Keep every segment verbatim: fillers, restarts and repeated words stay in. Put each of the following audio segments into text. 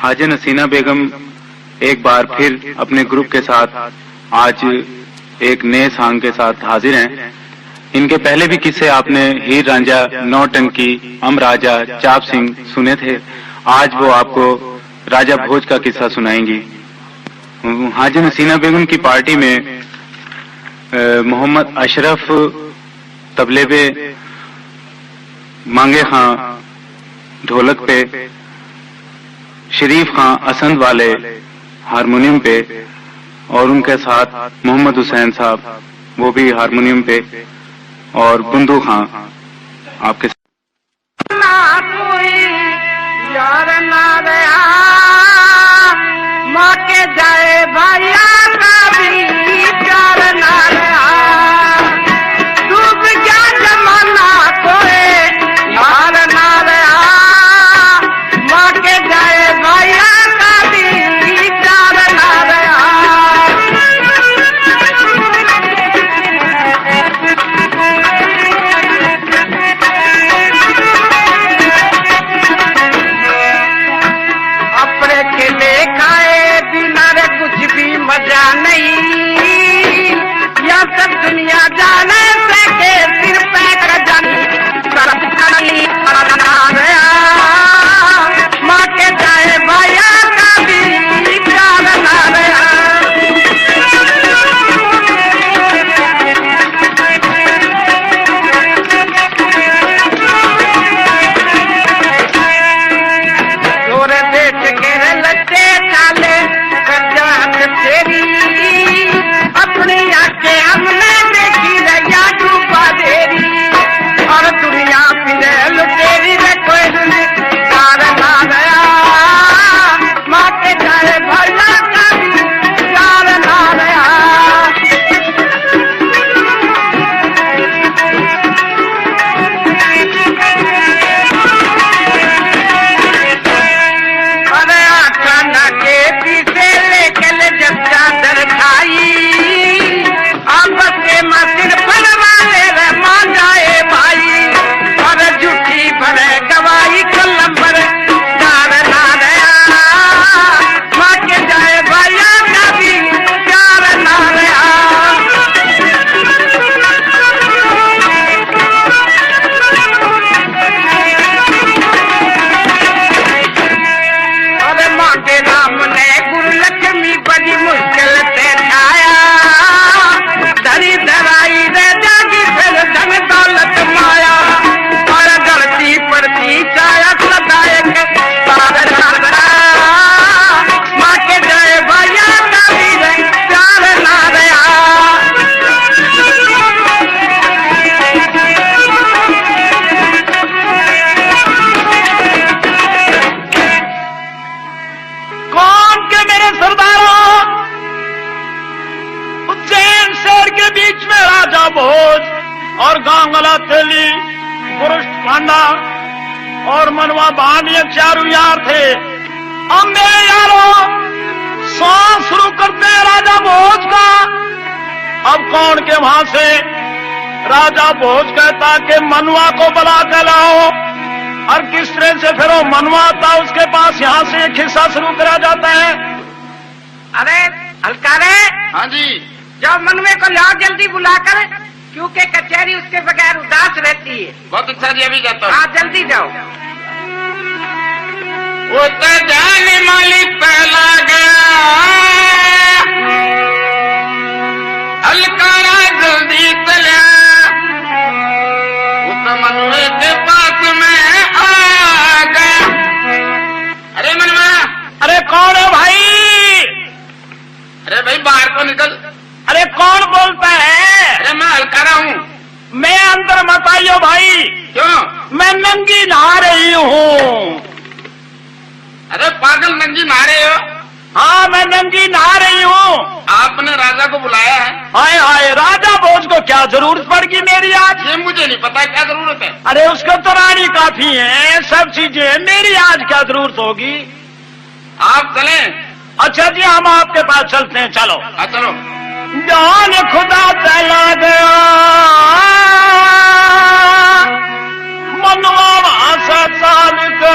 हाजिन हसीना बेगम एक बार फिर अपने ग्रुप के साथ आज एक नए सॉन्ग के साथ हाजिर हैं। इनके पहले भी किस्से आपने हीर रांझा, नौटंकी, हम राजा, चाप सिंह सुने थे। आज वो आपको राजा भोज का किस्सा सुनाएंगी। हाजिन हसीना बेगम की पार्टी में, अ, मोहम्मद अशरफ तबले पे, मांगे खां ढोलक पे, शरीफ खां असंद वाले हारमोनियम पे और उनके साथ मोहम्मद हुसैन साहब, वो भी हारमोनियम पे, और बुंदू खां आपके साथ। ना कोई यार ना रहा, माँ के जाए भैया का भी प्यार ना रहा। डूब गया जमाना, कोई यार ना रहा, माँ के जाए भैया का भी प्यार ना रहा। अपने खेले खाए बिना रे कुछ भी मजा नहीं, या सब दुनिया जाने से के सिर पे कर जानी। माँ के जाए भैया का भी प्यार ना रहा। छोरे देख के लट्टे काले, कर जात तेरी, अपनी आंखें हमने देखी रे, या डूबा तेरी। और दुनिया फिरे लुटेरी रे, कोई दुनिया ना रहा। माँ के जाए भैया का भी प्यार ना रहा। अरे आका ना के पीछे लेके ले जब चादर खाई, आपस के मस्जिद बनवा ले रे मान जाए भाई। और झूठी भरे गवाही कलम पर चार ना रहा। माँ के जाए भैया का भी प्यार ना रहा। अरे मांगे राम ने गुरु लक्ष्मी बड़ी मुश्किल से आया, धरी धराई रे जागी फिर धन दौलत माया। और गलती पड़ती चाया सदा एक साथ ना रहा। माँ के जाए भैया का भी प्यार ना रहा। कौन के मेरे सरदारों, उज्जैन शहर के बीच में राजा भोज और गांगला तेली, पुरुष पांडा और मनवा भांड, ये चारों यार थे। अब मेरे यारों, सांस शुरू करते हैं राजा भोज का। अब कौन के वहां से राजा भोज कहता कि मनवा को बुला के लाओ, और किस तरह से फिर वो मनवा आता, उसके पास यहाँ से ये खिस्सा शुरू करा जाता है। अरे हलकारे, हाँ जी। जाओ मनवे को लाओ जल्दी बुलाकर, क्योंकि कचहरी उसके बगैर उदास रहती है। बहुत अच्छा जी, अभी जाता हूँ। हाँ, जल्दी जाओ। वो तो जान मालिक पहला गया, हलकारा जल्दी चला, वो तो मनवे के पास में आ गया। अरे मनवा। अरे कौन है भाई? अरे भाई, बाहर तो निकल। अरे कौन बोलता है? अरे मैं हलकारा हूँ। मैं अंदर मत आइयो भाई। क्यों? मैं नंगी नहा रही हूँ। अरे पागल, नंगी नहा रहे हो? हाँ, मैं नंगी नहा रही हूँ। आपने राजा को बुलाया है। हाय हाय, राजा भोज को क्या जरूरत पड़ गई मेरी आज? ये मुझे नहीं पता क्या जरूरत है। अरे उसको तो रानी काफी है, सब चीजें हैं, मेरी आज क्या जरूरत होगी? आप चलें? अच्छा जी, हम आपके पास चलते हैं, चलो। हाँ, चलो। जान खुदा चला गया, मनवा भाषा चाल के।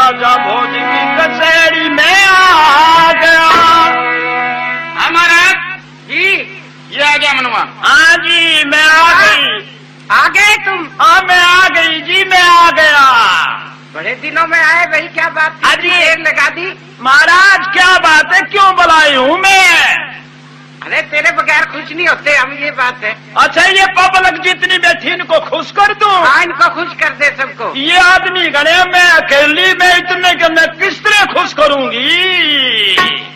राजा भोज की कचहरी में आ गया। हाँ महाराज जी। ये आ गया मनवा। हाँ जी, मैं आ गई। आ गए तुम? हाँ, मैं आ गई जी, मैं आ गया। बड़े दिनों में आए भाई, क्या बात थी? हाँ जी। इतनी देर लगा दी। महाराज, क्या बात है, क्यों बुलाई हूँ मैं? अरे, तेरे बगैर खुश नहीं होते हम, ये बात है। अच्छा, ये पब्लिक जितनी बैठी, इनको खुश कर दूं? हाँ, इनको खुश कर दे सबको। ये आदमी गणे में अकेली में इतने के मैं किस तरह खुश करूंगी?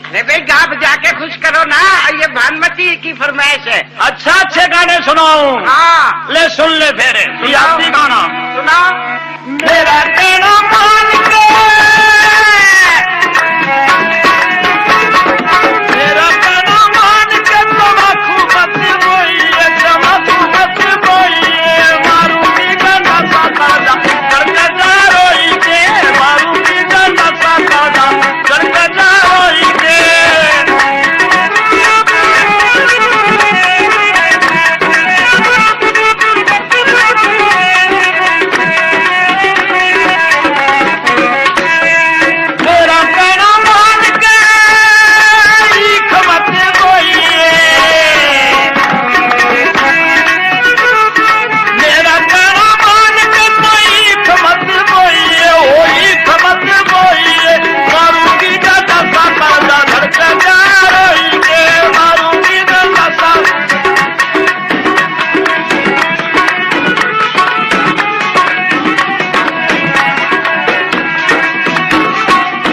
अरे भाई, गा बजा के खुश करो ना, ये भानुमति की फरमाइश है। अच्छा, अच्छे गाने सुनाओ। हाँ। ले सुन ले फिर, ये सुनाओ। आदमी गाना। सुनाओ। मेरा कहना मान के, मेरा कहना मान के तमाकू मत बोइए, तमाकू मत बोइए, मारूंगी गंडा सा करदा, करके जा रोई के, मारूंगी गंडा सा करदा, करके जा रोई के। मेरा कहना मान के ईख मत बोइए। मेरा कहना मान के तो ईख मत बोइए, ओ ईख मत बोइए। मारूंगी गंडा सा करदा धड़के जा रोई के, मारूंगी गंडा सा।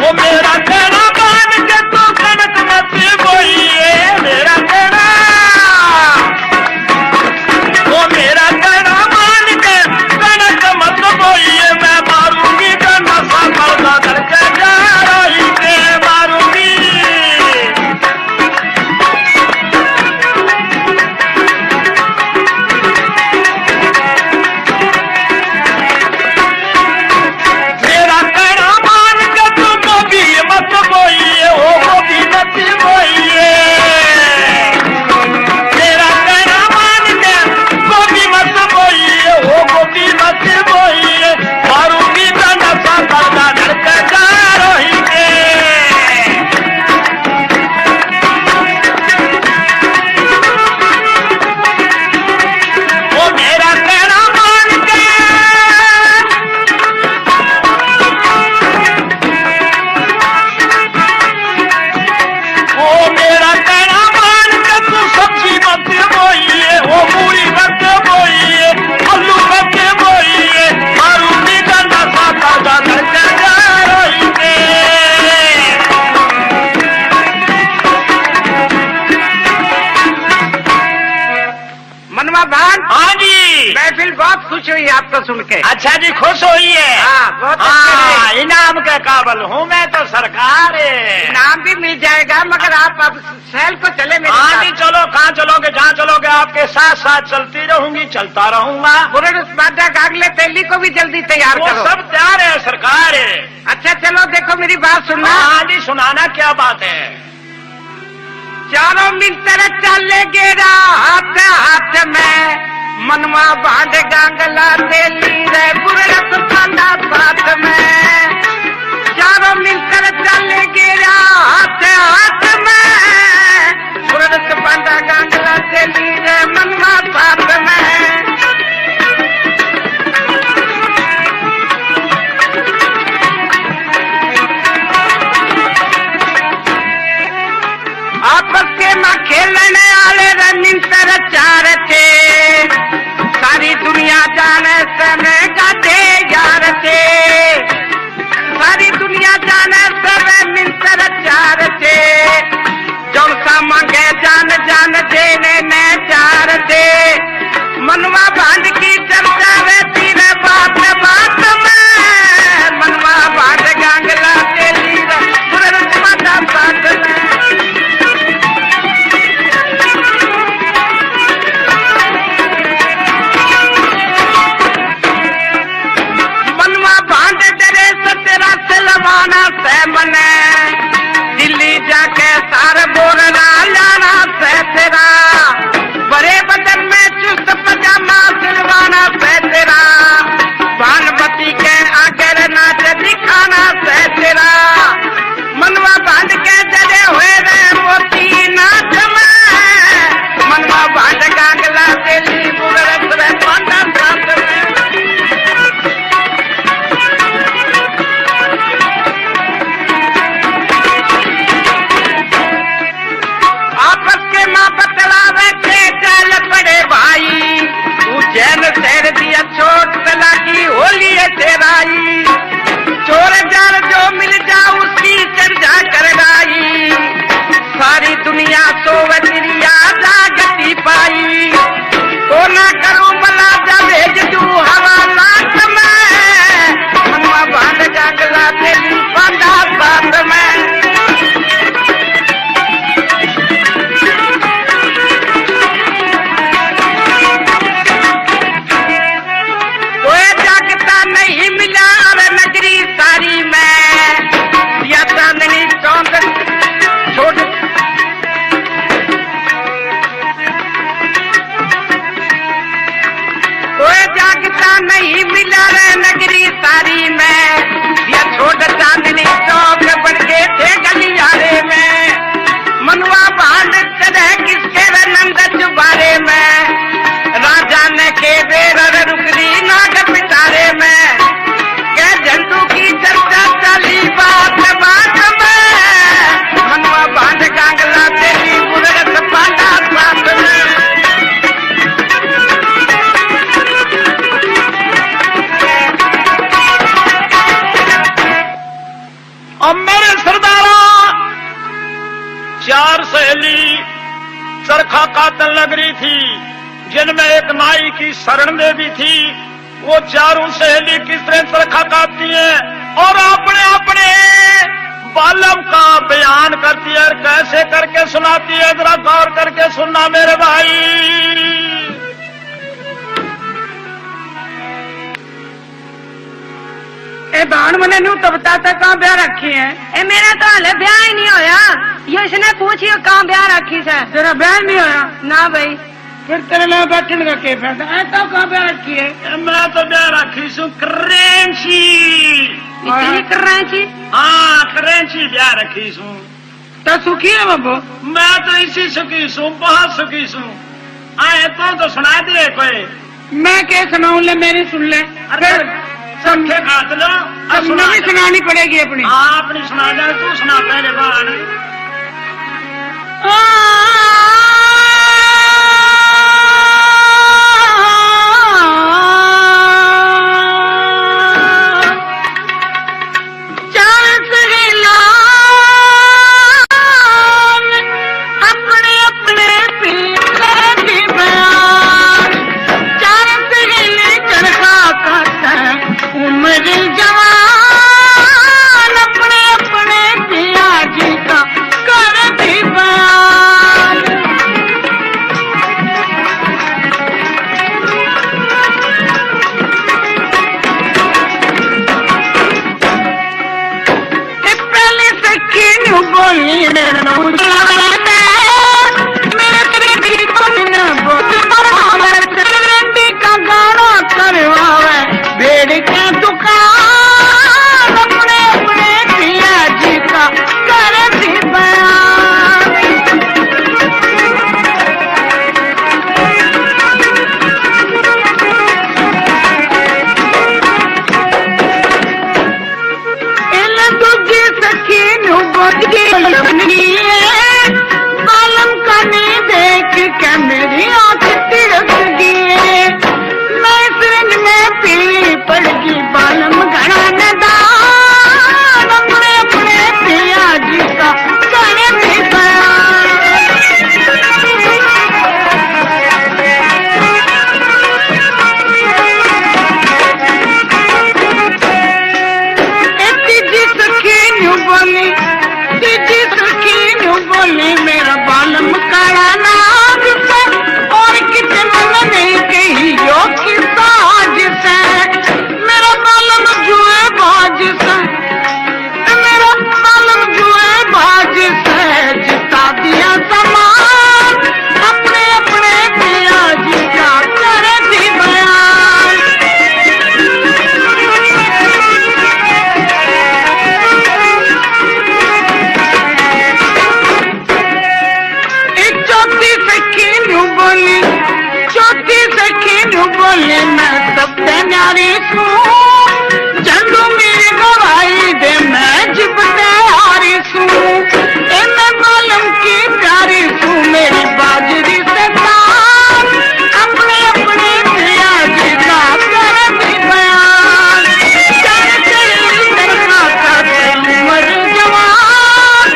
वो मेरा कहना मान के तू कणक मत बोइए, मेरा कहना, वो मेरा कहना मान के कणक मत बोइए, मैं मारूंगी गंडा सा करदा धड़के जा रोई के, मारूंगी। मेरा कहना मान के तू गोभी मत बोइए, ओ गोभी मत बोइए। मेरा कहना मान के गोभी मत बोइए, ओ गोभी मत बोइए। मारूंगी गंडा सा करदा धड़के जा रोई के। ओ मेरा कहना मान के, ओ मेरा कहना मान के तू सब्जी मत बोइए, ओ मूली मत बोइए, आलू मत बोइए, मारूंगी गंडा सा करदा धड़के जा रोई के। मनवा भांड। हाँ जी। महफिल बहुत खुश हुई आपको सुन के। अच्छा जी, खुश हुई है। हाँ, बहुत अच्छे हाँ, रहे। इनाम के काबिल हूँ मैं तो सरकार। इनाम भी मिल जाएगा, मगर आप अब शहर को चले मेरे हाँ साथ। जी, चलो, कहाँ चलोगे, जहाँ चलोगे, आपके साथ साथ चलती रहूंगी, चलता रहूंगा। बुरड़ बांडा गांगला तेली को भी जल्दी तैयार वो करो। सब तैयार है सरकार। अच्छा, चलो, देखो, मेरी बात सुनना। हाँ जी, सुनाना, क्या बात है? चारों मिंतर चाले गेरा हाथ हाथ में, मनवा भांड गांगला तेली रे, बुरड़स पांडा साथ में। चारों मिंतर चाले गेरा हाथ हाथ में, बुरड़स पांडा गांगला तेली रे, मनवा साथ में। आपस के में खेलने आले रे मिंतर चार थे, सारी दुनिया जाने से मैं गाते यार थे, सारी दुनिया जाने से रे मिंतर चार थे। जौन सा मांगे जान, जान देने ने चार दे। मनवा भांड की चर्चा वे तेरे बात बात में। मनवा भांड गांगला तेली रे, बुरड़ पांडा साथ में। मनवा भांड डरे से तेरा सिलवाना से मने, दिल्ली जाके सार बोलना लाना से तेरा, बड़े बदन में चुस्त पजामा सिलवाना से तेरा, भानमती के आगे नाच दिखाना से अब मेरे सरदारा, चार सहेली चरखा कातन लग रही थी, जिनमें एक नाई की शरण देवी थी। वो चारों सहेली किस तरह चरखा काटती हैं और अपने अपने बालम का बयान करती है और कैसे करके सुनाती है, जरा गौर करके सुनना मेरे भाई। ए भाण, मने न्यू तो बता, तै कहाँ ब्याह रखी है? ए, मेरा तो हाले ब्याह ही नहीं होया। यो इसने पूछियो, कहाँ ब्याह रखी सै? तेरा ब्याह नहीं होया? ना भाई। फिर तेरे लिए बैठने का क्या फायदा? ऐ तो कहाँ ब्याह रखी है? ए, मैं तो ब्याह रखी सूं करेंसी। इतनी करेंसी? हाँ, करेंसी ब्याह रखी सूं। तो सुखी है बाबू? मैं तो इसी सुखी सूं, बहुत सुखी सूं। आए तो, तो सुना दे कोई। मैं क्या सुनाऊं, ले मेरी सुन ले। अरे, फिर चरखे काट लो, और तब सुना नवी दे। सुनानी पड़ेगी अपनी। हाँ, अपनी सुना दे, तू सुना पहले बाण। चार सहेलान अपने अपने पीछे दी बयान। चार सहेले चरखा काटै उम्र जवान, अपने अपने पिया जी का कर दी बयान। ए पहली सखी न्यू बोली, मेरे नू जाने दे, मेरे तेरे भी कोई ना बोल, मेरे रंडी का गाना करवावे, बेड़ के दुकान, अपने अपने पिया जी का कर दी बयान। इल दूजी सखी नू बोली, बालम का नी देख के मेरी आँख तिड़क गई। मैं इस रंग में पीली पड़ गई, बालम घणा नदान, अपने अपने पिया जी का कर दी बयान। ए तीजी सखी न्यू बोली, तीजी सखी न्यू बोली, मेरा बालम काला नाग सै, और किते मन नहीं कही यो किसा आज सै। मेरा बालम जुए बाज सै, मेरा बालम जुए बाज सै, जिता दिया सामान, अपने अपने पिया जी का कर दी बयान। ए चौथी सखी न्यू बोली, चौथी सखी न्यू बोली, मैं सबसे न्यारी सूं। झंडू मेरी गवाही दे, मैं जिब तैयारी सूं। ए मैं बालम की प्यारी सूं, मेरी बाजरी से तान। अपने अपने पिया जी का कर दी बयान। चार तेरी तरह का उम्र जवान,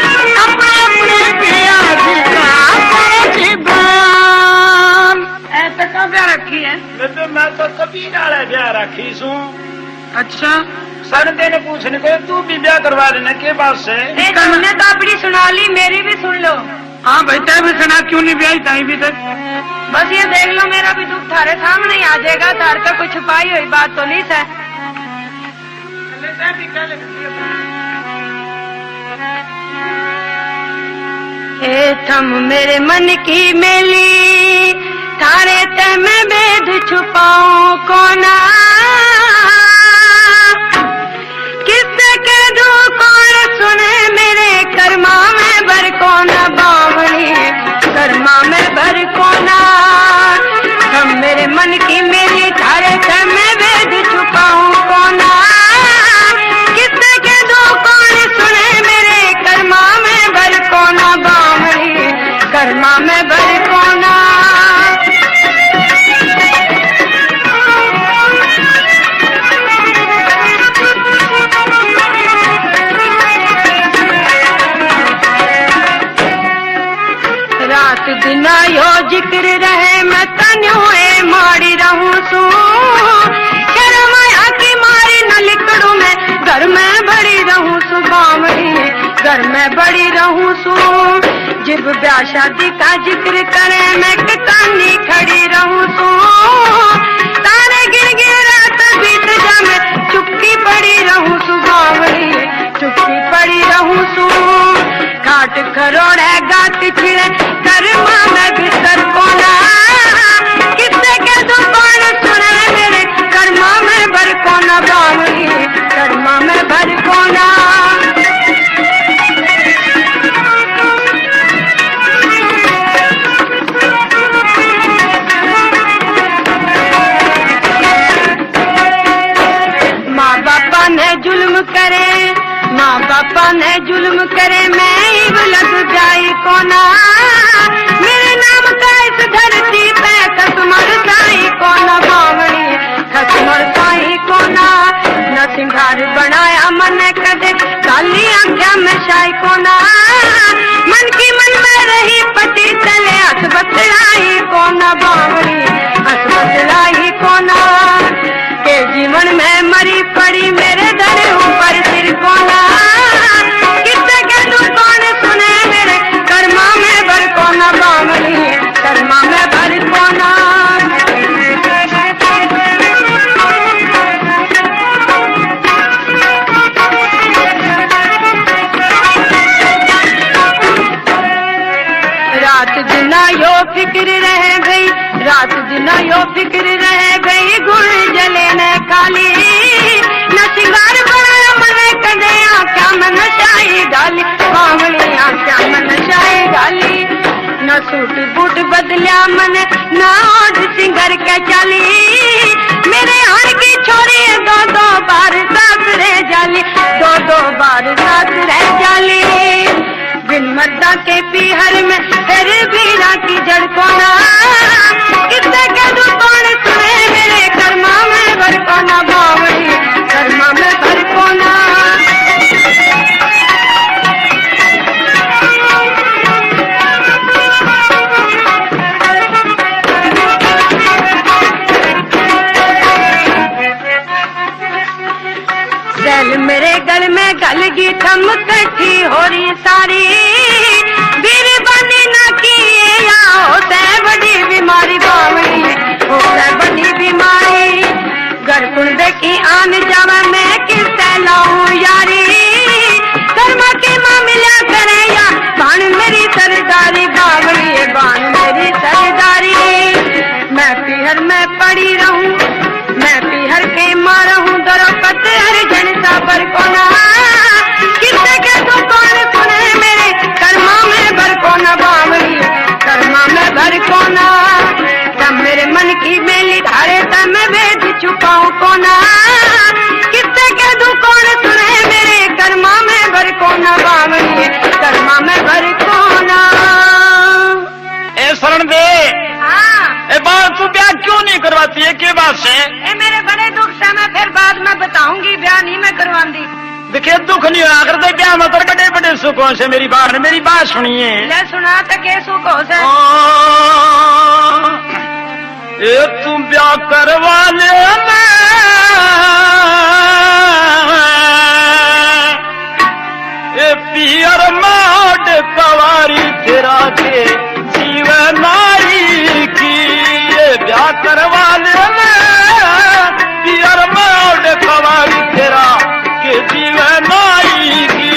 अपने अपने पिया जी का कर दी बयान। ऐसा कहाँ ब्याह रखी है? बेबे, मैं तो कभी नाले ब्याह रखी सूं। अच्छा। सन दिन पूछने को तू भी ब्याह करवा लेना, के बात से? ए, तुमने तो अपनी सुना ली, मेरी भी सुन लो। हाँ भाई, तै भी सुना, क्यों नहीं ब्याही ताई भी तक? बस ये देख लो, मेरा भी दुख थारे सामने ही आ जाएगा, थारे तो कुछ छुपाई हुई बात तो नहीं सै। ए थम मेरे मन की मेली, थारे ते मैं भेद छुपाऊं कोना। किससे कह दूं कौन सुने, मेरे कर्मा में भर कोना बावली, कर्मा में भर कोना। थम मेरे मन की मेली, थारे ते मैं भेद छुपाऊं कोना। किससे कह दूं कौन सुने, मेरे कर्मा में भर कोना बावली, कर्मा में भर कोना। घर में बड़ी रहूं सू, जिब ब्याह शादी का जिक्र करे, मैं कितानी खड़ी रहूं सू। तारे गिन गिन रात बीत जा, मैं चुपकी पड़ी रहूं सू बावली, चुपकी पड़ी रहूं सू। खाट खरोड़े गात छिड़े, कर्मा में भीतर कोना। किससे कह दूं कौन सुने मेरे, कर्मा में भर कोना बावली, कर्मा में भर कोना। माँ बापा ने जुल्म करे, माँ बापा ने जुल्म करे, मैं इब लग जाई कोना। मेरे नाम का इस धरती पे खसमर साई कोना बावली, खसमर साई कोना। न सिंगार बनाया मन कदे, काली आंख्या में शाई कोना। मन की मन में रही पटी तले, हस बतलाई कोना बावली, हस बतलाई कोना। के जीवन में मरी पड़ी मेरे धन ऊपर सिर कोना। किससे कह दूं कौन सुने मेरे, कर्मा में भर कोना बावली, कर्मा में भर कोना। रात दिन यो फिक्र रह गई, रात दिन यो फिक्र रह गई, गुण जले न खाली। न सिंगार बनाया मन कदे, आंख्या में नशाई डाली, बावली आंख्या में नशाई डाली। न सूट बूट बदलिया मन, ना ओढ़ सिंगर के चाली। मेरे हार की छोरी दो दो बार सासरे जाली, दो दो बार सासरे जाली। बिन मर्दा के पीहर में फिर भी राखी जड़ कोना। किससे कह दूं कौन सुने मेरे कर्मा में भर कोना बावली, कर्मा में भर कोना। सैल मेरे गल में गल गई थम कट्ठी हो रही सारी। बीरबानी ना की या हो सै बड़ी बीमारी बावली, हो सै बड़ी बीमारी। घर कुण देखी आन जावे मैं किससे लाऊं यारी। कर्मा के मामला करे या बाण मेरी सरदारी बावली, बाण मेरी सरदारी। मैं पीहर में पड़ी रहूं, मैं पीहर के माँ रहूं, दरो पत्थर जन साबर कोना। किससे कह दूं कौन सुने मेरे कर्मा में भर कोना बावली, कर्मा में भर कोना। तब मेरे मन की मेली धारे तब मैं भेद छुपाऊं कोना। किससे कह दूं कौन सुने मेरे कर्मा में भर कोना बावली, कर्मा में भर कोना। ए शरण दे। हाँ। ए बाल तू ब्याह क्यों नहीं करवाती है, के बात से? ए मेरे बड़े दुख से, मैं फिर बाद में बताऊंगी, ब्याह नहीं मैं करवांदी। देखे दुख नहीं होया करते ब्याह में, तो बड़े बड़े सुख हो से मेरी बात, मेरी बात सुनिए। ले सुना तो के सुख हो से? ओ, ए तू ब्याह करवा ले मैं, ए पियर माड कवारी तेरा के जीवन आई की, ये ब्याह करवा ले मैं, पियर माड कवारी तेरा के जीवन आई की।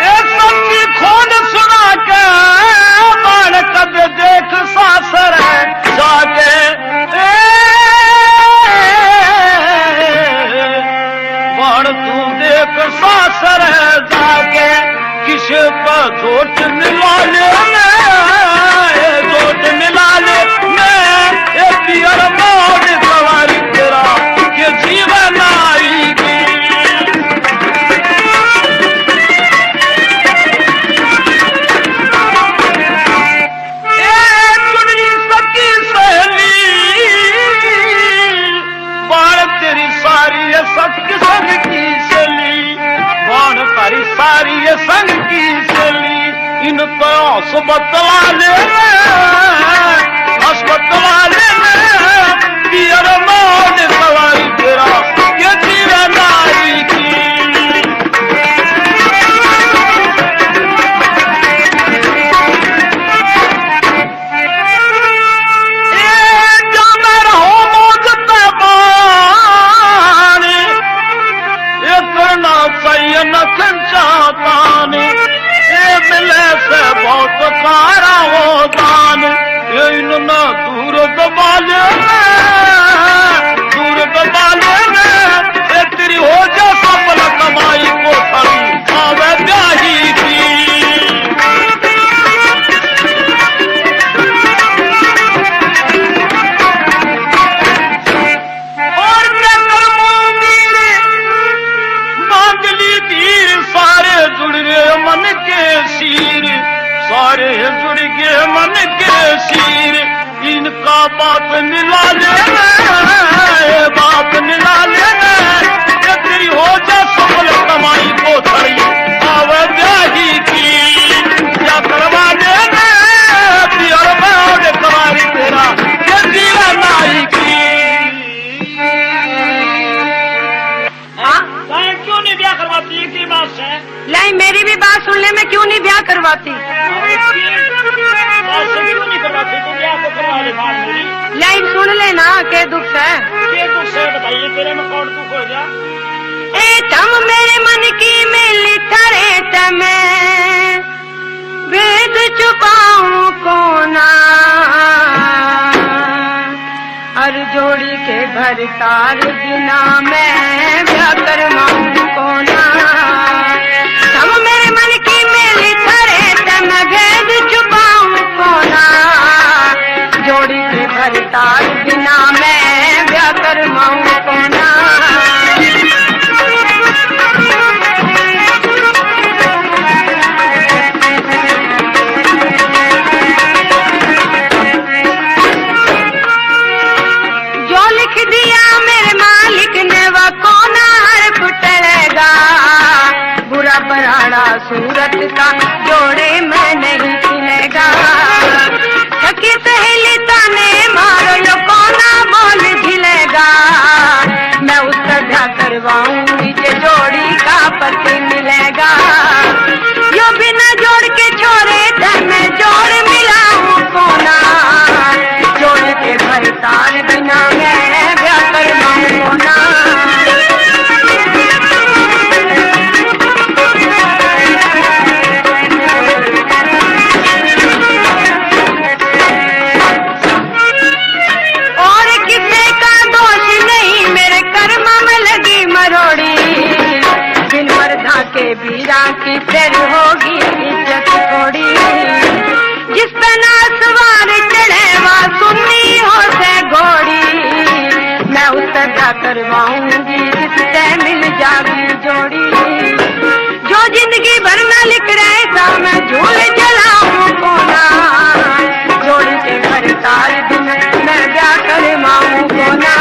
ए सच्ची खोल सुना के बाण कद देख सासर जाके। ए बाण तू देख सासर जाके, किस पर झोट मिला ले, झोट मिला ले। मैं ए पियर माड कवारी तेरा के जीवन आई की। ए चुनी सकी सहेली, बाण तेरी सारी ये सत संग की सहेली, बाण तेरी सारी ये संग की सहेली, इन तो हौस बतला ले, हौस बतला इनना दूर दबा ले, दूर दबा ले, ए तेरी हो जा सफल कमाई को थारी आवे ब्याही की। और मैं करमू मीर, मांगली धीर, सारे जुड़ गए मन के सीर, सारे जुड़ गए मन के सीर। इनका बाप मिला ले, बाप मिला ले, ये तेरी हो जा सफल कमाई को थारी आवे ब्याही की। या करवा ले, पियर बाप कमाई तेरा, ये जीवन आई की। हाँ? गायक क्यों नहीं ब्याह करवाती, एक ही बात है। लाई, मेरी भी बात सुन ले, मैं क्यों नहीं ब्याह करवाती? अरे, के, बात से क्यों नहीं करवाती? तू ब्याह तो करवा ले बात मेरी। लाई, सुन ले ना, के दुख है? के दुख है बताइए, तेरे में कौन दुख हो गया? ए, थम मेरे मन की मेली थारे तै मैं भेद छुपाऊं कोना, और जोड़ी के भरतार बिना मैं ब्याह करवाऊं कोना। सब मेरे मन की मेली थारे तै मैं भेद छुपाऊं कोना, जोड़ी के भरतार बिना मैं ब्याह करवाऊं कोना। जो लिख दिया मेरे मालिक ने, वो कोना हरफ टलेगा। बुरा बराड़ा सूरत का जोड़े में नहीं खिलेगा। सखी सहेली ताने मारो, यो कोना बोल झिलेगा। मैं उसका ब्याह करवाऊंगी जे जोड़ी का पति मिलेगा। यो बिना जोड़ के छोरे तै मैं जोड़ मिलाऊं कोना, जोड़ के भरतार बिना मैं ब्याह करवाऊं कोना। और किसी का दोष नहीं, मेरे कर्म में लगी मरोड़ी। बिन मर्दा के बीरा की फिर होगी इज्जत थोड़ी। जिस पे ना सवार चढ़े वा सुन्नी हो से घोड़ी। मैं उससे ब्याह करवाऊंगी जिससे मिल जागी जोड़ी। जो जिंदगी भर ना लिख रहे सा मैं झूल जलाऊं कोना, जोड़ी के भरतार बिन मैं ब्याह करवाऊं कोना।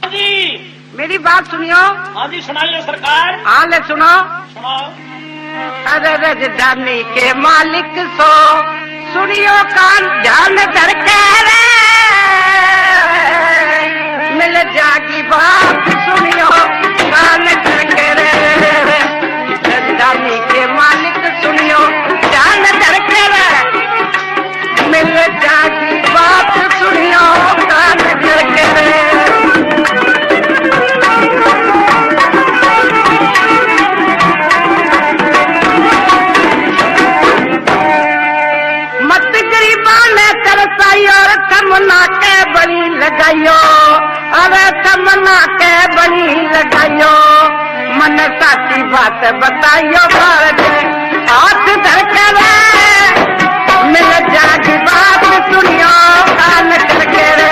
जी। मेरी बात सुनियो। हाँ जी, सुनाइए सरकार। हाँ, ले सुनो। सुनाओ। अरे राजधानी के मालिक सो, सुनियो कान ध्यान धर के रे, मिल जागी बात सुनियो कान धर के रे। राजधानी के मालिक सुनियो ध्यान धर के रे, मिल जागी बात सुनियो कान धर के रे। मत गरीबा ने तरसाई और तमन्ना के बलि लगाइयो, अरे तमन्ना के बलि लगाइयो। मन साची बात बताइयो भारत हाथ धर के रे, मिल जागी बात सुनियो कान करके रे।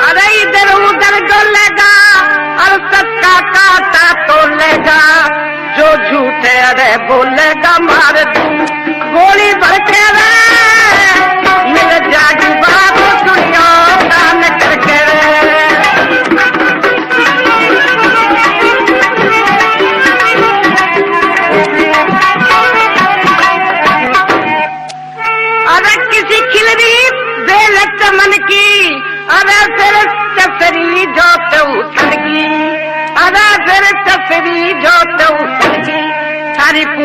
अरे इधर उधर डोलेगा और सच्चा काटा तोलेगा, जो झूठे अरे बोलेगा मार दूं गोली भर के रे, मिल जागी बात सुनियो कान करके रे।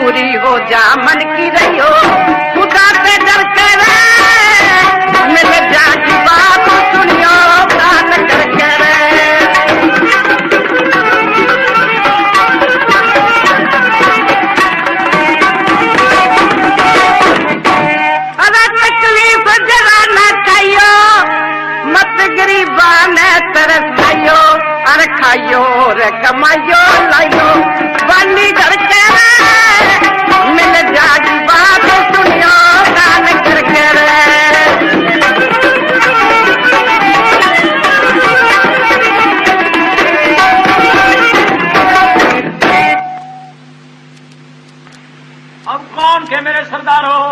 पूरी हो जा मन की रहियो, खुदा से डर के रे, मिल जा की बात सुनियो, कान करके रे। अरे तकलीफ जरा ना खाइयो, मत गरीबा ने तरस खाइयो, अरे खाइयो रे कमाइयो लाइयो, बानी घर के रे, मिल जागी बात सुनियो, कान करके रे। अब कौन थे मेरे सरदारों?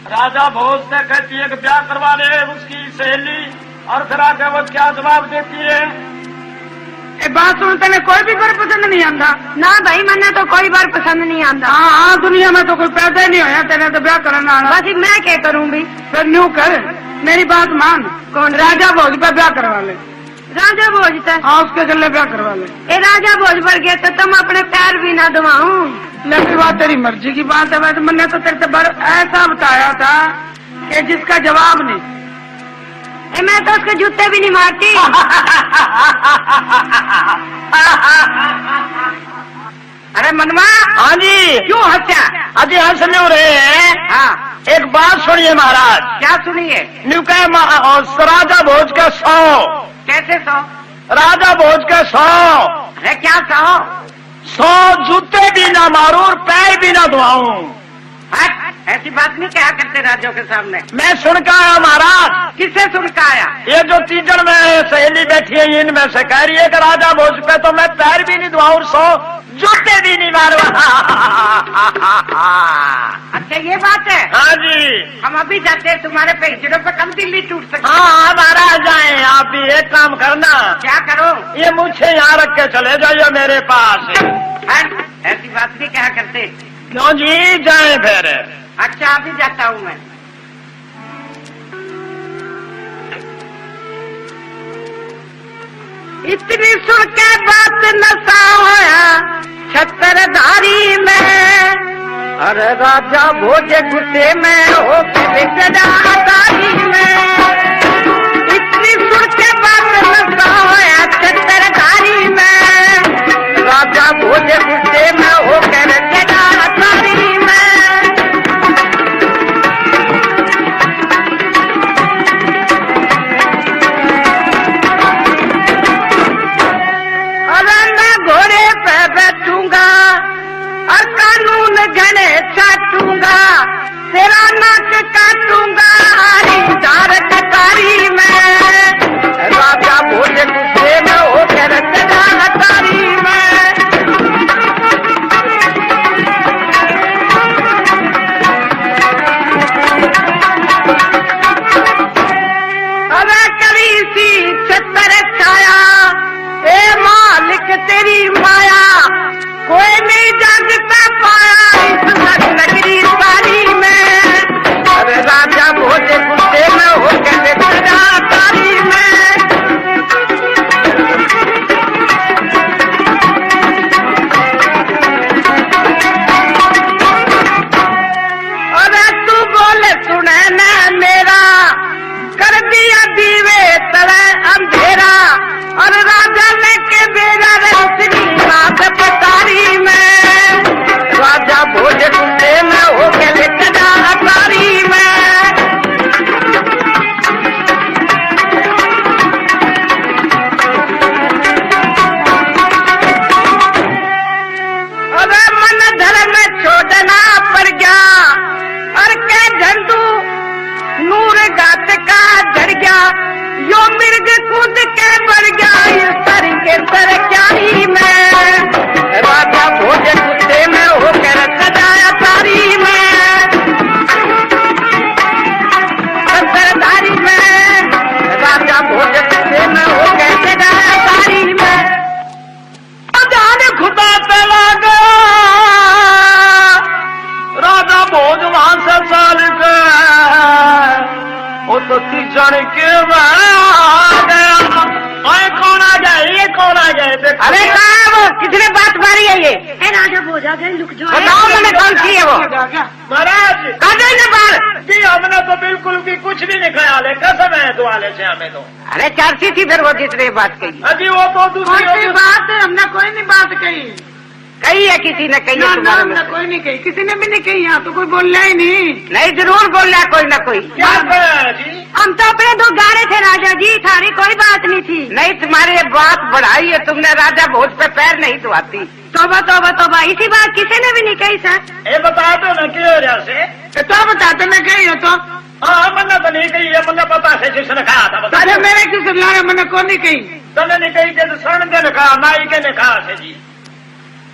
राजा भोज से कहती है कि ब्याह करवा ले उसकी सहेली, और फिर आके वो क्या जवाब देती है? ए, बात सुन, तने कोई भी बर पसंद नहीं आंदा? ना भाई, मन्ने तो कोई बर पसंद नहीं आंदा। हाँ, हाँ, दुनिया में तो कोई पैदा ही नहीं होया, तेरे तो ब्याह करना आना। बस मैं क्या करूं भी? फिर न्यू कर, मेरी बात मान। कौन? राजा भोज पे ब्याह करवा ले। राजा भोज तै? हाँ, उसके गले ब्याह करवा ले। ए, राजा भोज पर गए तो तुम अपने पैर भी ना धुआऊं। ले भी बात तेरी मर्जी की बात है, वैसे मैंने तो तेरे से बर ऐसा बताया था कि जिसका जवाब नहीं। ए, मैं तो उसके जूते भी नहीं मारती। अरे मनवा, हाँ जी। क्यों हंसा? अजी हंस न्यू रहे हैं। हाँ। एक बात सुनिए महाराज। क्या सुनिए? न्यू कहे मा-, अ, राजा भोज का सौ। कैसे सौ? राजा भोज का सौ। अरे क्या सौ? सौ जूते भी ना मारूं और पैर भी ना धुआऊं। हट, ऐसी बात नहीं कहा करते राजाओं के सामने। मैं सुन के आया महाराज। किससे सुन के आया? ये जो तीजन में सहेली बैठी है, इनमें से कह रही है कि राजा भोज पे तो मैं पैर भी नहीं धुआऊं, सौ जूते भी नहीं मारूं। अच्छा, ये बात है? हाँ जी। हम अभी जाते हैं, तुम्हारे पैजड़ों पे कम दिल्ली टूट सकती है। हाँ, हाँ, महाराज जाए, आप भी एक काम करना। क्या करो? ये मुझे यहाँ रख के चले जाइए मेरे पास। हट, ऐसी बात नहीं कहा करते। क्यों जी, जाए फिर? अच्छा, अभी जाता हूँ मैं। इतनी सुन के बात नशा होया छतरधारी में, अरे राजा भोज गुस्से में हो के बेचदा अटारी में। इतनी सुन के बात नशा होया छतरधारी में, राजा भोज गुस्से में हो के बेचदा अटारी में। अरे मैं घोड़े पे बैठूंगा और कानून घने चाटूंगा, तेरा नाक काटूंगा हरी धार कटारी में। राजा भोज गुस्से में होकर चढ़ा अटारी में। अरे करी सी छतर छाया, ए मालिक तेरी माया, कोई नहीं जागता पाया इस नगरी सारी में। अरे राजा भोज गुस्से में होकर चढ़ा अटारी में। अरे तू बोल सुने ना मेरा, कर दिया दीवे तले अंधेरा। और राजा लेके बेरा रे श्रीनाथ पटारी में, राजा भोज गुस्से में होके लेके जा अटारी में। अरे मन धर्म छोड़ना पड़ गया, और के झंडू नूर घाट का झड़ गया, यो मिर्ग कूद के बढ़ गया इस सर के सरकारी में। राजा भोज गुस्से में होकर सजाया सारी में, सरदारी में। राजा भोज गुस्से में होकर सजाया सारी में। जान खुदा पे लागा, राजा भोज वहां से चाल के, ओ तो तीजन के में आ गया। ओए, कौन आ गया? ये कौन आ गया? देखो। अरे साहब, किसने बात मारी है ये? ए राजा भोज, राजा जी, लुक जो है। बताओ, मैंने कौन सी है वो? महाराज। काटो इन्हें बाल। जी, हमने तो बिल्कुल भी कुछ भी नहीं खाया ले, कसम है दुआले से हमें तो। अरे, चारसी थी फिर वो जिसने ये बात कही। अजी, वो तो दूसरी कौन सी होगी। बात है? हमने कोई नहीं बात कही। कही है किसी ने, कही है ना, ना, तुम्हारे हमने में? कोई नहीं कही, किसी ने भी नहीं कही। यहाँ तो कोई बोल रहा ही नहीं। नहीं, जरूर बोल रहा कोई ना कोई। क्या कहा जी? हम तो अपने दो गा रहे थे राजा जी, थारी कोई बात नहीं थी। नहीं, तुम्हारी ये बात बढ़ाई है तुमने, राजा भोज पे पैर नहीं धुआती। तौबा, तौबा, तौबा, इसी बात किसी ने भी नहीं कही सर। ये बता दो ना, क्यों हो रहा से? ये तो बता दो ना, कही हो तो। हाँ, मन्ने तो नहीं कही है, मन्ने पता से जिसने कहा था, बता अरे दो। मेरे किस लाने मन्ने को नहीं कही। तने नहीं कही के तो सरण दे ने कहा, नाई के ने कहा से जी।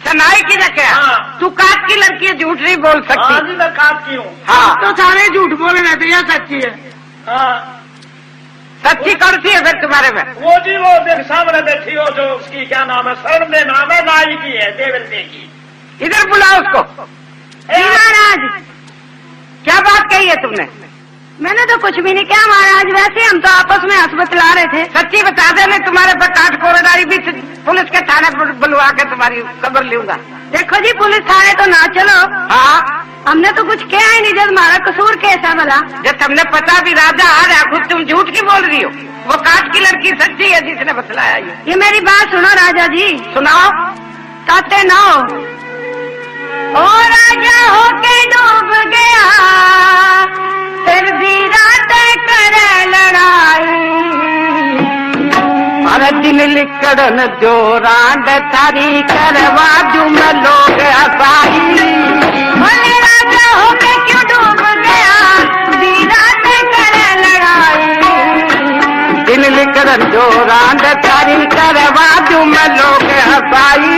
तो नाई की ने कहा? हाँ। तू काट की लड़की है, झूठ नहीं बोल सकती। हाँ जी, मैं काट की हूँ। हाँ। तो सारे झूठ बोल रहे थे, यह सच्ची है। हाँ। सच्ची कौन सी है फिर तुम्हारे में? वो जी, वो देख सामने बैठी हो, जो उसकी क्या नाम है, सरण दे नाम है, नाई की है, देवल दे की। इधर बुलाओ उसको। ए, जी महाराज। क्या बात कही है तुमने? मैंने तो कुछ भी नहीं कहा महाराज, वैसे हम तो आपस में हंस बतला रहे थे। सच्ची बता दे, मैं तुम्हारे पे काट कोरडारी भी पुलिस के थाने पर बुलवा के तुम्हारी खबर लूंगा। देखो जी, पुलिस थाने तो ना चलो। हाँ। हमने तो कुछ कहा ही नहीं, जब हमारा कसूर कैसा भला? जब तुमने पता भी राजा आ रहा, खुद तुम झूठ की बोल रही हो। वो काट की लड़की सच्ची है जिसने बतलाया ये। ये मेरी बात सुनो राजा जी। सुनाओ। ताते ना हो। ओ राजा होके डूब गया, फिर भी रात करे लड़ाई। अरे दिन लिकड़न जो रांड थारी, करवा दूं मैं लोग हसाई। बोले राजा होके क्यों डूब गया, भी रात करे लड़ाई। दिन लिकड़न जो रांड थारी, करवा दूं मैं लोग हसाई।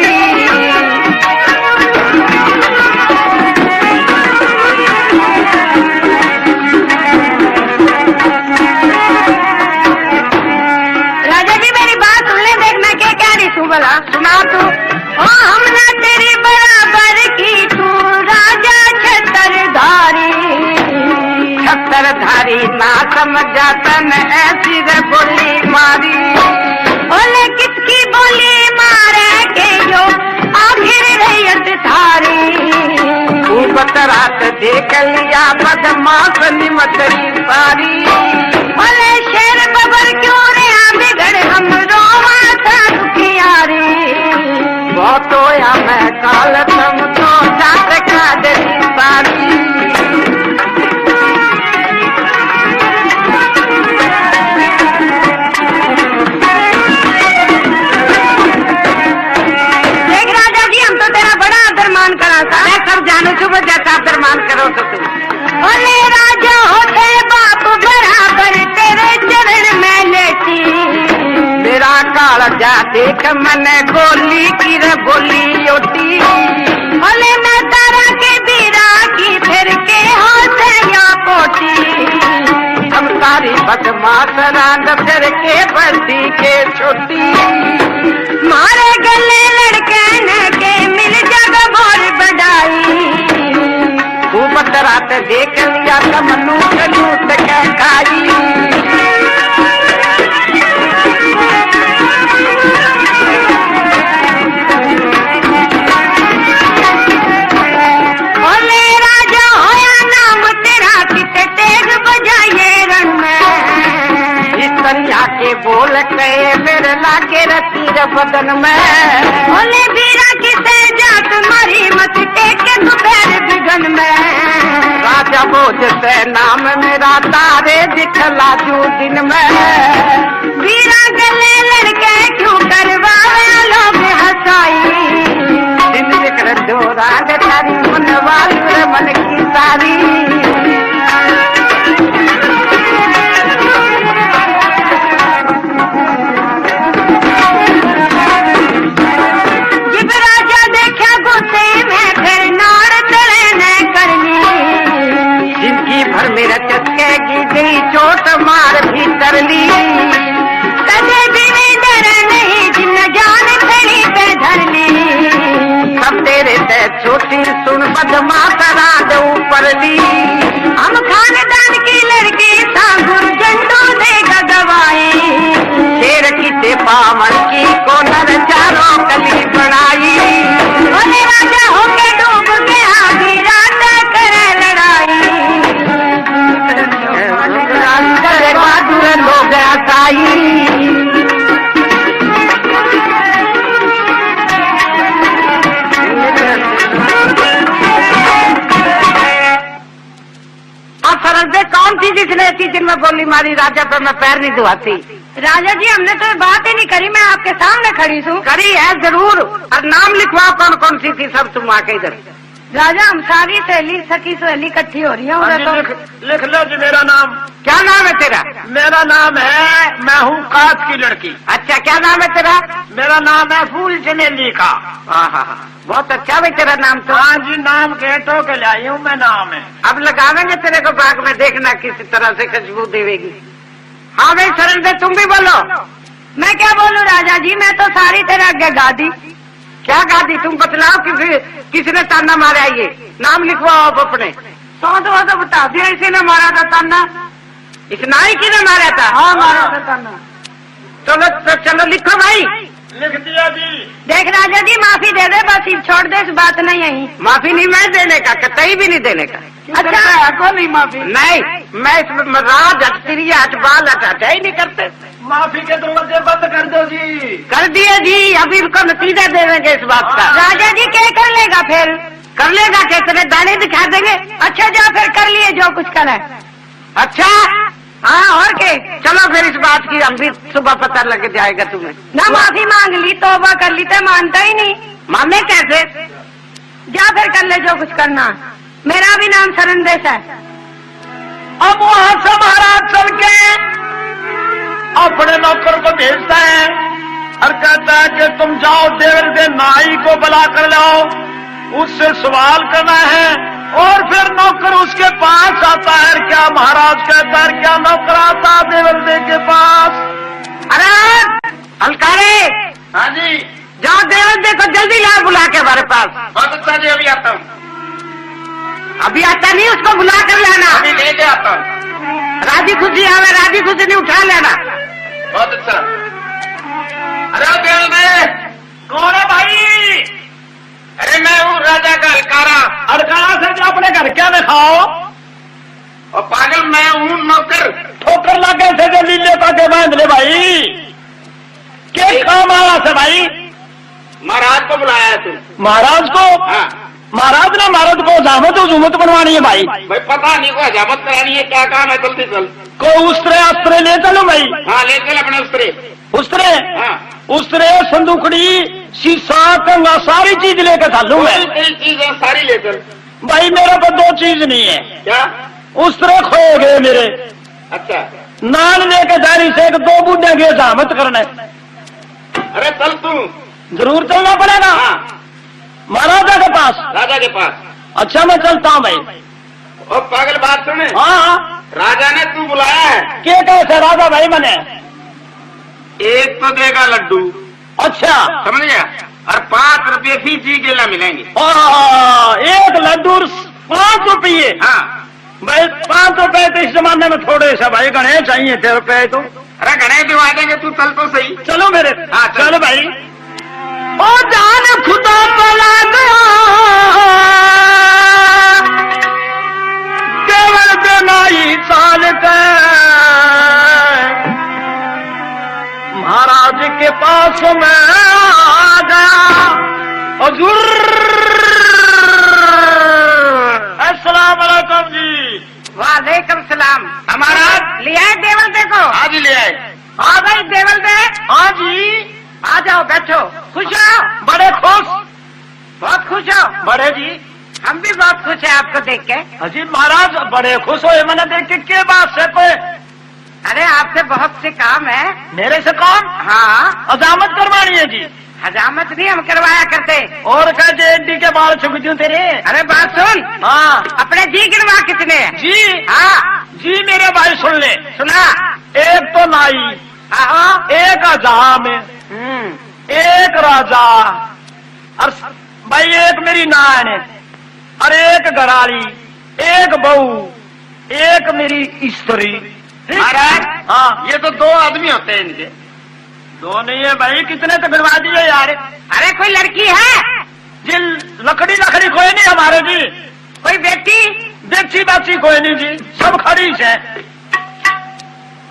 राजा जी, मेरी बात सुन ले, देख मैं क्या कह रही हूँ भला। सुना तू। ओ हमने तेरी बराबर की, तू राजा छत्रधारी। छत्रधारी ना समझा तन, ऐसी रे बोली मारी। ओले किसकी बोली मारे के यो, आखिर रे अर्थ थारी। तू बतरात देख लिया, बदमाश निमतरी सारी। ओले शेर बबर क्यों रे बिगड़, हम रोवा था दुखियारी। बहुत होया मैं काल, तुम तो जात का दे सारी। देख राजा जी, हम तो तेरा बड़ा आदर मान करा था। मैं सब जानू छू, वो जैसा आदर मान करो तो तू। ओले राजा होते बाप बराबर, तेरे चरण में लेटी। मेरा कालजा देख मने गोली की रे गोली ओटी। ओले मैं तारा के बीरा की फिर के होते या पोटी। हम सारी बदमाश रांड फिर के बड़ी के छोटी। मारे गले लड़के न के मिल जग बोर बढ़ाई। खूबसूरत देख लिया तमन्नू के लूट के खाई। ओले राजा होया नाम तेरा, किते तेग बजाए रण में। इस तरह के बोल के मेरे लागे रे तीर बदन में। ओले बीरा किसे जात मारी, मत टेके तू पैर बिगन में। राजा भोज से नाम मेरा, तारे दिखला जू दिन में। बीरा गले लड़के क्यों करवावे लोग हंसाई। दिन दिख दो राग तारी, मन वाली रे मन की सारी। जिब राजा देख्या गुस्से में, फिर नाड़ तले ने करनी। जिंदगी भर मेरा चटकेगी, गई चोट मार भीतर ली। कदे भी नहीं डर नहीं, जिन जान खड़ी पे धर ली। सब तेरे ते छोटी सुन बदमाश राज ऊपर ली। हम खानदान की लड़की, सांगुर झंडू देगा गवाही। शेर की ते पावन की को नर चारों कली बनाई। बोले राजा होके जिसने ऐसी दिन में बोली मारी, राजा पे मैं पैर नहीं धुआती। राजा जी, हमने तो ये बात ही नहीं करी, मैं आपके सामने खड़ी हूँ। करी है जरूर। और नाम लिखवाओ, कौन कौन सी थी सब, तुम आके इधर। राजा, हम सारी सहेली, सखी सहेली इकट्ठी हो रही है हाँ उधर जी, तो। लिख, लिख लो जी मेरा नाम। क्या नाम है तेरा? मेरा नाम है, मैं हूँ कात की लड़की। अच्छा, क्या नाम है तेरा? मेरा नाम है फूल चमेली का। हाँ, हाँ, हाँ। बहुत अच्छा भाई तेरा नाम तो। हाँ जी, नाम के टोके लाई हूँ मैं, नाम है। अब लगावेंगे तेरे को बाग में, देखना किस तरह से खुशबू देवेगी। हाँ भाई शरण दे, तुम भी बोलो। मैं क्या बोलूं राजा जी, मैं तो सारी तेरे आगे गा दी। क्या गा दी? तुम बतलाओ, किस, किसने ताना मारा है ये? नाम लिखवाओ आप अपने। तो, तो, तो बता दिया, इसी ने मारा था ताना। इस नाई की ने मारा था? हाँ, मारा था ताना। चलो, तो चलो लिखो भाई। लिख दिया जी। देख राजा जी, माफी दे दे बस, छोड़ दे इस बात ने यहीं। माफी नहीं मैं देने का, कतई भी नहीं देने का। अच्छा। है को नहीं माफी? नहीं, मैं इस, मैं राज हट, तेरी हट, बाल हट, हट ही नहीं करते। माफी के दरवाजे बंद कर दो जी। कर दिए जी, अभी इनको नतीजा देवेंगे इस बात का। हाँ। राजा जी क्या कर लेगा फिर? कर लेगा क्या? तेरे दाने दिखा देंगे। अच्छा, जा फिर कर लिए जो कुछ करना है। अच्छा, हाँ, और के? चलो फिर, इस बात की हम भी सुबह पता लग जाएगा तुम्हें। ना, माफी मांग ली, तौबा कर ली, ते मानता ही नहीं। माने कैसे? जा फिर, कर ले जो कुछ करना। मेरा भी नाम शरण देश है। अब वहां से महाराज चल के अपने नौकर को भेजता है और कहता है कि तुम जाओ, देवल दे नाई को बुला कर लाओ, उससे सवाल करना है। और फिर नौकर उसके पास आता है। क्या महाराज कहता है, क्या नौकर आता है देवल दे के पास? अरे हलकारे! हाँ जी। जाओ, देवल दे को जल्दी ला बुला के हमारे पास। बहुत अच्छा जी, अभी आता हूँ। अभी आता नहीं, उसको बुला कर लाना। अभी लेके आता हूँ। राजी खुशी आवे, राजी खुशी नहीं, उठा लेना। बहुत अच्छा। अरे देवल दे। कौन है भाई? अरे मैं हूँ राजा का हलकारा। हलकारा से जो अपने घर क्या दिखाओ? और पागल, मैं हूँ नौकर। ठोकर लागे से जो लीले ताके बांध ले भाई। के काम आया से भाई? महाराज को बुलाया है तू। महाराज को? हाँ। महाराज ने महाराज को हजामत हजूमत बनवानी है भाई। भाई पता नहीं को हजामत करानी है, क्या काम है, जल्दी चल। को उस्तरे अस्त्रे ले चलो भाई। हाँ, ले चल अपने उस्तरे। उस्तरे? हाँ। उस्तरे, संदूकड़ी, शीशा, कंगा, सारी चीज लेके चलूं मैं। कोई, कोई चीज है, सारी ले चल। भाई मेरे पे दो चीज नहीं है। क्या? उस्तरे खोए गए मेरे। अच्छा। नान लेके जा रही से एक दो बूढ़े के हजामत करने। अरे चल तू। जरूर चलना पड़ेगा। हाँ। महाराजा के पास। राजा के पास। अच्छा, मैं चलता हूँ भाई। ओ पागल, बात सुन। हाँ, हाँ। राजा ने तू बुलाया है। के कहे से राजा भाई मने? एक तो देगा लड्डू। अच्छा। समझ गया? और पाँच रुपये फीस ही गेला मिलेंगे। ओह, एक लड्डू और पाँच रुपये। हाँ। भाई, पाँच रुपए तो इस जमाने में थोड़े से भाई, घणे चाहिए थे रुपए तो। अरे घणे दिवा देंगे, तू चल तो सही। चलो मेरे। हाँ, चल। चल भाई। ओ जान खुदा भला गया, केवल देना ही चाल के। महाराज के पास मैं आ गया। हजूर, अस्सलाम वालेकुम जी। वालेकुम सलाम। हमारा ले आए देवल दे को? हाँ जी, ले आए। हाँ भाई, देवल दे। हाँ जी। आ जाओ, बैठो। खुश हो? बड़े खुश। बहुत खुश हो? बड़े जी। हम भी बहुत खुश हैं आपको देख के। हाँ जी महाराज, बड़े खुश होए मैंने देख के। के बात से कोई? अरे, आपसे बहुत से काम है। मेरे से काम? हाँ। हजामत करवानी है जी। हजामत नहीं हम करवाया करते। और कह जे एडी के बाल छुक दूं तेरे। अरे बात सुन। हाँ। अपने जी गिनवा कितने हैं? जी? हाँ। जी मेरे भाई सुन ले। सुना। एक तो नाई। आहो। एक हजाम। हम्म। एक राजा। और भाई एक मेरी नान। और एक घराली। एक बहू। एक मेरी स्त्री। महाराज, हाँ। ये तो दो आदमी होते हैं इनके। दो नहीं है भाई, कितने तो गिनवा दिए यार। अरे कोई लड़की है? जी लकड़ी लकड़ी कोई नहीं हमारे जी। कोई बेटी? बेटी बाची कोई नहीं जी, सब खड़ी से।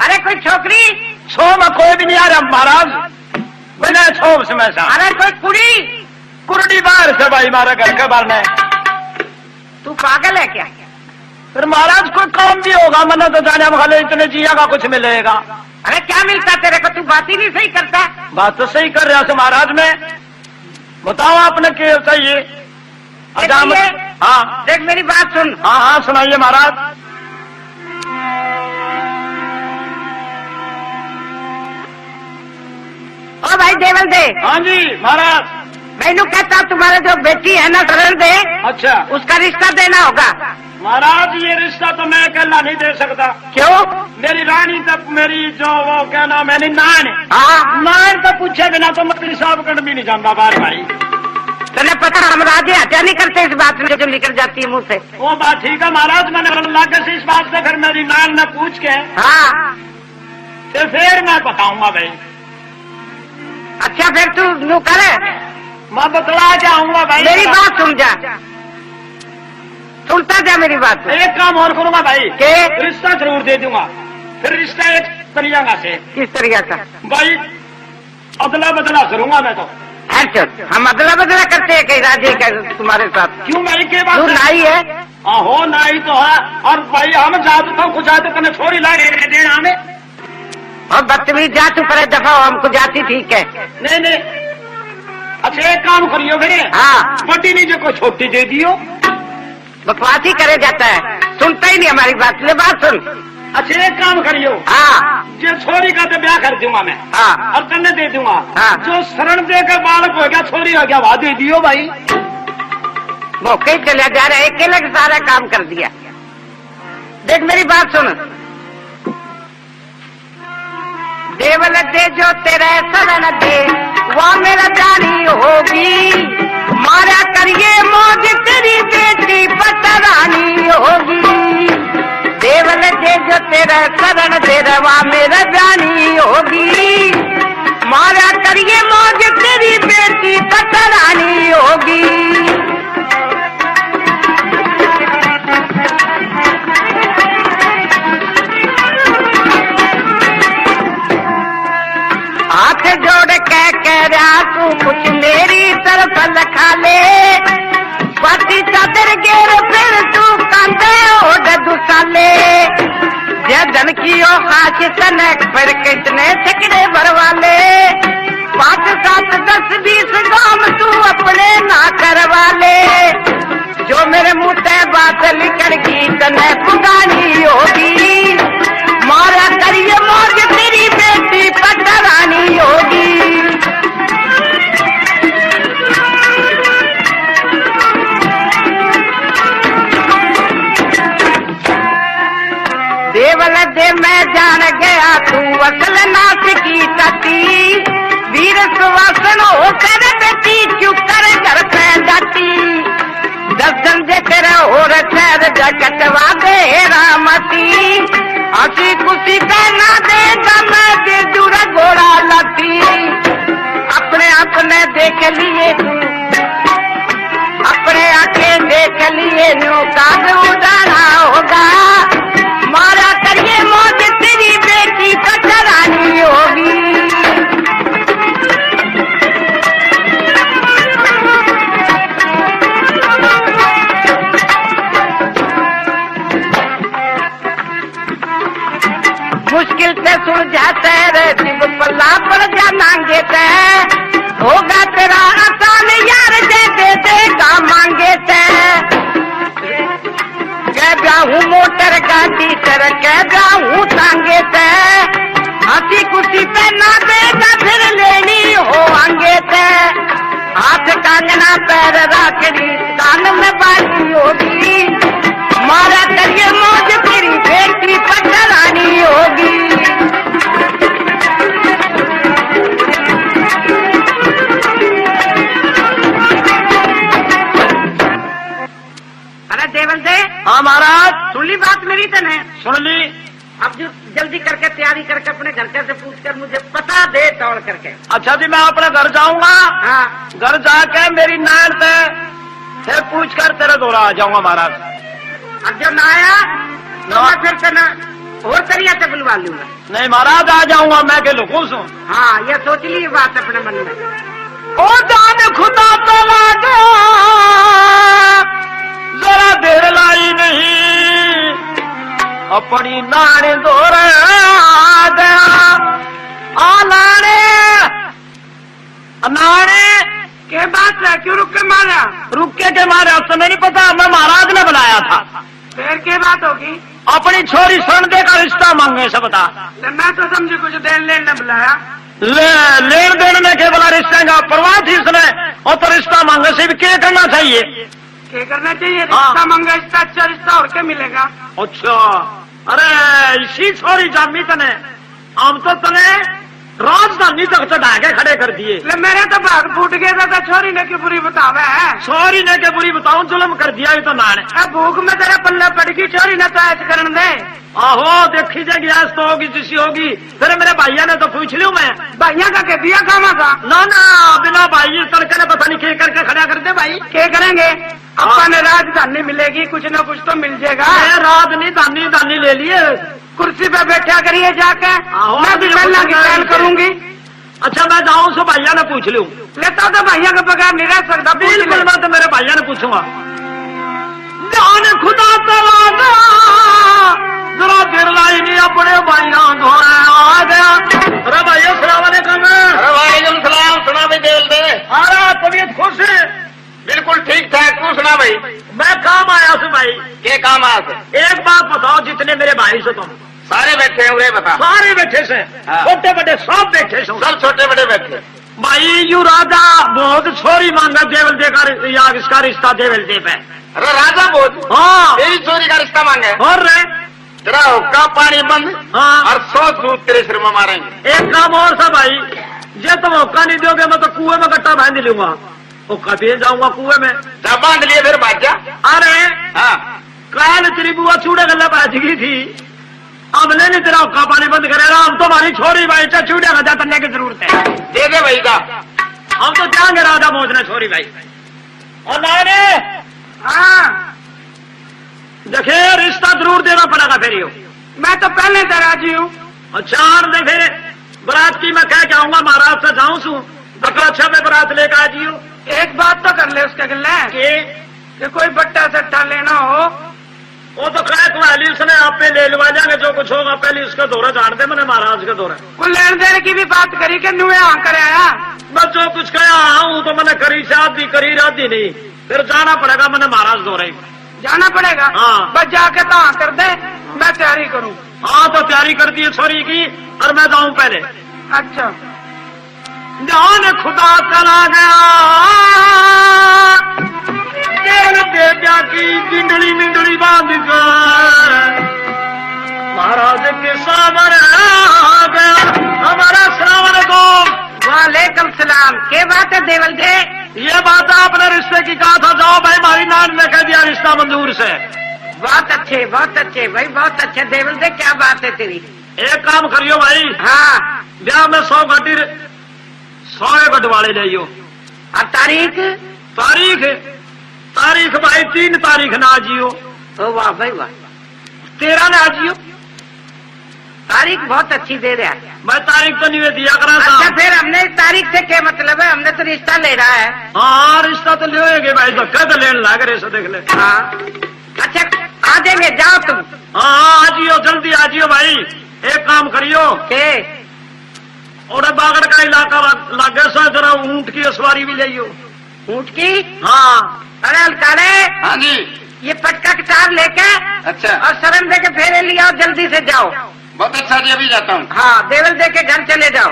अरे कोई छोकरी? सो में कोई भी नहीं आ रहा महाराज, बिना छोप से में सा। अरे कोई कुड़ी? कुरड़ी बाहर से भाई, मारे घर के बाहर ने। तू पागल है क्या? फिर महाराज कोई काम भी होगा, मैंने तो जाने हम खाली इतने जिया का कुछ मिलेगा। अरे क्या मिलता तेरे को, तू बात ही नहीं सही करता। बात तो सही कर रहा हूँ महाराज मैं। बताओ आपने क्या चाहिए? देख अजाम-, ये, हाँ। देख मेरी बात सुन। हाँ, हाँ, सुनाइए महाराज। ओ भाई देवल दे। हाँ जी महाराज। मैनू कहता तुम्हारा जो बेटी है ना शरण दे, अच्छा। उसका रिश्ता देना होगा। महाराज ये रिश्ता तो मैं अकेला नहीं दे सकता। क्यों? मेरी रानी तक, मेरी जो वो क्या नाम है, नहीं, नान। हाँ। नान तो पूछे बिना तो मंत्री साहब कण भी नहीं जाता बाहर भाई। तन्ने पता हम राजे हत्या नहीं करते इस बात में जो निकल जाती है मुंह से। वो बात ठीक है महाराज, मैंने लागे से इस बात से फिर मेरी नान ने पूछ के हाँ। तो फिर मैं बताऊंगा भाई। अच्छा फिर तू न्यू कर। मैं बतला जाऊंगा भाई। मेरी बात सुन जा, सुनता जा मेरी बात। एक काम और करूंगा भाई। के? रिश्ता जरूर दे दूंगा, फिर रिश्ता एक तरिया से। किस तरिया का? भाई अदला बदला करूंगा मैं तो। अच्छा, हम अदला बदला करते हैं कहीं राजे का तुम्हारे साथ? क्यों भाई, के बात तू है? नाई है। हाँ, हो नाई तो है। और भाई हम जात तो कुछ आते तने छोरी ला के देना हमें। और बदतमीज जा तू परे दफा हो, हमको जाती ठीक है। नहीं, नहीं। अच्छा एक काम करियो फिर। हाँ। बड़ी नहीं जो कोई छोटी दे दियो। बकवास ही करे जाता है, सुनता ही नहीं हमारी बात। ले बात सुन। अच्छा एक काम करियो। हाँ। जो छोरी का तो ब्याह कर दूंगा मैं। हाँ। और तन्ने दे दूंगा। हाँ। जो शरण दे के बालक हो गया, छोरी हो गया, वहां दे दियो भाई। मौके ही चला जा रहा है, अकेले के सारा काम कर दिया। देख मेरी बात सुन। देवल दे जो तेरे शरण दे, वा मेरा जानी होगी। मारा करिए मौज तेरी बेटी पटरानी होगी। देवल दे जो तेरे शरण दे, वा मेरा जानी होगी। मारा करिए मौज तेरी बेटी पटरानी होगी। हाथ जोड़ के कह रहा तू कुछ मेरी तरफ लखा ले, पाटी चादर गेर फिर तू कांदे ओढ़ दुसाले। जय धन की ओ खास सनक पर कितने ठिकरे भरवा ले, पाँच सात दस बीस गांव तू अपने ना करवा ले। जो मेरे मुंह ते बात निकल गई तने पुगानी होगी। मारा करिए मौज तेरी बेटी पटरानी होगी। देवल दे मैं जान गया तू असल नाश की सती। वीर सुवासन हो कर बेटी क्यों कर घर पे जाती। दर्शन जे तेरे और ठहर जा कटवा दे रामती। हंसी खुशी कहना दे मैं दे जुड़ा घोड़ा लाती। अपने अपने देख लिए तू, अपने आंखें देख लिए न्यू काग उड़ाना होगा। मारा करिए मौज तेरी बेटी पटरानी होगी। मुश्किल से सुलझा तेरे जिब पल्ला पड़ जा नांगे ते। होगा तेरा आसान यार जे दे देगा मांगे ते। कह ब्याहूं मोटर गाड़ी कर, कह ब्याहूं तांगे ते। हंसी खुशी पे ना देगा फिर लेनी हो आंगे ते। हाथ कंगना पैर राखड़ी कान में बाली होगी। मारा करिए मौज तेरी बेटी पटरानी होगी। अरे देवल दे। हाँ महाराज। सुन ली बात मेरी तने? सुन ली। अब जो जल्दी करके तैयारी करके अपने घर के से पूछ कर मुझे पता दे दौड़ करके। अच्छा जी, मैं अपने घर जाऊंगा। हाँ। घर जाके मेरी नान से फिर पूछ कर तेरे धोरा आ जाऊंगा महाराज। अब जो ना आया तो ना। मैं फिर तेना और तरिया से बुलवा लूंगा। नहीं महाराज, आ जाऊंगा, मैं के लुकूं सूं। हाँ, ये सोच ली बात अपने मन में। ओ जान खुदा तो लागा, जरा देर लाई नहीं। पड़ी नाने दो रे आ गया। आ नाने, नाने। के बात है, क्यों रुक के मारा? रुक के के मारा, तन्ने नहीं पता, मैं महाराज ने बुलाया था। फिर के बात होगी? अपनी छोरी सुन दे का रिश्ता मांगे से बता। ले, मैं तो समझी कुछ देन लेन ने बुलाया। ले, लेन देन ने के बोला रिश्ते का परवाह थी इसने, और तो रिश्ता मांगे से भी के करना चाहिए? के करना चाहिए? हाँ। रिश्ता मांगे, इससे अच्छा रिश्ता और क्या मिलेगा? अच्छा, अरे इसी छोरी जामी तने, हम तो तने राजधानी तक चढ़ा के खड़े कर दिए। ले, मेरे तो भाग फूट गए था, तो छोरी ने क्यों बुरी बतावे है? छोरी ने के बुरी बताऊं, जुल्म कर दिया ये तो नाने। अब भूख में तेरे पल्ले पड़ गई, छोरी ने तो ऐश करन दे। आहो, देखी जाएगी, आज तो होगी जिसी होगी। फिर मेरे भाइया ने तो पूछ लियो मैं। भाइया का कह दिया खामा का? ना, ना, बिना भाई तड़के ने पता नहीं के करके खड़ा कर दे भाई। के करेंगे? हाँ। अपा ने राजधानी मिलेगी, कुछ ना कुछ तो मिल जाएगा। मैं राज नहीं, धानी, धानी ले लिए। कुर्सी पे बैठा करिए जाके। आहो, मैं भी बिल्कुल, महिला की मैं पहल भी करूंगी। अच्छा, मैं जाऊं सो भाइया ने पूछ लूं। लेता तो भाइया का पगार नहीं रह सकता, पूछ बिल्कुल, ले। मैं तो मेरे भाइया ने पूछूंगा। जान खुदा तला गया, जरा देर लाई नहीं अपने भाइया धोरे आ गया। अरे भाइयों, सलाम अलैकुम। अरे वालेकुम सलाम, सुना भी देवल दे। अरे तबीयत खुश है? बिल्कुल ठीक ठाक, तू सुना भाई? मैं काम आया सु भाई। के काम आया सु? एक बात बताओ, जितने मेरे भाई सो तुम सारे बैठे हैं, उरे बता। सारे बैठे से, हाँ। छोटे बड़े सब बैठे से। सब छोटे बड़े बैठे। भाई, यू राजा भोज छोरी मांगा, देवल देकर या इसका रिश्ता देवल दे पे। अरे राजा भोज? हाँ। तेरी छोरी का रिश्ता मांगे? और रे? तेरा हुक्का पानी बंद, हाँ। और सौ सूत तेरे सिर में मारेंगे। एक काम और सा भाई, जे तुम हुक्का नहीं दोगे, मैं तो कुएं में गट्टा बांध लूंगा। हुक्का पिए जाऊंगा कुएं में। जा बांध लिए, फिर भाग जा। अरे, हाँ। काल तेरी बुआ चूड़े गल्ला भाज गई थी, हमने नहीं तेरा हुक्का पानी बंद करे। हम तो हमारी छोरी भाई, चाहे चूड़े का जा, तन्ने की जरूरत है। दे दे भाई जा। हम तो जाएंगे राजा भोज ने छोरी भाई। और नाने, हाँ। देखे, रिश्ता जरूर देना पड़ेगा फिर यो। मैं तो पहले से राजी हूँ। अच्छा, और दे फिर, बारात की मैं कह के आऊंगा, महाराज से जाऊं सू, बकरा छह में बारात लेकर आ जियो। एक बात तो कर ले उसके गले। के? कि कोई बट्टा सट्टा लेना हो। वो तो कह कुआली उसने आपे ले लवा जाएंगे, जो कुछ होगा पहले उसके दौरे जान दे, मैंने महाराज के दौरे। वो लेन देन की भी बात करी कि नुए हाँ कर आया। मैं जो कुछ कहा हूँ तो मैंने करी से आधी करी, राधी नहीं, फिर जाना पड़ेगा मैंने महाराज दौरे। जाना पड़ेगा? हाँ। बस जाके तो हाँ कर दे, मैं तैयारी करूँ। हाँ, तो तैयारी कर दी छोरी की, और मैं जाऊँ पहले। अच्छा। जान खुदा चला गया, तेल बेब्या की जिंदड़ी मिंदड़ी बांध कर महाराज के सामने आ गया। हमारा सलाम अलैकुम। वालेकुम सलाम। के बात है देवल दे? ये बात है, अपने रिश्ते की कहा था, जाओ भाई, हमारी नान ने कह दिया रिश्ता मंजूर से। बहुत अच्छे, बहुत अच्छे भाई, बहुत अच्छे देवल दे, क्या बात है तेरी। एक काम करियो भाई, हाँ। ब्याह में सौ गाड़ी, सौ बटवाले ले आइयो। और तारीख? तारीख, तारीख भाई तीन तारीख ना आ जियो। ओ वाह भाई वाह। तेरह ना आ जियो। तारीख बहुत अच्छी दे रहा है। मैं तारीख तो नहीं दिया करा था। अच्छा, फिर हमने इस तारीख से क्या मतलब है? हमने तो रिश्ता ले रहा है। हाँ, रिश्ता तो ले होएगे भाई, तो कद लेने लाग रहे सो देख ले। हाँ। अच्छा, आ जाएंगे, जाओ तुम। हाँ, हाँ, आ जियो, जल्दी आ जियो भाई। एक काम करियो। के? और बागड़ का इलाका ला-, लागे सो, जरा ऊंट की सवारी भी ले आइयो। ऊंट की? हाँ। अरे अलकाले। हाँ जी। ये पटका कटार लेके अच्छा। और शर्म दे के फेरे लियाओ, जल्दी से जाओ। बहुत अच्छा जी, अभी जाता हूँ। हाँ, देवल दे के घर चले जाओ।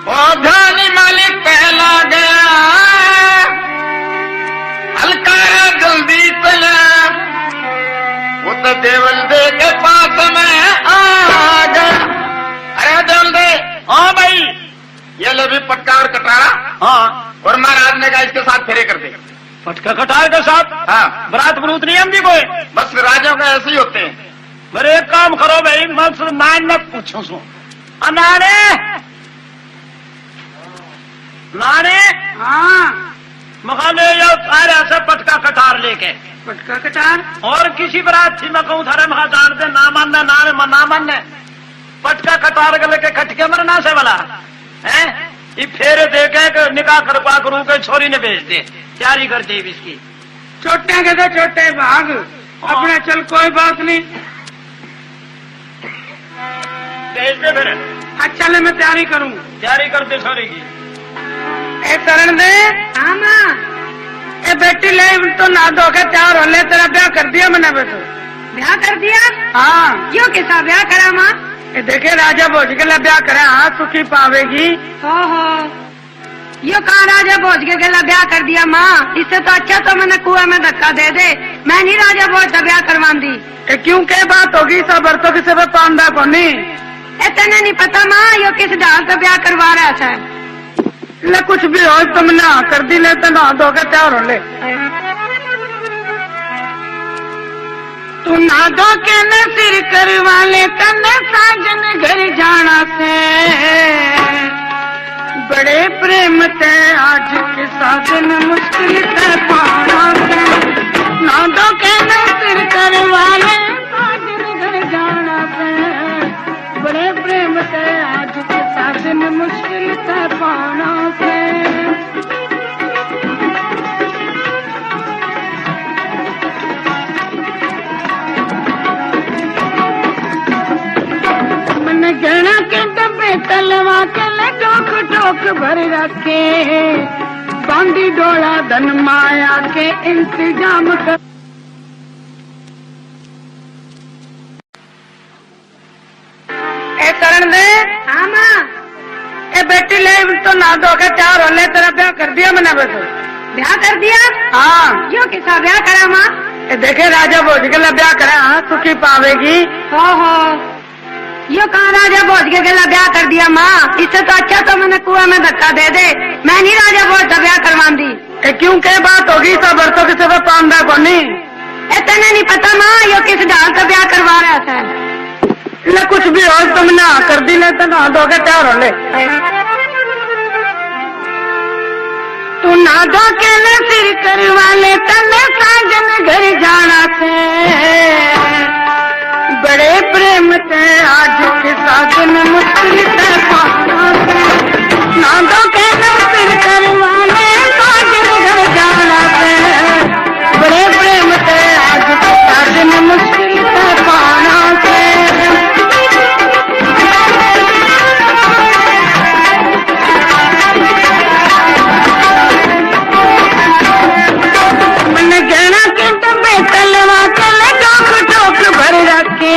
ओ धनी मालिक पहला गया, हलकारा जल्दी चला, वो तो देवल दे के पास में आ गया। अरे देवल दे। हाँ भाई। ये ले भी पटका और कटारा। हाँ। और महाराज ने कहा इसके साथ फेरे कर दे। पटका कटार के साथ? हाँ। बरात बरूत नहीं आंदी कोई? बस राजा का ऐसे ही होते हैं। मेरे एक काम करो भाई, मैं तो नान न पूछूं सू। आ नाने, नाने। हाँ। मखा ले यो आ रहा से पटका कटार लेके। पटका कटार? और किसी बरात थी मैं कहूँ थारे मखा जान दे, ना मानने, नाने, ना मानने। पटका कटार के लेके खटके मरना से वाला, हैं? ये फेरे दे के एक निकाह करवा करू के छोरी ने भेज दे, तैयारी कर दे इसकी। छोटे के तो छोटे भाग, अपने चल, कोई बात नहीं। भेज दे फिर। अच्छा ले, मैं तैयारी करूँ। तैयारी कर दे सारी की। ए करण दे। हाँ माँ। ए बेटी ले, तो नहा धो के तैयार हो ले, तेरा ब्याह कर दिया मैंने बस। ब्याह कर दिया? हाँ। यो किसा ब्याह करा माँ? ए देखे, राजा भोज के लिए ब्याह करा, हाँ, सुखी पावेगी। ओहो, यो कहाँ राजा भोज के गेला ब्याह कर दिया माँ? इससे तो अच्छा तो मैंने कुएं में धक्का दे दे, मैं नहीं राजा भोज का ब्याह करवांदी। ए क्यों, के बात होगी? सब तो किसी पे पांदा कोनी। ए तने नहीं पता माँ, यो किस ढाल पे ब्याह करवा रहा है। ले कुछ भी हो, तुमने हाँ कर दी, ले तो नहा धो के तैयार हो ले। तू नहा धो के न सिर करवा ले, तन्ने साजन घर जाना से। बड़े प्रेम ते आज के साजन मुश्किल ते पाना से। नहा धो के न सिर करवा ले, साजन घर जाना से। बड़े प्रेम ते आज के साजन मुश्किल ते पाना से। मन गहना के डब्बे तलवा के ले टोक टोक भर रखे, बांदी डोला धन माया के इंतजाम कर। ए करण दे। हाँ माँ। ए बेटी ले, तो नहा धो के तैयार हो ले, तेरा ब्याह कर दिया मैंने बस। ब्याह कर दिया? हाँ। यो किसा ब्याह करा माँ? ए देखे, राजा भोज के लिए ब्याह करा, हाँ, सुखी पावेगी। ओहो, यो कहाँ राजा भोज के गेला ब्याह कर दिया माँ? इससे तो अच्छा तो मैंने कुएं में धक्का दे दे, मैं नहीं राजा भोज का ब्याह करवांदी। ए क्यों, के बात होगी? सब तो किसी पे पांदा कोनी। ए तने नहीं पता माँ, यो किस ढाल पे ब्याह करवा रहा है। ले कुछ भी हो, तुमने हाँ कर दी, ले तो नहा धो के तैयार हो ले। तू नहा धो के ले सिर करवा ले, तन्ने साजन घर जाना से। बड़े प्रेम ते आज के साजन मुश्किल ते पाना से। नहा धो के ले सिर करवा ले, साजन घर जाना से। बड़े प्रेम ते आज के साजन मुश्किल ते पाना से। मन गहना के डब्बे तलवा के ले टोक टोक भर रखे,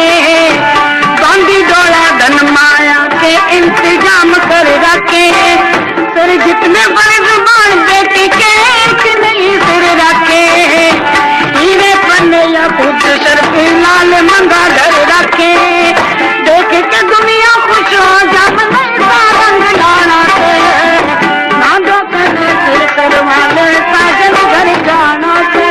बांदी डोला धन माया के इंतजाम कर रखे। सर जितने बड़े जुबान बेटी के, एक नहीं सिर रखे। हीरे पन्ने या खुद शर्फ लाल मंगा धर रखे। देख के दुनिया खुश हो जावे, ऐसा रंग लाना से। ना दो कने सिर करवा ले, साजन घर जाना से।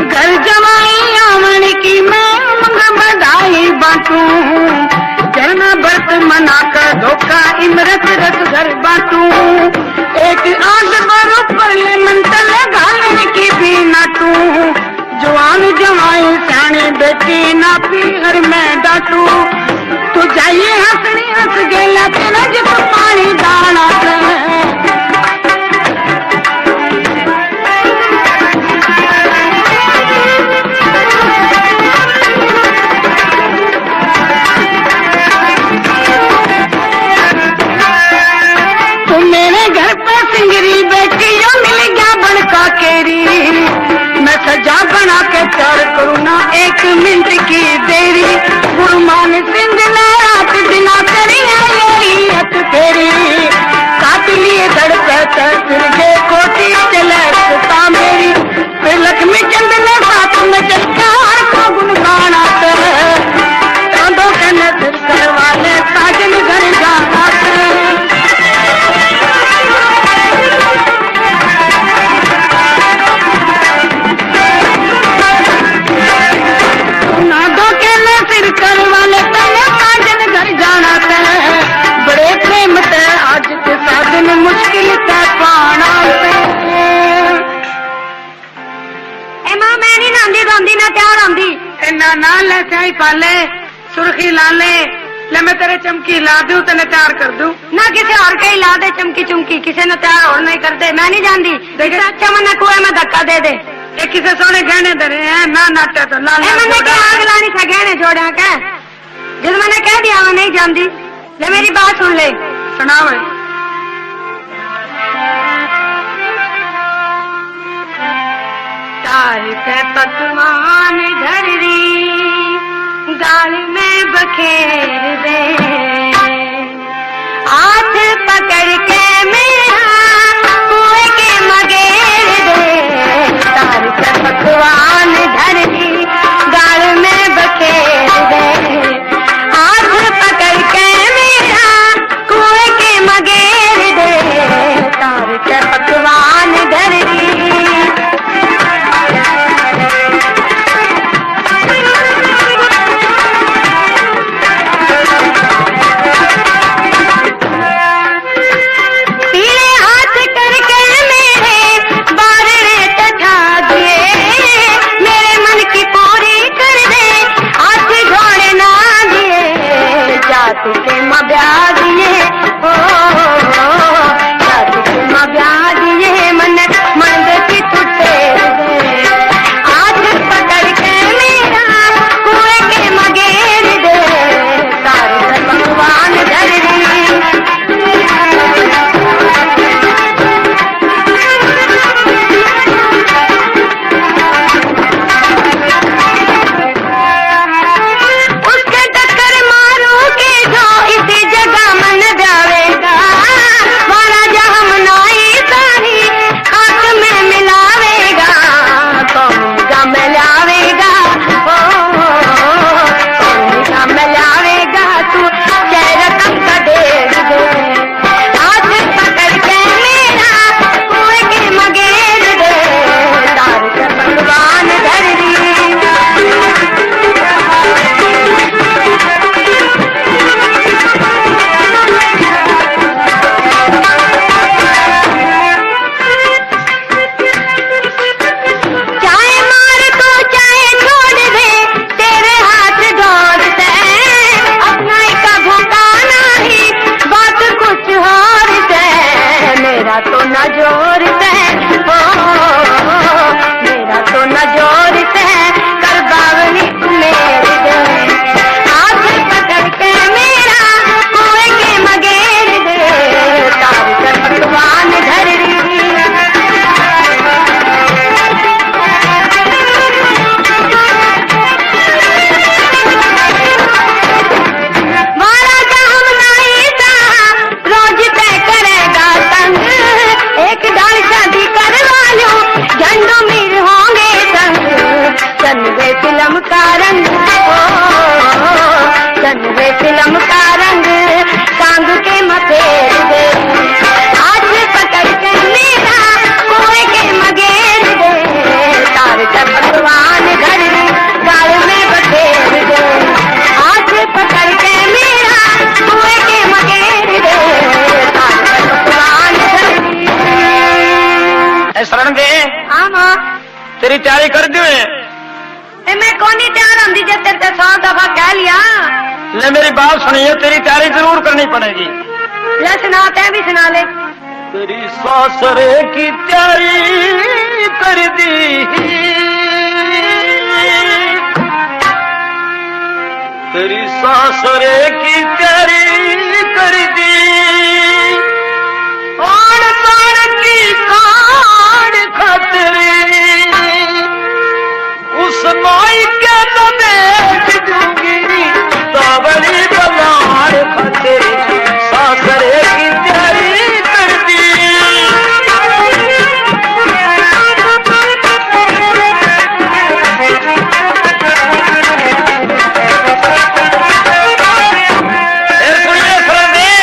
घर जमाई आवन की मैं उमंग बधाई बांटूं, जरना बरत मना का धोखा इमरत रस घर बांटूं। एक आध बार ऊपर ले मन तले घालन की भी नाटूं, जवान जवाई स्याणी बेटी ना पीहर मैं डाटू। तू जाइए हंसनी हंस गेला तेरा जित पानी दाना से। तू मेरे घर पे सिंगरी बैठी, यो मिल गया बनका केरी। मैं सजा बना के प्यार करूँ ना एक मिनट की देरी। गुरु मान सिंह ने रात दिना करी है यही हथ फेरी। काट लिए दड़पे ते फिर ये कोठी चले सुता मेरी। फिर लक्ष्मी चंद ने साथ में चल प्यार का गुण गाना ते। कांदो कने फिर करवा ले साजन घर जाना ते। ना दो केले सिर करवा ले, पहले साजन घर जाना ते। बड़े प्रेम ते आज के साजन मुश्किल ते पाना ते। ए माँ, मैं नहीं नहांदी धोंदी, ना तैयार होंदी। ए ना, ना ले चाय पा ले, सुर्खी ला ले, ले मैं तेरे चमकी ला दूं, तने तैयार कर दूं। ना किसी और के ही ला दे चमकी चुमकी, किसी ने तैयार और नहीं कर दे, मैं नहीं जानती। देख इससे अच्छा मन्ने कुएं में धक्का दे दे। ये किसे सोने गहने धरे हैं, ना नाटे तो लाल ए, लाल मन्ने जोड़ा। क्या आग लानी था गहने जोड़ा के? जब मैंने कह दिया मैं नहीं जानती, ले मेरी बात सुन ले। सुनाओ। तार पे पकवान धर री, गाल में बखेर दे। हाथ पकड़ के मेरा कुएं के मगेर दे, तार पे पकवान धर री, गाल में बखेर दे। हाथ पकड़ के मेरा कुएं के मगेर दे, तार के पकवान धर री। पीले हाथ करके मेरे बारणे तठा दिए, मेरे मन की पूरी कर दे, हाथ जोड़े ना दिए, जात के माँ ब्याह दिए, ओ, जात के माँ ब्याह दिए, मन, मन की छुट्टे दे। हाथ पकड़ के मेरा कुएं के मगेर दे, तार पे पकवान धर री। उसके टक्कर मारूं के जो इसी जगह मन ब्यावेगा, वाला जहम नाई सारी हाथ में मिलावेगा, कौन जा मिलावेगा, ओ, कौन जा मिलावेगा तू, चेहरा तन का देख दे। हाथ पकड़ के मेरा कुएं के मगेर दे, तार के पकवान धर री। चाहे मार तू चाहे छोड़ दे, तेरे हाथ डोर से अपना ही का भुकाना ही बात कुछ और से। मेरा तो ना जोर से, ओ, मेरा तो ना जोर से, कर बावली तू मेरे दे। हाथ पकड़ के मेरा कुएं के मगेर दे, तार के पकवान धर री। मारा काम नहीं था, रोज तय करेगा तंग। एक डाल शादी करवा लो, झंडू मीर होंगे संग। चन्नवे फिल्म का रंग, ओ, चन्नवे फिल्म का रंग, चांद के मथेर दे। हाथ पकड़ के मेरा कुएं के मगेर दे, तार के पकवान धर री, गाल में बखेर दे। हाथ पकड़ के मेरा कुएं के मगेर दे, तार के पकवान धर री। ए शरण दे। हाँ माँ। तेरी तैयारी कर दी है। ए, मैं कोनी तैयार होंदी जे तेरे ते सौ दफा कह लिया। ले मेरी बात सुनिए, तेरी तैयारी जरूर करनी पड़ेगी। ले सुना, तै भी सुना ले। तेरी सासरे की तैयारी कर दी, तेरी सासरे की तैयारी कर दी, आन बान की कान खातरी। उस माई के तो बेच दूंगी, तावली बलार फतेह, सासरे की तैयारी कर दी। ए, सुनिए, सुनिए।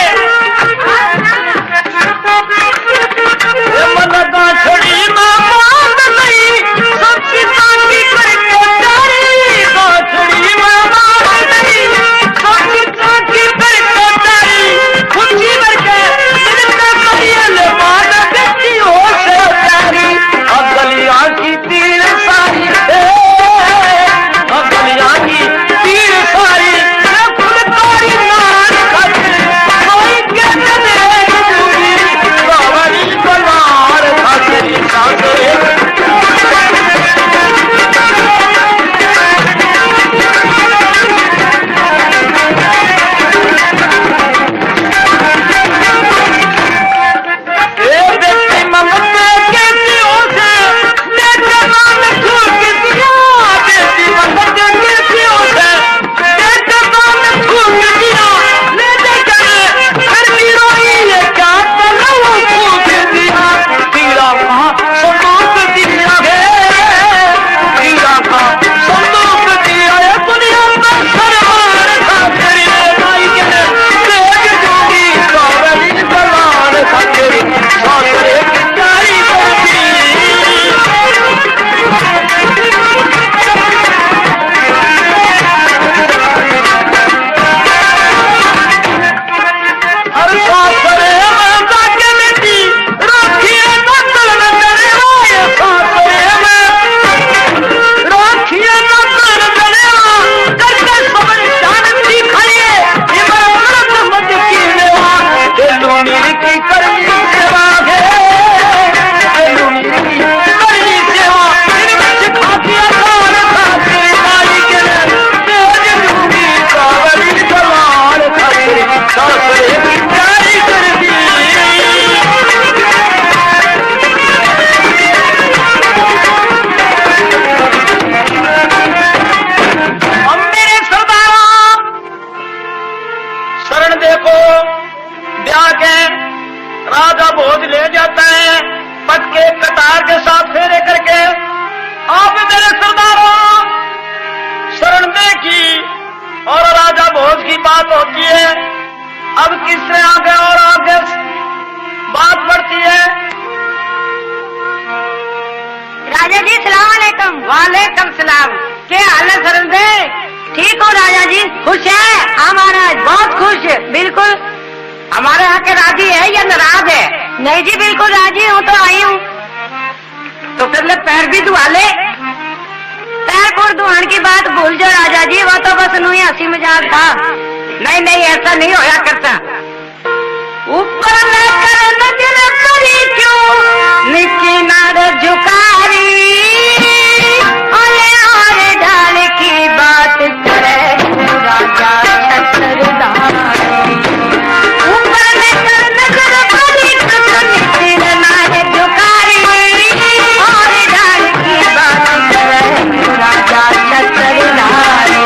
ए, मन गांठड़ी में बांध लई, सच्ची साची करके प्यारी और राजा भोज की बात होती है। अब किससे आगे और आगे बात बढ़ती है। राजा जी, सलाम अलैकुम। वालेकुम सलाम। क्या हाल है सरन दे? ठीक हो राजा जी? खुश है? हाँ महाराज, बहुत खुश। बिल्कुल। हमारे यहाँ के राजी है या नाराज है? नहीं जी, बिल्कुल राजी हूँ, तो आई हूँ। तो फिर ले पैर भी धुआ ले। पैर पुर धुआन की बात भूल जाओ राजा जी, वो तो बस नुई हंसी मजाक था। नहीं, नहीं, ऐसा नहीं होया करता। ऊपर लेकर नजर करी क्यों, नीचे नाड़ झुकारी। ओले और ढाल की बात करे राजा छत्रधारी। ऊपर लेकर नजर करी क्यों, नीचे नाड़ झुकारी। और ढाल की बात करे राजा छत्रधारी।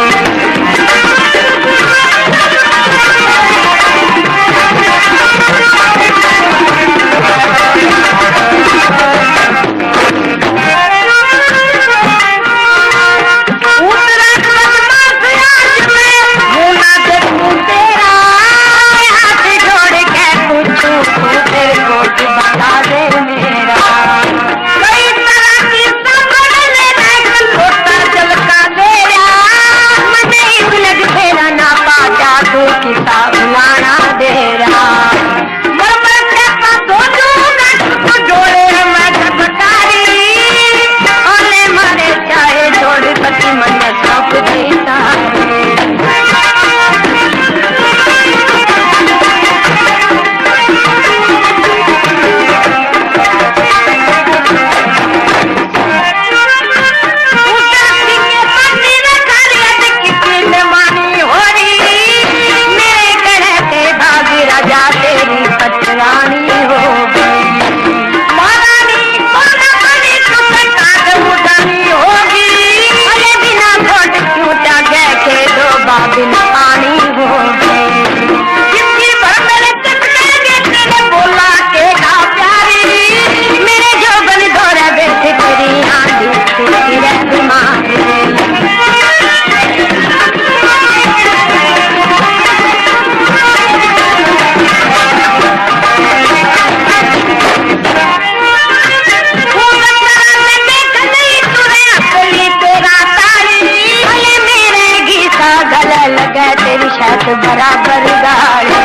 गला लगे तेरी छत बराबर गाली।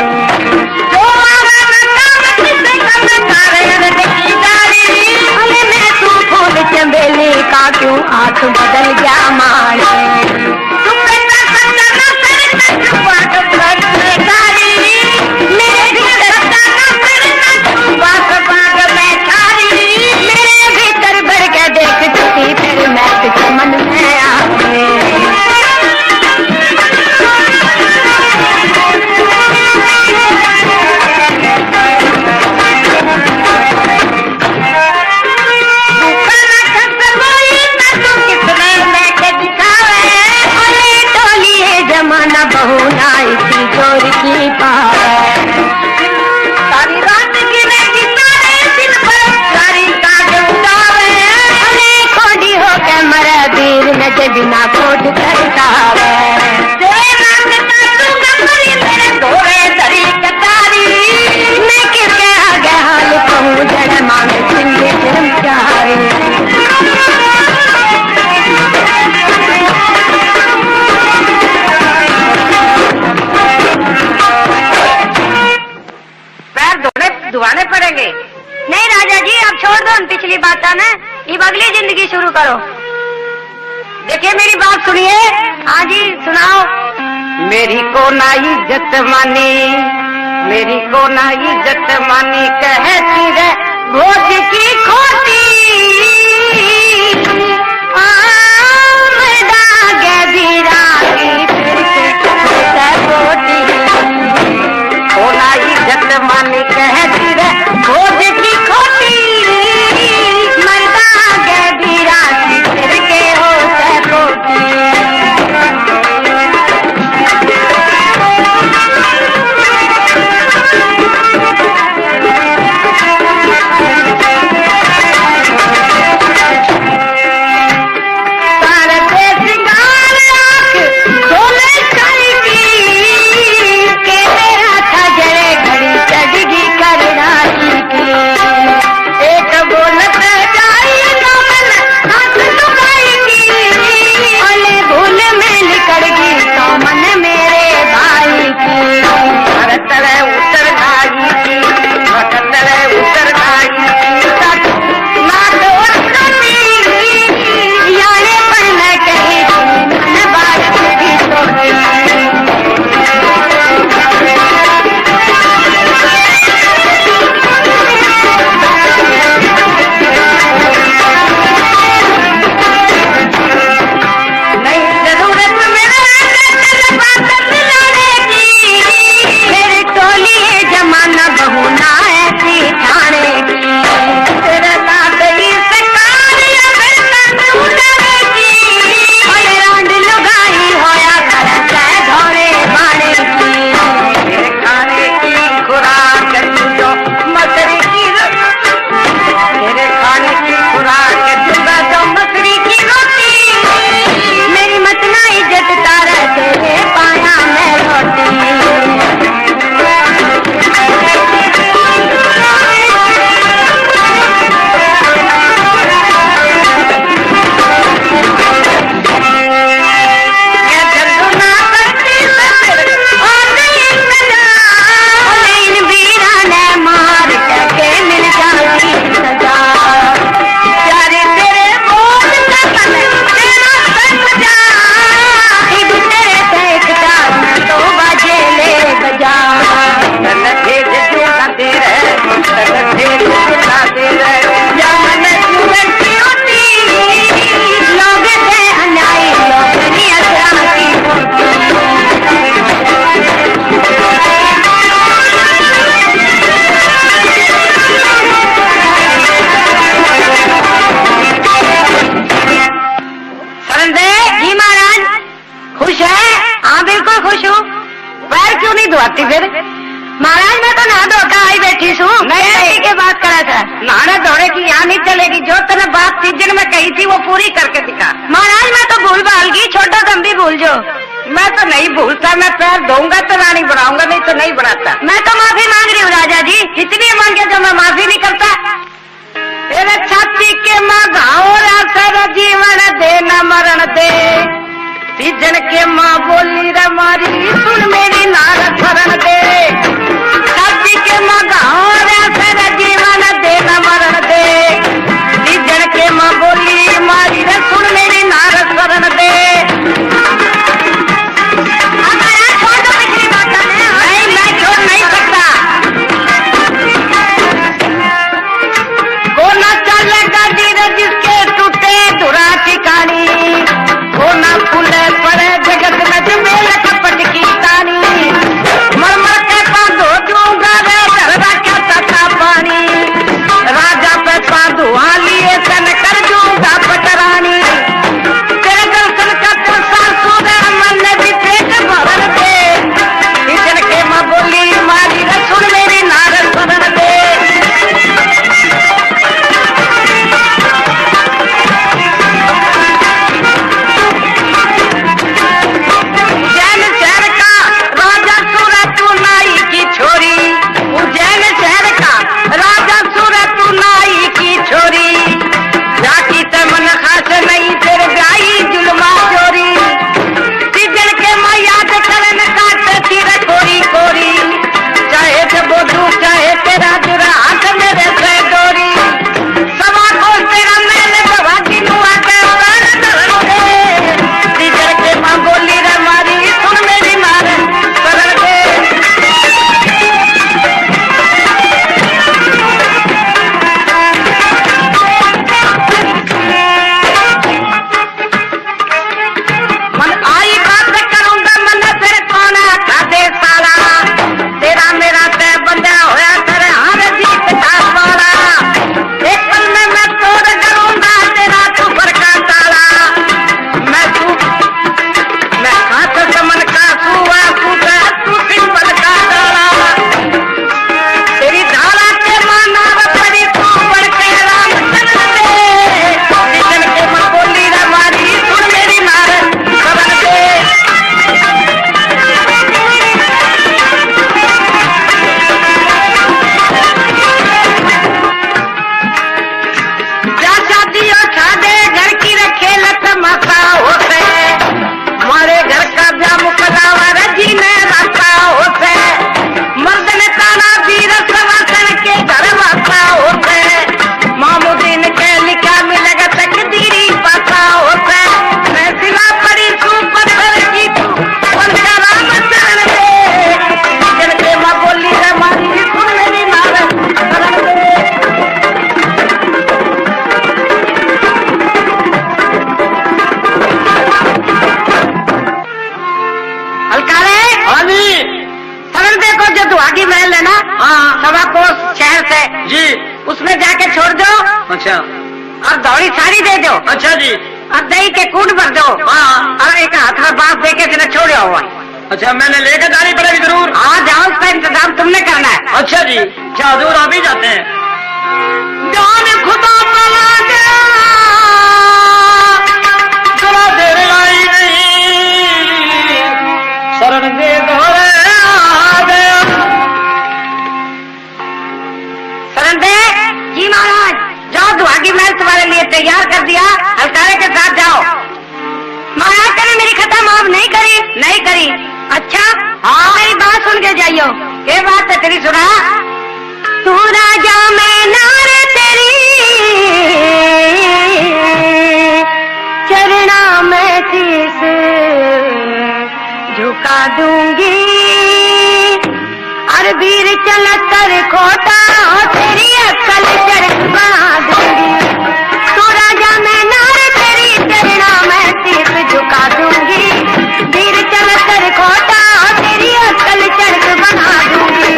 जो मारा ना काम किसे कम करे रब की गाली। अरे मैं तू फूल चमेली का क्यों हाथ बदल गया माली। तू कहता सच्चा ना कर, मैं चुप बात बात में गाली। मेरे भीतर सच्चा ना कर, मैं चुप बात बात में गाली। मेरे भीतर भर के देख चुकी फिर मैं तुझे मन में आऊंगी। जमाना बहू ना इसी जोर की पावे। सारी रात गिने की सारे दिन पर सारी काज उड़ावे। अरे खोड़ी होके मरे वीर न के बिना खोट करता वे। तेरे नाम का तू गंगरी मेरे धोरे धरी कटारी। मैं किसके आगे हाल कहूँ जड़ मांग सिंह प्यारी। पैर धोने, धुआने पड़ेंगे। नहीं राजा जी, आप छोड़ दो उन पिछली बातें ना, इब अगली जिंदगी शुरू करो। देखिए, मेरी बात सुनिए। हाँ जी, सुनाओ। मेरी को ना इज्जत मानी, मेरी को ना इज्जत मानी, कहती रे भोज की खोटी। आमदा गैबीरा की फिर से कोटी। कोना इज्जत मान कहती रे भोज की खोटी। मर्दा गैबीरा की फिर के हो सै कोटी। फिर? महाराज, मैं तो नहा धो के आई बैठी सूं। नहीं, नहीं। के बात करा था? नहाने धोने की यहाँ नहीं चलेगी। जो तने बात सीजन में कही थी, वो पूरी करके दिखा। महाराज, मैं तो भूल भाल गई, छोड़ो, तुम भी भूल जाओ। मैं तो नहीं भूलता, मैं पैर धोऊंगा तो रानी बनाऊंगा, नहीं तो नहीं बनाता। मैं तो माफी मांग रही हूँ राजा जी। कितनी मांगे जो मैं माफी नहीं करता? तेरे छाती के माँ घाव रा सर जीवन दे न मरण दे। तीजन के माँ बोली रे मारी, सुन मेरी नार शरण दे। छाती के माँ घाव रा सर जीवन दे न मरण दे। तीजन के माँ बोली मारी रे, सुन मेरी नार शरण दे। अब यार छोड़ दो पिछली बात। नहीं, मैं छोड़ नहीं सकता। कोना चले गाड़ी रे जिसके टूटे धुरा ठिकानी, कोना खुले पड़े जगत में जमेल कपट की तानी। मर मर के बांधो दूंगा रे घर रखे तथा पानी, राजा पे साधु लिए तन कर दूंगा पटरानी। तेरे दर्शन का तो सासू रे मन भी पेट भरन दे। इधर के माँ बोली मारी रे, सुन मेरी नार शरण दे। उज्जैन शहर का राजा सूरा तू नाई की छोरी, उज्जैन शहर का राजा सूरा तू नाई की छोरी। जाति ते मन खास नहीं, तेरे ब्याही जुल्मा चोरी। सीजन के माँ याद करन काट सिर कोरी कोरी। चाहे जब बोलूं, चाहे तेरा जुरा हाथ मेरे से डोरी। सवा को तेरा मैंने भवाजी नु आके उड़ान करण दे। सीजन के माँ बोली रे मारी, सुन मेरी नार शरण दे। मन आई बात करूंगा, मन फिर कौन खादे साला। तेरा मेरा तय बंदा होया कर हर जीत का पाला। एक पल में मैं तोड़ करूंगा तेरा कुफर का ताला। मैं तू, मैं हाथ समन का सुआ, तू का तू सिंपल का ताला। तेरी धारा के मानव परी तू बढ़ के रामचंद्र दे। किशन के मन बोली रे मारी, सुन मेरी नार शरण दे। जा शादी और छादे घर की रखे लत माता होते। मारे घर का ब्याह मुकदावा रे जी ने रास्ता होते। मर्द ने ताना वीर सवासन के घर वासा होते। मामूदीन के लिखा मिलग तकदीरी पासा होते। मैं सिला पड़ी तू पत्थर की तू, पर राम शरण दे। जन के माँ बोली रे मारी, सुन मेरी नार शरण दे। हलकारे? हाँ जी। शरण दे को जो दुहागी महल है ना, हाँ। सवा कोस शहर से, जी। उसमें जाके छोड़ दो। अच्छा। और धौली साड़ी दे दो। अच्छा जी। और दही के कूट भर दो। हाँ। और एक हाथ में बांस दे के इसने छोड़ आओ। अच्छा, मैंने लेकर जानी पड़ेगी जरूर। हाँ, जाओ, उसका इंतजाम तुमने करना है। अच्छा जी। अच्छा हजूर, आप ही जाते हैं। जान खुदा बना गया, जरा देर आई नहीं, शरण दे दो रे आ गया। शरण दे। जी महाराज। जाओ, दुहागी महल तुम्हारे लिए तैयार कर दिया, हलकारे के साथ जाओ। महाराज, तेने मेरी खता माफ नहीं करी? नहीं करी। अच्छा? हाँ। मेरी बात सुन के जाइयो। ये बात तो तेरी सुना। तू राजा, मैं नार तेरी, चरणा में शीश झुका दूंगी। और वीर चलत कर खोटा, तेरी अक्ल चरख बना दूंगी। तू राजा, मैं नार तेरी, चरणा में शीश झुका दूंगी। वीर चलत कर खोटा, तेरी अक्ल चरख बना दूंगी।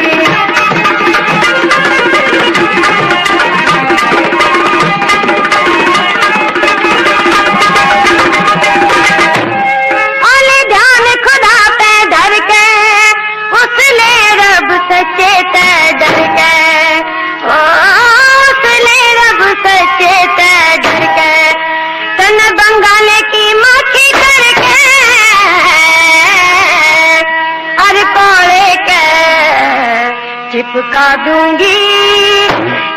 और ध्यान खुदा पे धर के, उसने झुका दूंगी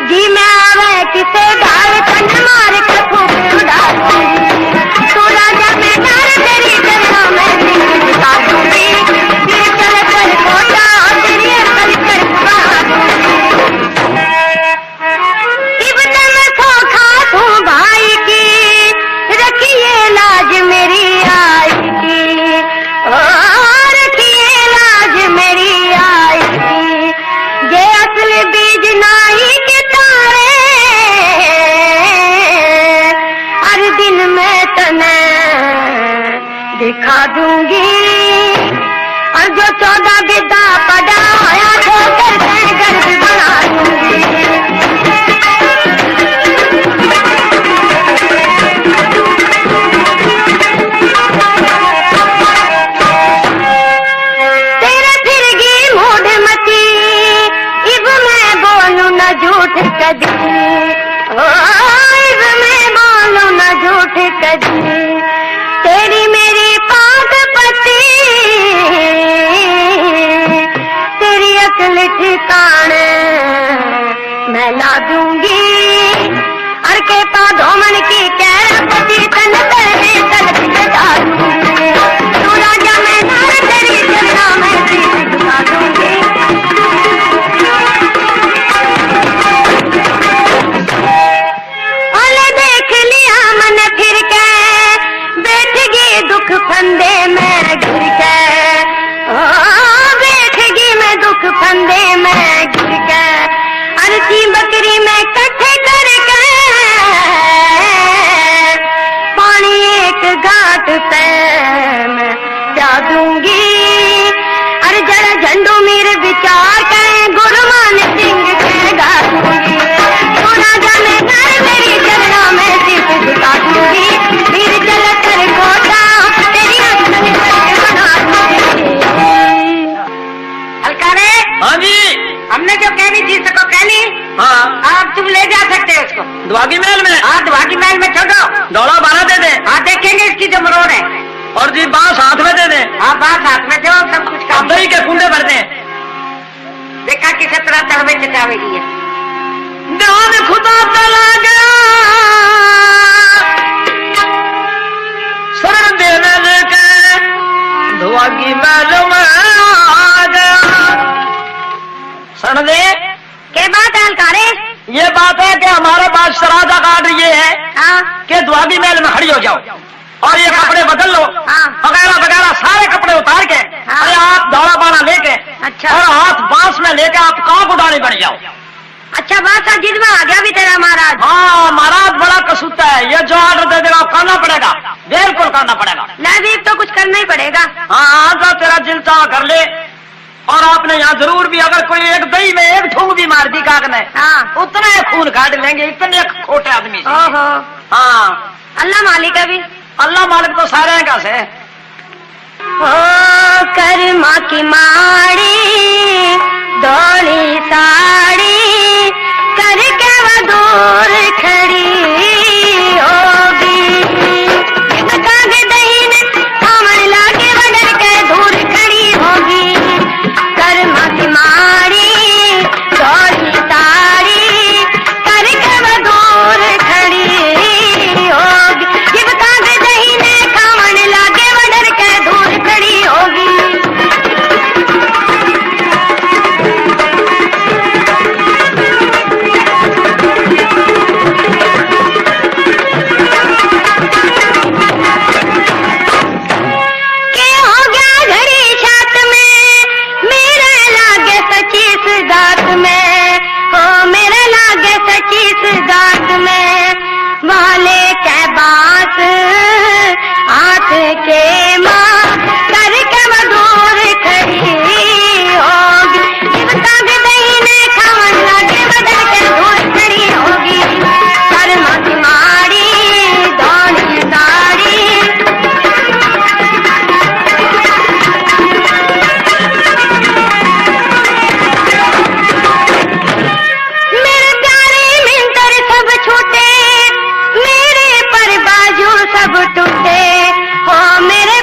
जी मैं आवे किसे ढाल, तन मार के फूक उड़ा दूंगी। तू राजा मैं नार, तेरी गरना मैं सिंह झुका दूंगी। फिर चल कर कोटा, तेरी अकल कर बना दूंगी। इब ते मैं सौखा सूं भाई की, रखिए लाज मेरी आई की, ओ रखिए लाज मेरी आई की। जे असल बीज नाई के तारे, हर दिन मैं तने दिखा दूंगी। और जो चौदह विद्या पढ़ा होया, ठोकर से गर्द बना दूंगी। तेरे फिरगी मूड मती, इब मैं बोलूं ना झूठ कदी। ओ, इब मैं बोलूं ना झूठ कदी। तेरी मेरी पाग पति, तेरी अकल ठिकाने मैं ला दूंगी। अर के पा धोमन की कैरपति, तन तेरे तलक के डालूंगी। तू राजा मैं नार, तेरी गरना मैं सिंह झुका दूंगी। ओले देख लिया मन फिर के, बैठ गई दुख फंदे में घिर के। ओ, बैठ गई मैं दुख फंदे में घिर के। अरसी बकरी में कट्ठे करके, पानी एक घाट पे मैं प्या दूंगी। अरे जरा झंडू मेरे विचार करें, गुरु मान सिंह के गा दूंगी। तू राजा मैं नार, तेरी गरना मैं सिंह झुका दूंगी। फिर चल कर कोटा, तेरी अकल पर बना दूंगी। हलकारे, हाँ जी। हमने जो कहनी थी, सबको कह ली। हाँ। अब तुम ले जा सकते हो उसको। दुआगी महल में? हाँ, दुआगी महल में छोड़ो। धौला बाना दे दे। हाँ, देखेंगे इसकी जो मरोड़ है। और जी, बांस हाथ में दे दे। हाँ, बांस हाथ में दो, सब कुछ काम। अब दही के कुंडे भर दे। देखा किस तरह तड़वे चटावेगी है। ध्यान खुदा पे लागे, शरण देने लेके दुआगी महल में आ गया। सुन दे। क्या बात है हलकारे? ये बात है कि हमारे बादशाह राजा का आर्डर ये है हाँ। कि दुआगी महल में खड़ी हो जाओ और ये कपड़े बदल लो, हाँ। वगैरह वगैरह सारे कपड़े उतार के, हाँ। अरे आप धौला बाना लेके अच्छा। और हाथ बांस में लेके आप कांप उड़ानी बन जाओ। अच्छा बादशाह, जिद में आ गया भी तेरा महाराज। हाँ, महाराज बड़ा कसूता है, ये जो आर्डर दे देगा, करना पड़ेगा, बिल्कुल करना पड़ेगा। नहीं भी तो कुछ करना ही पड़ेगा। हाँ, हाँ, जो तेरा दिल चाह कर ले। और आपने यहाँ जरूर भी, अगर कोई एक दही में एक ठूंग भी मार दी काग ने, हाँ। उतना ही खून काट लेंगे, इतने खोटे आदमी से। ओहो। हाँ। अल्लाह मालिक है भी। अल्लाह मालिक तो सारे का से। ओ कर्मा की माड़ी, धोली साड़ी, करके वो दूर खड़ी होगी। काग दही ने खावण लागे, वो डर के दूर खड़ी होगी। कर्मा की माड़ी, धोली साड़ी, करके वो दूर खड़ी होगी। जब काग दही ने खावण लागे, वो डर के दूर खड़ी होगी। के हो गया घड़ी छात में, मेरे लागे सच्ची इस गात में, ओ मेरे लागे सच्ची इस गात में, वाले के बास हाथ के माँ करके वो दूर खड़ी होगी। जब काग दही ने खावण लागे, वो डर के दूर खड़ी होगी। कर्मा की माड़ी, धोली साड़ी। मेरे प्यारे मिंतर सब छूटे, मेरे पर बाजू सब टूटे। ओ मेरे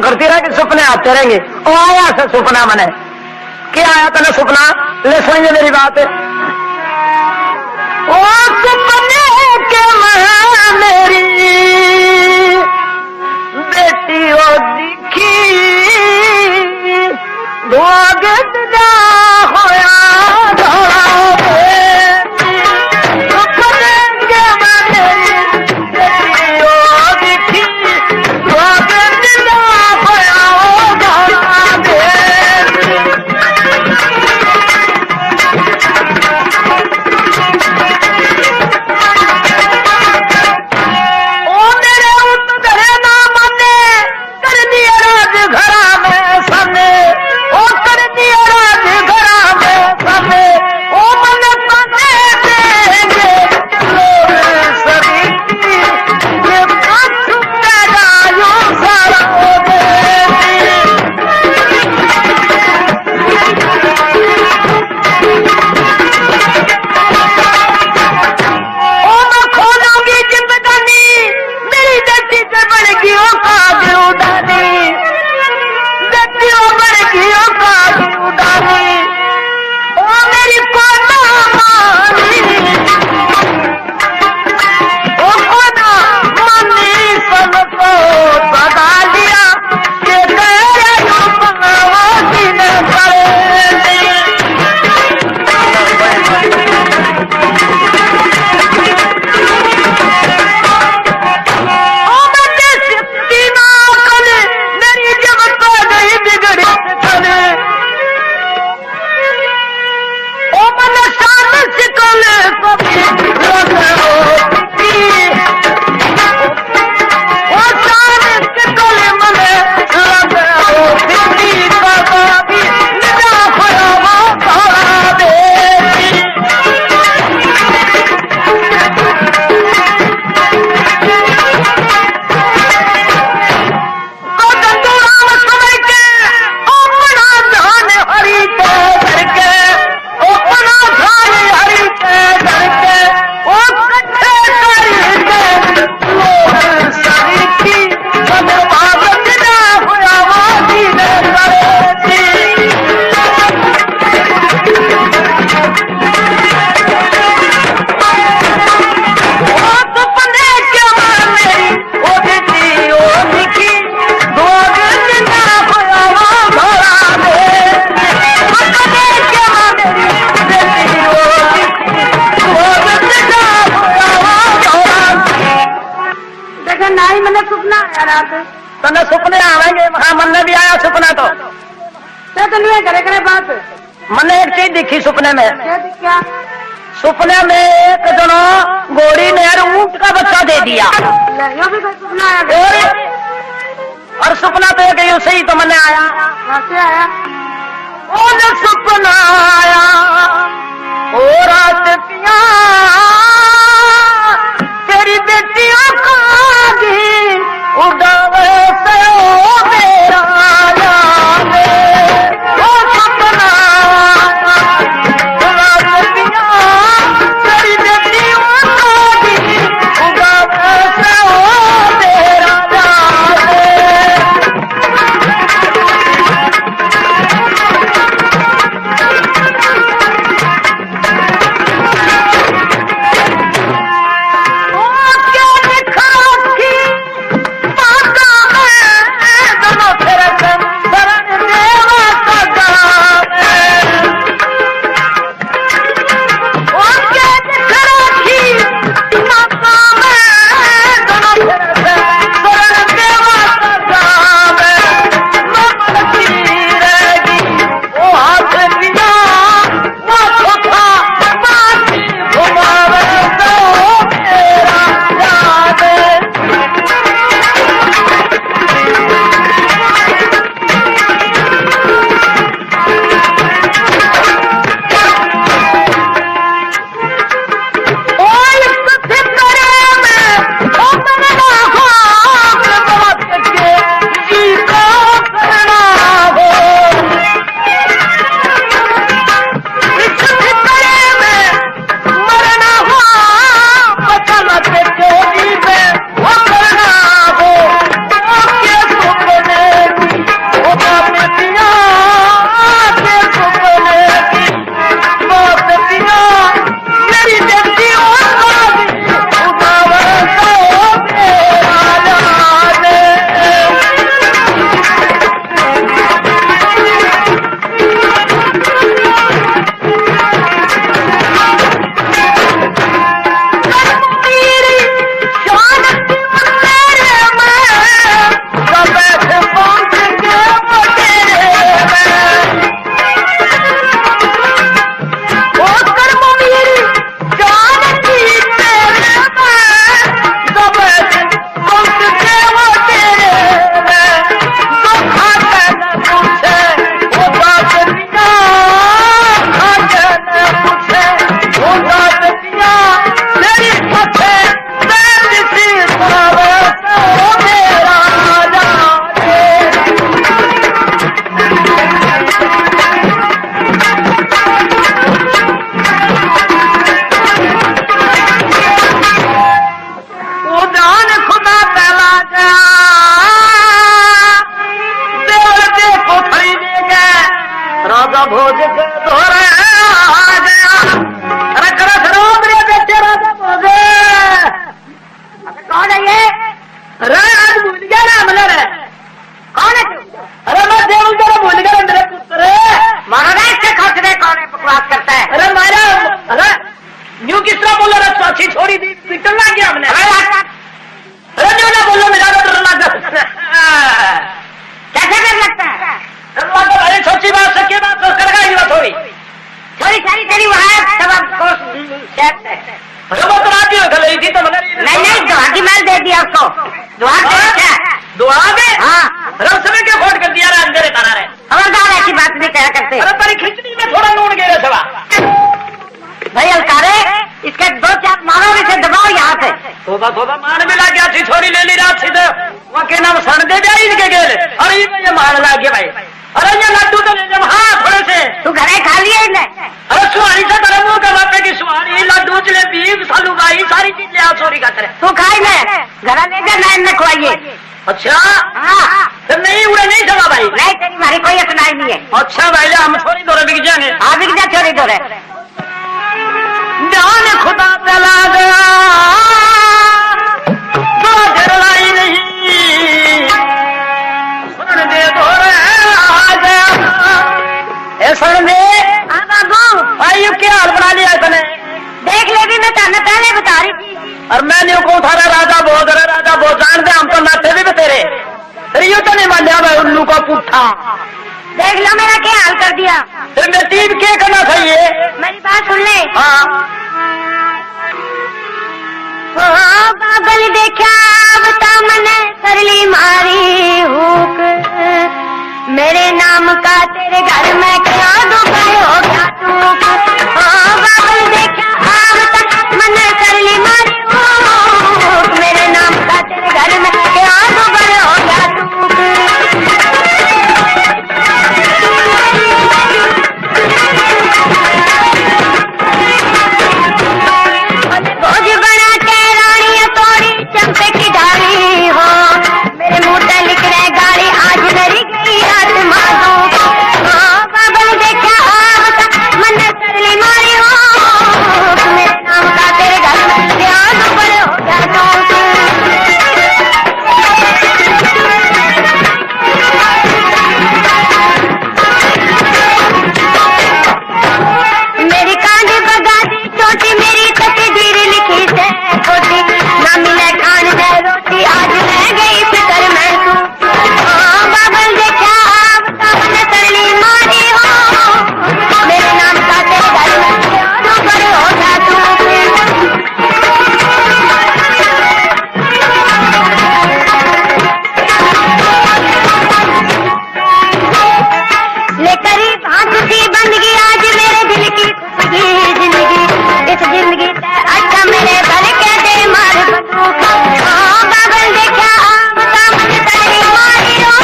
करती रह कि सुपने आते रहेंगे। ओ आया से सुपना मने। क्या आया तने सुपना? ले सुनिए मेरी बात। ओ सुपने के में मेरी बेटी ओ दिखी, धुआं गंदा होया धोला। सुपने के में मेरी बेटी ओ दिखी, देखा ना ही मैंने सुपना आया रात। तन्ने सुपने आवेंगे? हाँ, मन्ने भी आया सुपना तो। तो तन्ने करे करे बात। मन्ने एक चीज दिखी सुपने में। क्या दिखा? सुपने में एक जनो घोड़ी ने यार ऊंट का बच्चा दे दिया। ले, यो भी कोई सुपना आया? और, और सुपना तो एक यो सही तो मन्ने आया। हाँ, क्या आया? ओ जो सुपना आया, ओ रात पिया, तेरी बेटियां का भी उड़ावे से ओ मेरा यार। ओ सुपना आया, ओ रात पिया, तेरी बेटियां का भी उड़ावे से ओ मेरा यार। न्यू किस तरह बोला रहा, अच्छी छोरी थी, पिटन लग गया हमने। अरे यार, अरे न्यू ना बोलो, मेरा तो डर लग गया। कैसे डर लगता है? डर लग गया, अरे सच्ची बात, सच्ची बात, तो कर गई बात थोड़ी। सॉरी, सॉरी, तेरी वो है, सब आपको सेट है। अरे वो तो राजी हो गई थी, तो मगर ये नहीं, नहीं, दुआ की माल दे दिया उसको। दुआ दे हाँ? रखा है। दुआ दे? हाँ। रब समय के खोट कर दिया रे, अंधेरे तारा रे। खबरदार ऐसी बात नहीं कहा करते। अरे तेरी खिचड़ी में थोड़ा नून गिरा सवा। भाई हलकारे, इसके दो चार मारो, इसे दबाओ यहाँ से। तोबा, तोबा, मान भी लग गया थी, छोरी ले ली रात थी तो। वहाँ के नाम सण दे दिया इनके गेल। अरे ये, ये मान लग गया भाई। अरे ये लड्डू तो ले ले, हाँ, थोड़े से। तू घरे खा लिए इन्हें? अरे सुहानी से तेरे मुंह का बापे की सुहानी, लड्डू, जलेबी, सालू भाई, सारी चीज ले आओ छोरी का तेरे। तू खाई ले, घरा ले जा, ना इन्हें खवाइए। अच्छा? हाँ। फिर नहीं, उड़े नहीं सवा भाई। नहीं, तेरी मारी कोई इतना ही नहीं है। अच्छा भाई, हम छोरी दो रे बिक जाएंगे। हाँ, बिक जा छोरी दो रे। ध्यान खुदा चला गया, तो जलाई नहीं। सुन दे दो रे आ गया। ए सुन दे। हाँ बाबू। भाई, ये क्या हाल बना लिया तने? देख ले भी, मैं तन्ने पहले बता रही थी। और मैं न्यू कहूँ थारा राजा भोज रे, राजा भोज जान दे, हम तो नाते भी तेरे। फिर यूं तो नहीं मान्या भाई उल्लू का पुट्ठा। देख लो मेरा क्या हाल कर दिया। फिर मैं टीम के करना चाहिए? मेरी बात सुन ले। हाँ। ओ बाबल देखा, अब तो मने कर ली मारी हुक। मेरे नाम का तेरे घर में क्या दुख हो, क्या दुख? ओ बाबल देखा, अब तो मने कर ली मारी हुक। मेरे नाम का तेरे घर में क्या दुख हो, क्या दुख? भोज बना के रानी तोड़ी चंपे की डाली हो, मेरे मुंह से निकले गाली, आज मेरी गई आत्मा दूर। हाँ, बाबल देखा, अब तक मन्ने सरली मारी हो, मेरे नाम का तेरे घर में ध्यान पर हो गया तो। मेरी कांड बगा दी चोटी, मेरी तकदीर लिखी से खोटी, ना मिले खान ने रोटी, आज रह गई फिकर में तू। हाँ, बाबल देखा, अब तो मन्ने सरली मारी हो, मेरे नाम का तेरे घर में ध्यान पर हो गया तू। लेकर ही हाथ थी बंदगी, आज मेरे दिल की खुशबू जिंदगी, इस जिंदगी से अच्छा मेरे भर के दे मार बंदूक। हाँ, बाबल देखा, आम का मन तेरी मारी हो,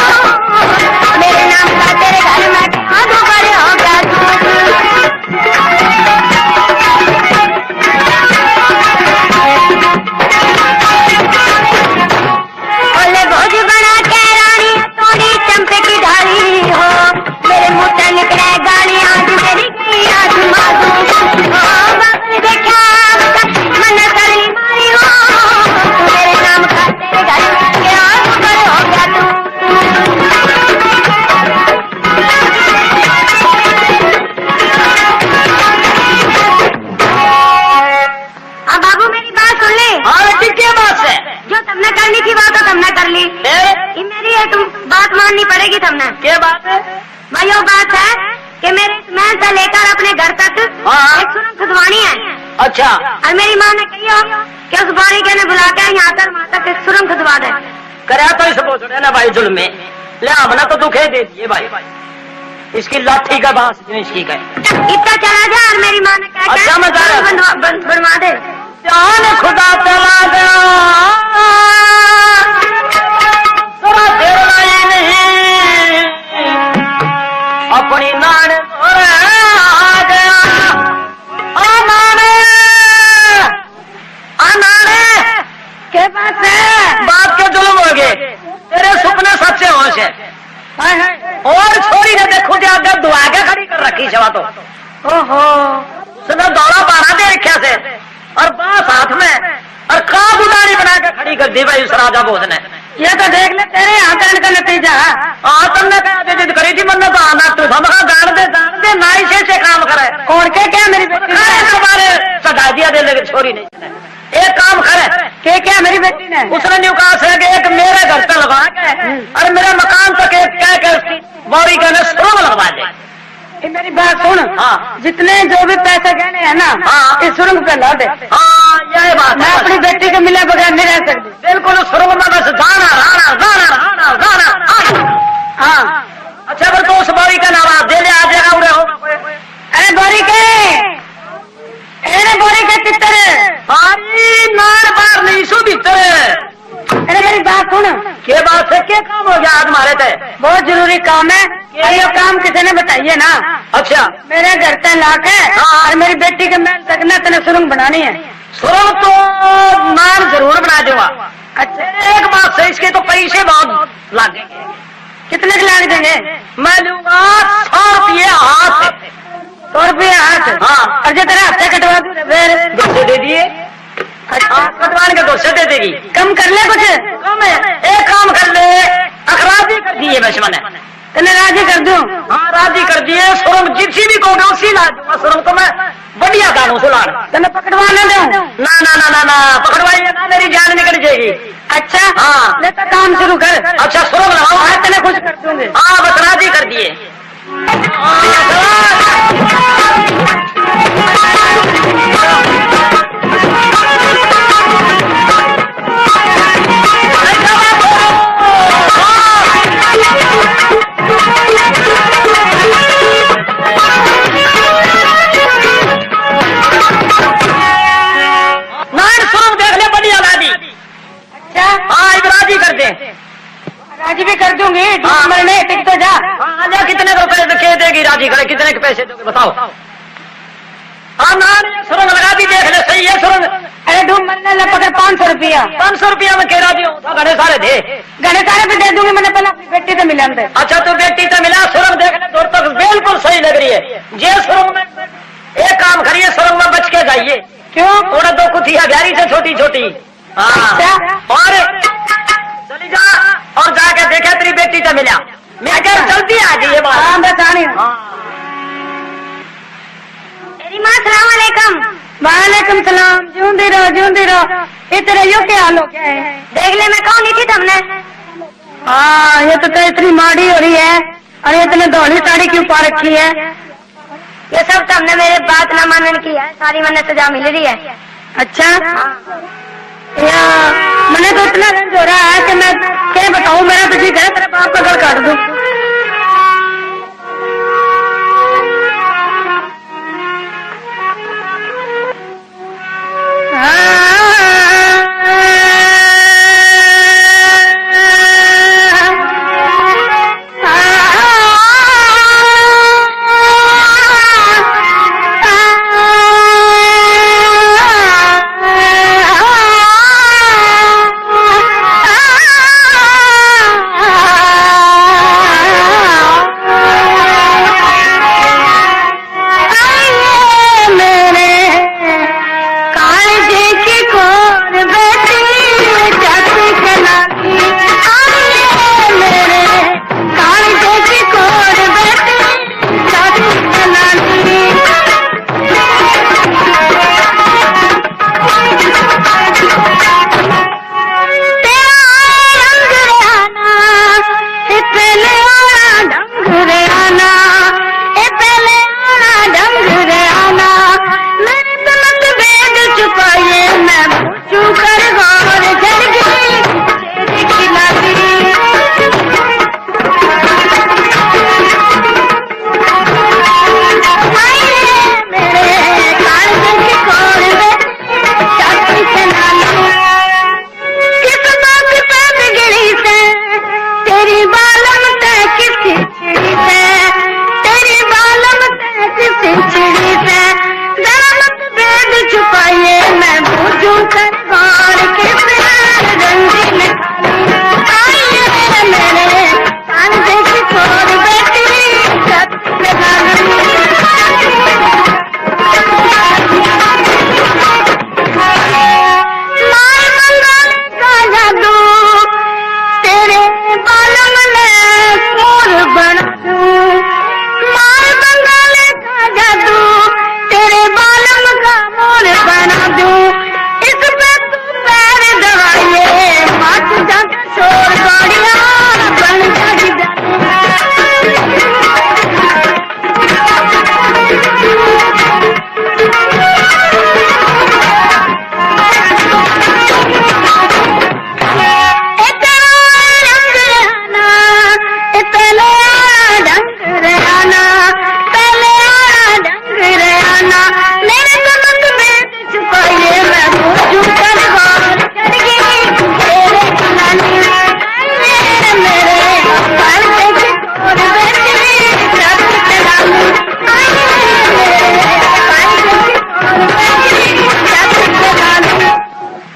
मेरे नाम का तेरे घर में क्या दुबर होगा तू। बोले भोज बना के रानी तोड़ी चंपे की ढाली हो, मेरे मुंह से निकले गाली, आज मेरी गई आत्मा दूर। ओ बाबल देखा, अब तक मन्ने सरली मारी हो, मेरे नाम का तेरे घर के आस पर हो गया तू। अब बाबू मेरी बात सुन ले। हाँ बेटी, क्या बात है? जो तमने करनी थी बात तो तमने कर ली। फिर? ये मेरी एक बात माननी पड़ेगी तमने। क्या बात है? भाई, वो बात है कि मेरे इस महल से लेकर अपने घर तक हाँ। एक सुरंग खुदवानी है। अच्छा। और मेरी माँ ने कही हो कि उस बारीके ने बुला के यहाँ कर माँ तक एक सुरंग खुदवा दे। करया तो इस भोसड़े ने भाई जुल्मे, ले हमने तो दुखे दे दिए भाई। इसकी लाठी का बांस जो इसकी का। इतना चला जा और मेरी माँ ने कहा अच्छा, मैं जा रहा हूँ। बनवा, बन, बनवा दे। जान खुदा चला गया, थोड़ा देर लाई नहीं, अपनी नान आ गया। आ नाने, आ नाने। के बात है? बाप के जुल्म हो गए, तेरे सुपने सच्चे हो से। हाय, हाय। और छोरी ने देखो, जो आगे दुआ के खड़ी कर रखी सेवा तो। ओहो। उसने दौड़ा बारह दे रखा से, और बांस हाथ में, और काग उदारी बना के खड़ी कर दी भाई उस राजा भोज ने। ये तो देख ले, तेरे आचरण का नतीजा है। हाँ, तुमने क्या बेइज्जती करी थी, मन्ने तो आना तू था, मगर जान दे, जान दे, ना इसे से काम करे। कौन के क्या मेरी बेटी ने? अरे, तुम्हारे सदा दिया दे, लेकिन छोरी नहीं। एक काम करे। के क्या मेरी बेटी ने? उसने न्यू कहा से कि एक मेरे घर से लगा के, हम्म। और मेरे मकान तक एक क्या के उसकी बारी का ना सुरंग लगवा दे। ये मेरी बात सुन। हाँ। जितने जो भी पैसे गहने हैं ना, हाँ। इस सुरंग पे ला दे। हाँ, यही बात है। मैं अपनी बेटी के मिले बगैर नहीं रह सकती। बिल्कुल, सुरंग में बस जाना, राना, जाना, राना, जाना, आना। हाँ। अच्छा, फिर तो उस बारी का नाम आप दे ले, आ जाएगा उड़े हो। अरे बारी के, अरे बारी के पितर। अरे नार बार नहीं सो भीतर। अरे मेरी बात सुन। के बात है, के काम हो गया आज मारे ते? बहुत जरूरी काम है। के? और ये काम किसी ने बताइए ना। अच्छा। मेरे घर से लाके हाँ। और मेरी बेटी के महल तक ना तने सुरंग बनानी है। सुरंग तो मैं जरूर बना दूंगा। अच्छा। एक बात है, इसके तो पैसे बहुत लगेंगे। कितने के लाग देंगे? मैं लूंगा सौ रुपये हाथ। सौ रुपये हाथ? हाँ। और जो तेरा हाथ से कटवा दूं फिर? दो सौ दे दिए। अच्छा। हाँ, कटवाने के दो सौ दे देगी। कम कर ले कुछ। कम है, एक काम कर ले, अखराबी कर दिए बस मैंने। तने राजी कर दूं? हाँ, राजी कर दिए। सुरंग जिप्सी भी कहोगे, उसी ला दूंगा। सुरंग तो मैं बढ़िया गानों से लाड़। तने पकड़वा ना दूं? ना, ना, ना, ना, ना, पकड़वाइए ना, मेरी जान निकल जाएगी। अच्छा? हाँ। ले तो काम शुरू कर। अच्छा, सुरंग लगाओ। हाँ, तने खुश कर दूंगी। हाँ, बस राजी कर दिए। नारायण स्वरूप देख ले, बढ़िया लागी। अच्छा। हाँ, इब राजी कर दे। राजी भी कर दूंगी, डूब हाँ। मरने, टिक तो जा। हाँ, ले, कितने रुपए के देगी राजी करे, कितने के पैसे दोगे, बताओ। हाँ, नारायण, ये सुरंग लगा दी, देख ले, सही है सुरंग। अरे, डूब मरने ले, पकड़ पाँच सौ रुपया। पाँच सौ रुपया में के राजी हो, तो घणे सारे दे। घणे सारे भी दे दूंगी, मैंने पहले अपनी बेटी से मिलन दे। अच्छा, तू बेटी से मिला, सुरंग देख ले, दूर तक बिल्कुल सही लग रही है। ये सुरंग में एक काम करिए, सुरंग में बच के जाइए। क्यों? थोड़ा दो कुथिया ब्यारी से छोटी छोटी। हाँ। अच्छा। और चली जा और जाके देखा तेरी बेटी से मिला। मैं क्या जल्दी आ गई ये बात। हाँ, बस आनी। हाँ। तेरी माँ, सलाम अलैकुम। वालेकुम सलाम। जिंदी रहो, जिंदी रहो। ये तेरा यो क्या हाल हो गया है? देख ले, मैं कहूँ नहीं थी तुमने। हाँ, ये तो, तो इतनी माड़ी हो रही है। अरे, इतने धोली साड़ी क्यों पा रखी है? ये सब तो हमने मेरे बात ना मानने की है, सारी मैंने सजा मिल रही है। अच्छा? हाँ। या, मैंने तो इतना रंज हो रहा है कि मैं क्या बताऊं, मेरा तो जी करे तेरे बाप का गल काट दूं। दूं, इस पे तू पैर दबाइए, मच जाके शोर, गाड़ियां बन जाएगी।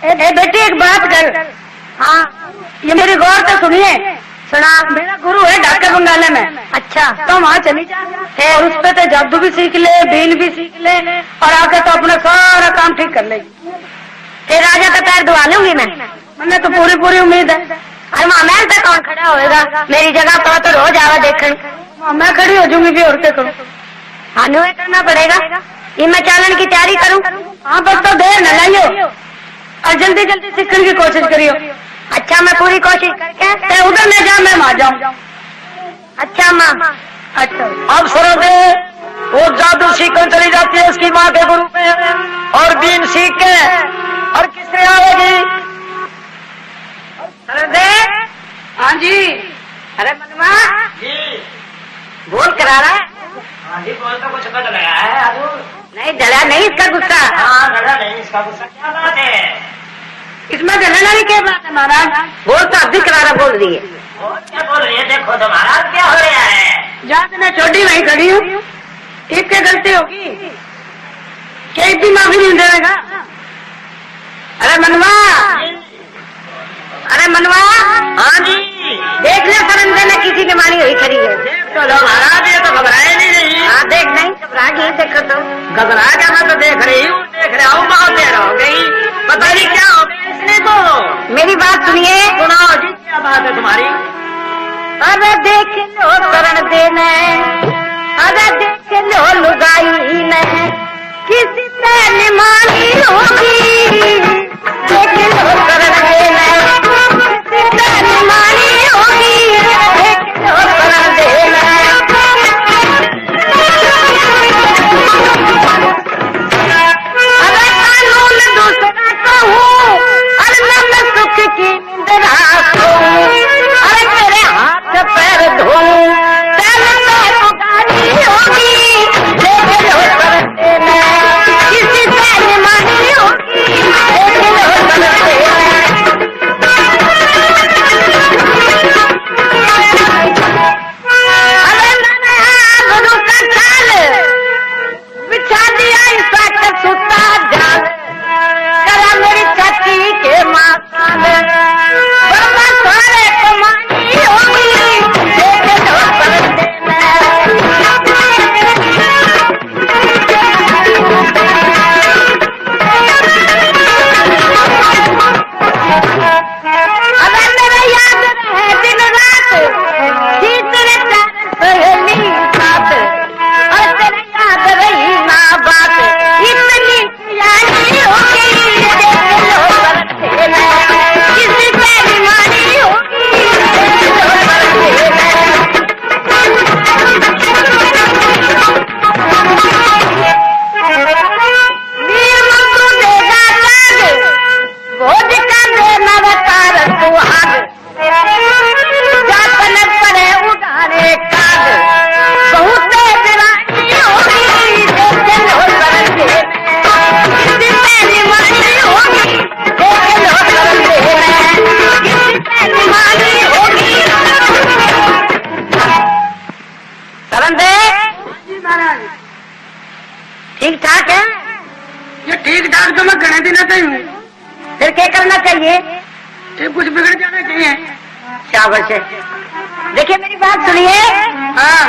ए, ए बेटी, एक बात कर। हाँ। ये मेरी गौर से सुनिए। सुना। मेरा गुरु है ढाके बंगाले में। अच्छा। तो वहाँ चली जा। फिर? और उस पे तो जादू भी सीख ले, बीन भी सीख ले, और आके तो अपना सारा काम ठीक कर ले। फिर राजा का पैर धुआ लूंगी मैं। मन्ने तो पूरी पूरी उम्मीद है। अरे वहाँ महल पे कौन खड़ा होएगा? मेरी जगह पर तो रोज आवा देखण। वहाँ मैं खड़ी हो जाऊंगी भी, और क्या करूँ? हाँ, न्यू ही करना पड़ेगा। ये मैं चालन की तैयारी करूँ? हाँ, बस तो देर न लाइयो और जल्दी जल्दी सीखने की कोशिश करियो। अच्छा, मैं पूरी कोशिश करके। ते उधर ले जा, मैं वहाँ जाऊँ। अच्छा माँ। अच्छा। अब सरदे वो जादू सीखने चली जाती है इसकी माँ के गुरु में, और बीन सीख के और किसने आवेगी? सरदे। हाँ जी। अरे मनवा। जी। बोल करारा। हाँ जी, बोल तो कुछ बदल गया है आजू। नहीं, जला नहीं इसका गुस्सा। हाँ, जला नहीं इसका गुस्सा। क्या बात है? इसमें जलन वाली क्या बात है महाराज? बोल तो अब भी करारा बोल रही है। और क्या बोल रही है? देखो तो महाराज, क्या हो रहा है? जात ने छोड़ी, वहीं खड़ी हूँ। एक क्या गलती होगी? क्या इतनी माफी नहीं देगा? अरे मनवा। अरे मनवा। हाँ जी। देख ले, सरंदे ने किसी की मानी हुई खड़ी है। देख तो लो महाराज, ये तो घबराए नहीं रही। हाँ, देख नहीं घबरा गई, देखो तो। घबरा क्या, मैं तो देख रही हूँ, देख रहा हूँ, बहुत देर हो गई, पता नहीं क्या हो गया इसने को। मेरी बात सुनिए। सुनाओ जी, क्या बात है तुम्हारी? अरे देख लो करण दे ने, अरे देख लो लुगाई ने, किसी पे निमानी होगी। देख लो करण दे ने, किसी पे निमानी होगी। देख लो करण दे ने। अरे कानून दूसरा कहूँ, अरे मैं सुख की निंद ना सोऊं, अरे तेरे हाथ पैर धोऊं, चल तो पुगानी होगी, देख लो करते में, किसी से निमानी होगी, देख लो करते में। अरे मैंने आज रुका चाल, बिछा दिया ईसा के सुता जाल, करा मेरी छाती के माँ काल, वरना सारे कमानी होगी, देख लो परदे में। अबे मेरे याद रहे दिन रात, थी तेरे प्यार सहेली साथ, और तेरे याद रही ना बात, इतनी यारी हो गई, देख लो बरसे में, किसी पे बीमारी हो गई, देख लो बरसे में। वीर मंगू देगा राग, भोज का देना अवतार सुहाग। जातन पड़े उड़ाने काग, बहुत तेज रानी होगी, देख लो करते में। किसी पे निमानी होगी, देख लो करते में। किसी पे निमानी होगी। करण दे। जी महाराज। ठीक ठाक है? ये ठीक ठाक तो मैं घने दिनों से ही हूँ। फिर क्या करना चाहिए? ये कुछ बिगड़ जाना चाहिए। शाबाश है। देखिए, मेरी बात सुनिए। हाँ।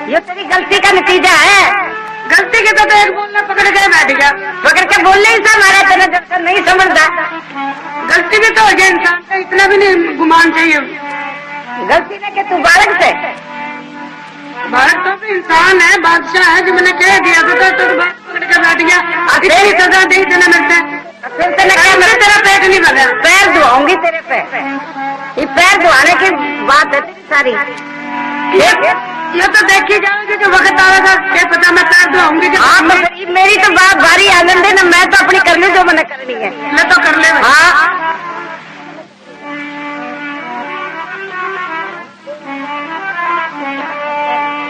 ये तेरी गलती का नतीजा है। गलती के तो एक बोलना पकड़ के बैठ गया। पकड़ के बोलने ही से हमारा तेरा जब नहीं समझता। गलती भी तो हो जाए इंसान का, इतना भी नहीं गुमान चाहिए। गलती नहीं कि तू बालक से। भारत तो भी इंसान है, बादशाह है, जो मैंने कह दिया था, तो, तो बात पकड़ के बैठ गया। अब तेरी सजा दे देना मेरे से। फिर तूने क्या मेरा, तेरा पेट नहीं भरा। पैर धुआऊंगी तेरे पे। ये पैर धुआने की बात है तेरी सारी। ये, ये तो देखी जाएगी, जो वक्त आवेगा, क्या पता मैं पैर धुआऊंगी कि हाँ, तो नहीं। फिर मेरी तो बात भारी आनंद है ना, मैं तो अपनी कर लूँ जो मैंने करनी है। मैं तो कर ले। हाँ।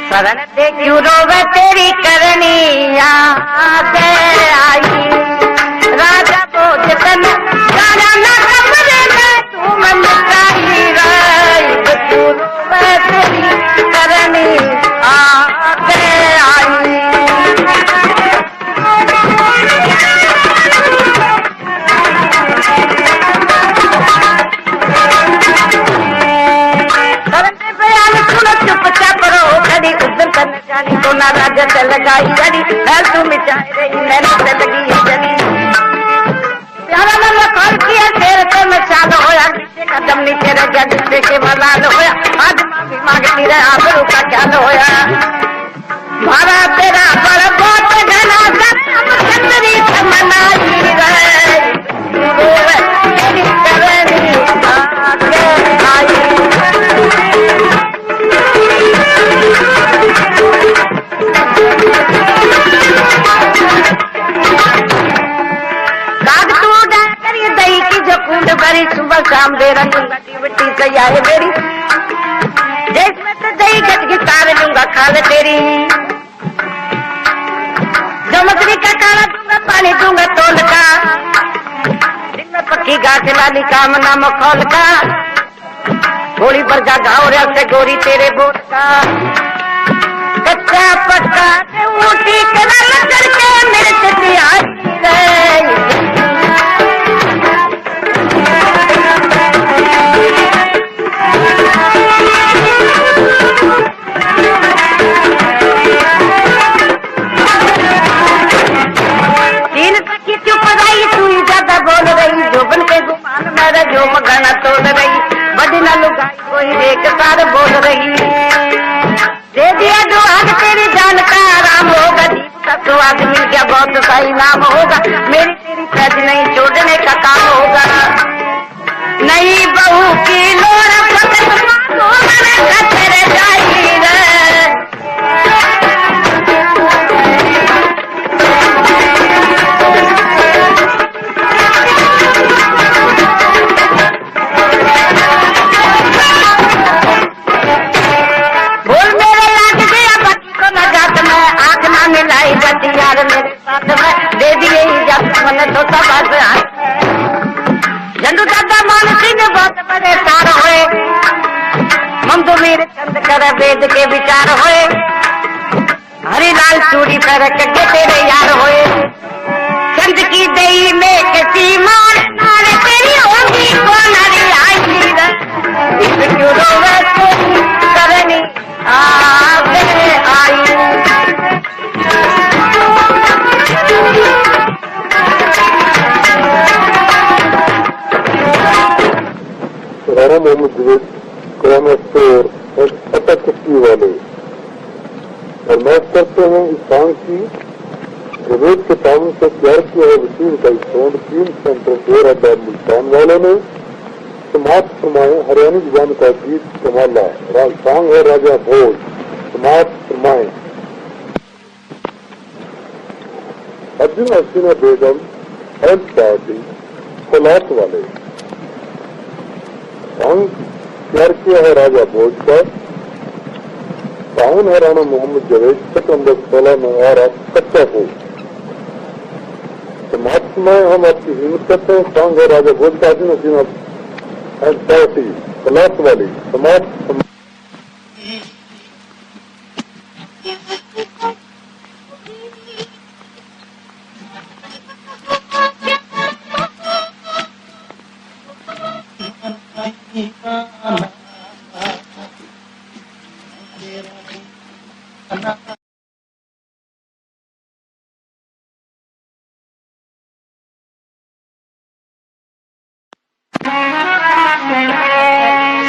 शरण दे क्यों रोवे तेरी करनी याद आई। राजा भोज तन जाना ना कमरे में तू मन काई राई। क्यों रोवे तेरी करनी याद आई। करने बयान सुनो चुपचाप रहो, खड़ी उधर तन जानी तो ना राजा चल गई जड़ी, फैल तू मिटाए रही, मैंने चल गई जड़ी। प्यारा मैं मखौल किया, शेर पे मैं चाल होया, नीचे कदम नीचे रह गया, जिससे के मलाल होया। आज माफी मांगती रहे, आबरू का ख्याल होया। भारा तेरा बड़ बहुत घना, सतम चंद्री से मनाई रहे। गुरु तेरी करनी आगे आई। दाग तू उड़ा करी दही की जो कूद भरी, सुबह शाम दे रंग ड्यूटी सही आए मेरी। जैसे तो दही गट की तार लूंगा खाल तेरी। जो मछली का काला दूंगा, पानी दूंगा तोल का। दिन में पक्की गांठ लाली, काम ना मखौल का। गोली पर जा घाव रहा से गोरी तेरे बोल का। कच्चा पक्का ते ऊटी कदम करके मिर्च प्यारी रे। तीन सखी चुप रही, तू ही ज्यादा बोल रही, जोबन के गुमान मेरा जो मगाना तोड़ रही, बड़ी ना लुगाई कोई एक सार बोल रही। दे दिया जो आज तेरी जान का आराम होगा, दीप का स्वाद मिल गया, बहुत सा इनाम होगा, मेरी तेरी पैज नहीं छोड़ने का काम होगा। नहीं बहू की लोड़ पकड़ मानो मन खतरे जाई रे। बोल मेरे लाग गया बच्ची को ना जात में, आंख ना मिलाई बच्ची यार मेरे साथ में, दे दिए इजाजत मने तो तबास है। झंडू दादा मान सिंह बहुत बड़े सार होए, मंदुवीर चंद कर वेद के विचार होए। हरी लाल चूड़ी पर के तेरे यार होए, चंद की दई में किसी मार नाल तेरी होगी कौन हरी आई रे। इस क्यों रोवे तेरी करनी आगे आई। राणा मोहम्मद जवेद, किराना स्टोर और पता कुट्टी वाले। फरमाइश करते हैं इस सांग की। जवेद के ताउन से तैयार किया है वसीम का एक साउंड, क्रीम सेंटर, देर आबाद, मुल्तान वालों ने। समाप्त फरमाए हरियाणी जुबान का गीत कमाला, रा-, सांग है राजा भोज। समाप्त फरमाए। अर्जुन हसीना बेगम, हेल्थ पार्टी, पलास वाले। सांग तैयार किया है राजा भोज का। ताउन है राणा मोहम्मद जवेद, सेट नंबर सोलह में आ रहा कच्चा फूल। समाप्त में हम आपकी हिम्मत करते हैं। सांग है राजा भोज का, अर्जुन हसीना हेल्थ पार्टी, पलास वाली। समाप्त।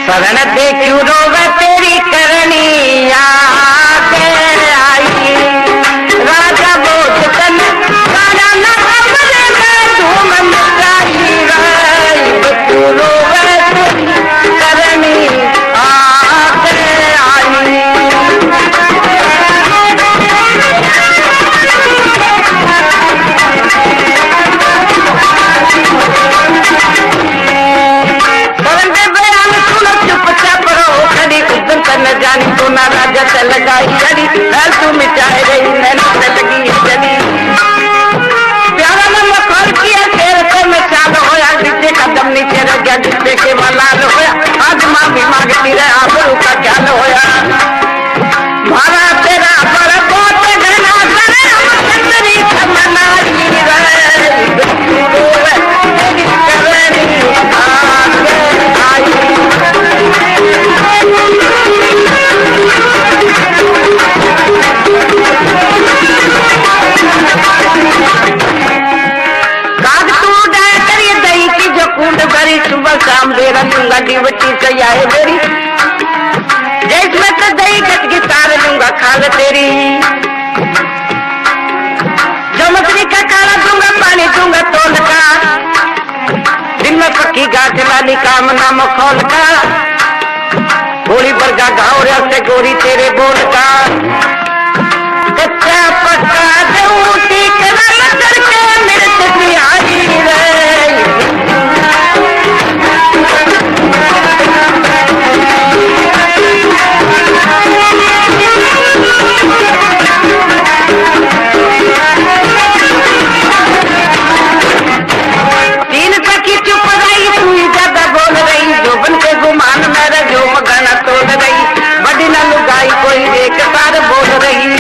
शरण दे क्यों रोवे तेरी करनी याद लूंगा ड्यूटी से आए मेरी, जैसमें तो दही गट की तार लूंगा खाल तेरी। जो मछली का काला दूंगा, पानी दूंगा तोल का। दिन में पक्की गांठ लाली, काम ना मखौल का। गोली बरगा घाव रहा से गोरी तेरे बोल का। कच्चा पक्का दूं टीकरा लचर के, मिर्च प्यारी रे। तीन सखी चुप रही, तू ही ज्यादा बोल रही। जोबन के गुमान मेरा जो मगाना तोल रही। बड़ी ना लुगाई कोई एक तार बोल रही।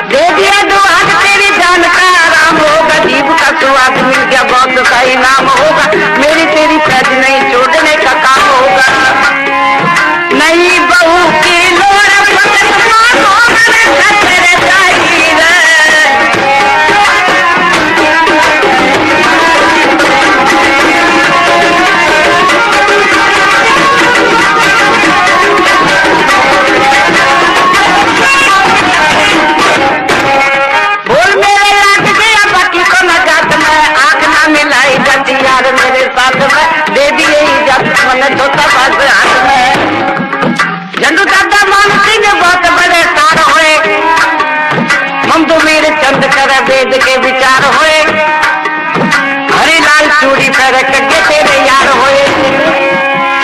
दे दिया दुआन तेरी जान का आराम होगा। जीभ का स्वाद मिल गया, बहुत का इनाम होगा। मेरी तेरी पैज नहीं छोड़ने का काम होगा। नई बहू की लोर पकड़ मारो, मन खतर जाई रे। बोल मेरे लाग गया बाकी को ना जात में, आंख ना मिलाई जाती यार मेरे साथ में, दे दिए इजाजत मैंने छोटा बात हाथ में। झंडू दादा मान सिंह बहुत बड़े तार होए, मंदू मीर चंद कर वेद के विचार होए। हरी लाल चूड़ी पर कगे तेरे यार होए।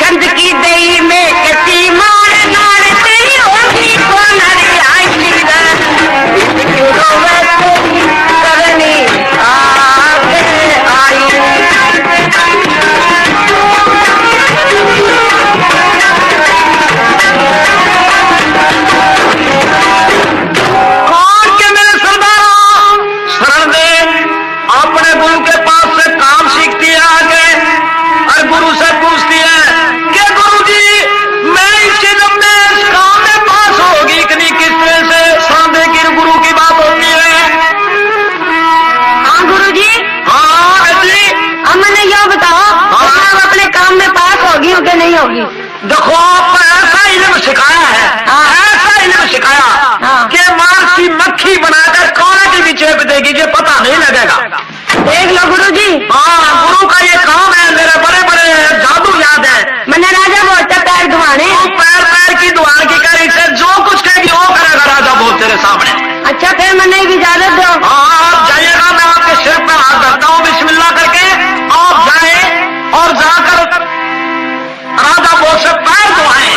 चंद की दही में कसी मार नार तेरी होगी कौन हरी आई रे। क्यों रोवे तेरी करनी आगे आई। कौन के मेरे सरदारा शरण दे, अपने गुरु के पास से काम सीखती है आके और गुरु से पूछती है कि गुरु जी, मैं इस जन्म में इस काम में पास होगी कि नहीं, किस तरह से साधे की गुरु की बात होती है। हाँ गुरु जी। हाँ बेटी। अब मैंने यो बताओ, हाँ। मैं अपने काम में पास होगी हूँ कि नहीं होगी? देखो, आपको ऐसा इल्म सिखाया है, हाँ। ऐसा इल्म सिखाया हाँ। कि मार की मक्खी बनाकर कौड़े के भी चेप देगी, ये पता नहीं लगेगा। देख लो गुरु जी। हाँ, गुरु का ये काम है, मेरे बड़े बड़े जादू याद है। मैंने राजा बहुत पैर धुआने। तू पैर पैर की धुआन की करी से जो कुछ कहेगी वो करेगा राजा बहुत तेरे सामने। अच्छा, फिर मैंने भी इजाजत दो। हाँ, आप जाइएगा, मैं आपके सिर पर हाथ धरता हूँ, बिस्मिल्लाह करके आप जाए और जाकर राजा बोल से पैर धुआए,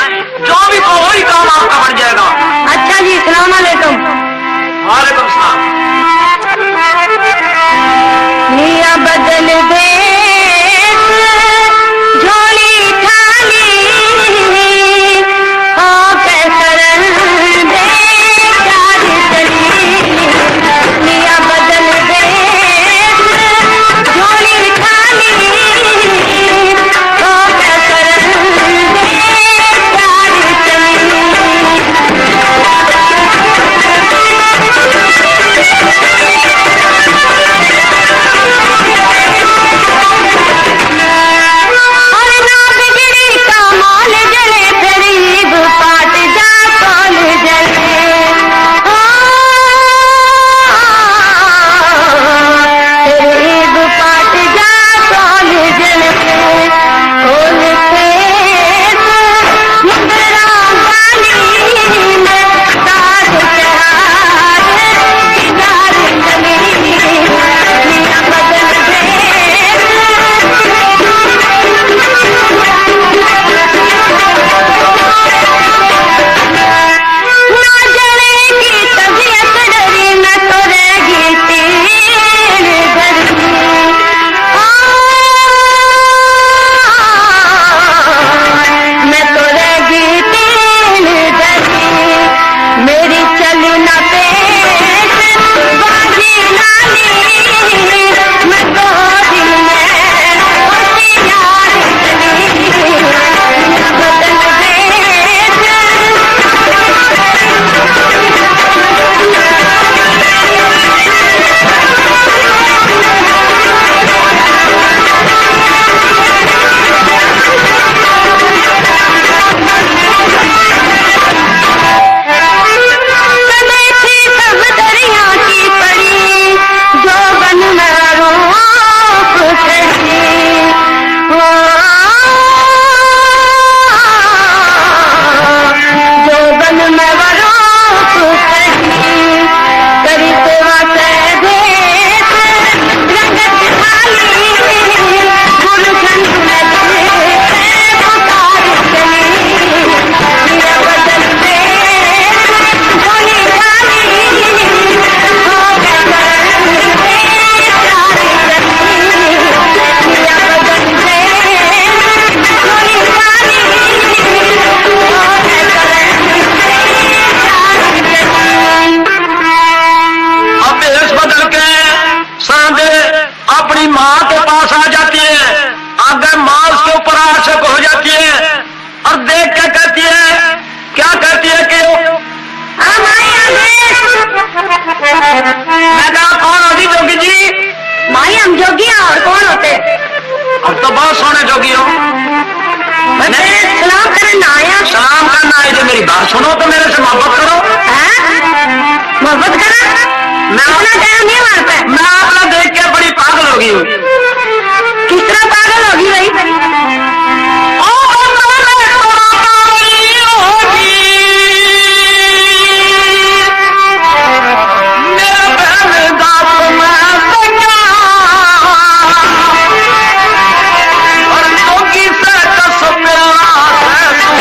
जो भी को वही काम आपका बन जाएगा। अच्छा जी, सलाम अलैकुम। वालेकुम सलाम। माँ के पास आ जाती है, आगे माँ उसके ऊपर आशिक हो जाती है और देख के कहती है, क्या कहती है कि हाँ, माई, आगे। मैं कहा, कौन होगी जोगी जी? माई, हम जोगी हैं, और कौन होते? अब तो बहुत सोहने जोगी हो। मैं तेरे सलाम करन ना आया। सलाम करना आए जो मेरी बात सुनो तो मेरे से मोहब्बत करो। हैं? मोहब्बत करा? मैं इतना टाइम नहीं मारता। मैं अपना देख के बड़ी पागल हो गई हूँ। किस तरह पागल होगी भाई? ओ बंदा, मैं तो पागल होगी। मेरे बहन दास मैं सजा। और जोगी से कस प्यारा है तू।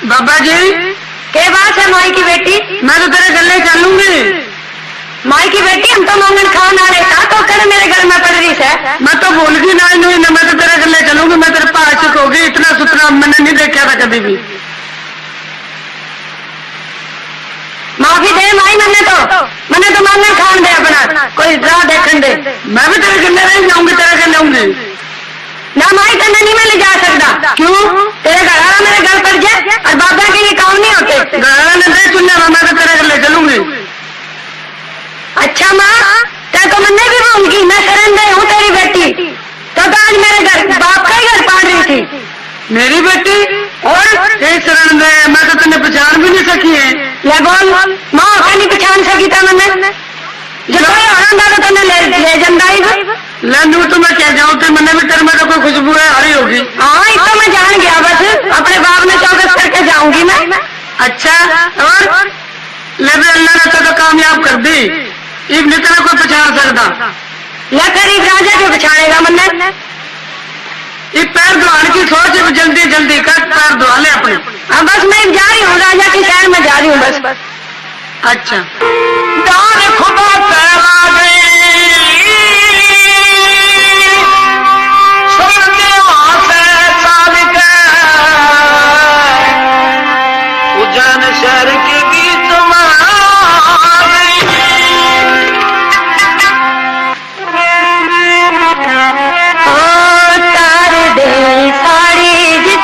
बाबा जी। के बात है माई की बेटी? मैं तो तेरे गले चलूंगी। माई की बेटी, हम तो मांगन खान आले था, तो कड़ मेरे गल में पड़ रही सै? मैं तो भूल गई ना, नहीं, ना, मैं तो तेरे गले चलूंगी, मैं तेरे पे आशिक हो गई, इतना सुथरा मैंने नहीं देखा था कभी भी। माफी दे माई, मन्ने तो, मन्ने तो मांगन खान दे अपना, कोई राह देखन दे। मैं भी तेरे गले नहीं जाऊंगी, तेरे गले आऊंगी। ना माई, तन्ने नहीं मैं ले जा सकता। क्यों? तेरे घर वाला मेरे गल पड़ जाए और बाबा के ये काम नहीं होते। घर वाला ने दे सुनने में, मैं तो तेरे गले चलूंगी। अच्छा माँ, तै तो मन्ने भी भूल गई, मैं शरण दे हूँ तेरी बेटी। तो, तो आज मेरे घर बाप का ही घर पाड़ रही थी। मेरी बेटी? और? ए शरण दे, मैं तो तन्ने पहचान भी नहीं सकी है। ले बोल, माँ का नहीं पहचान सकी था मन्ने। जो कोई होना था तो तन्ने ले, ले जांदा ही। ले, न्यू तो मैं कह जाऊं, तो मन्ने भी तेरे में तो कोई खुशबू है, आ रही होगी। हाँ, इतना मैं जान गया बस, अपने बाप ने चौकस करके जाऊंगी मैं। अच्छा, और? ले बे, अल्लाह ने तो, तो कामयाब कर दी, इब नहीं तेरा कोई पहचान सकता। ले फिर इब राजा क्यों पहचानेगा मन्ने? इब पैर धुआने की सोच, इब जल्दी जल्दी कर, पैर धुआ ले अपने। हाँ, बस मैं इब जा रही हूँ, राजा के शहर में जा रही हूँ बस। अच्छा। दान खुदा तैरा गई, सुन देवा से चाल के, उज्जैन शहर के बीच में आ गई। ओ तार दे साड़ी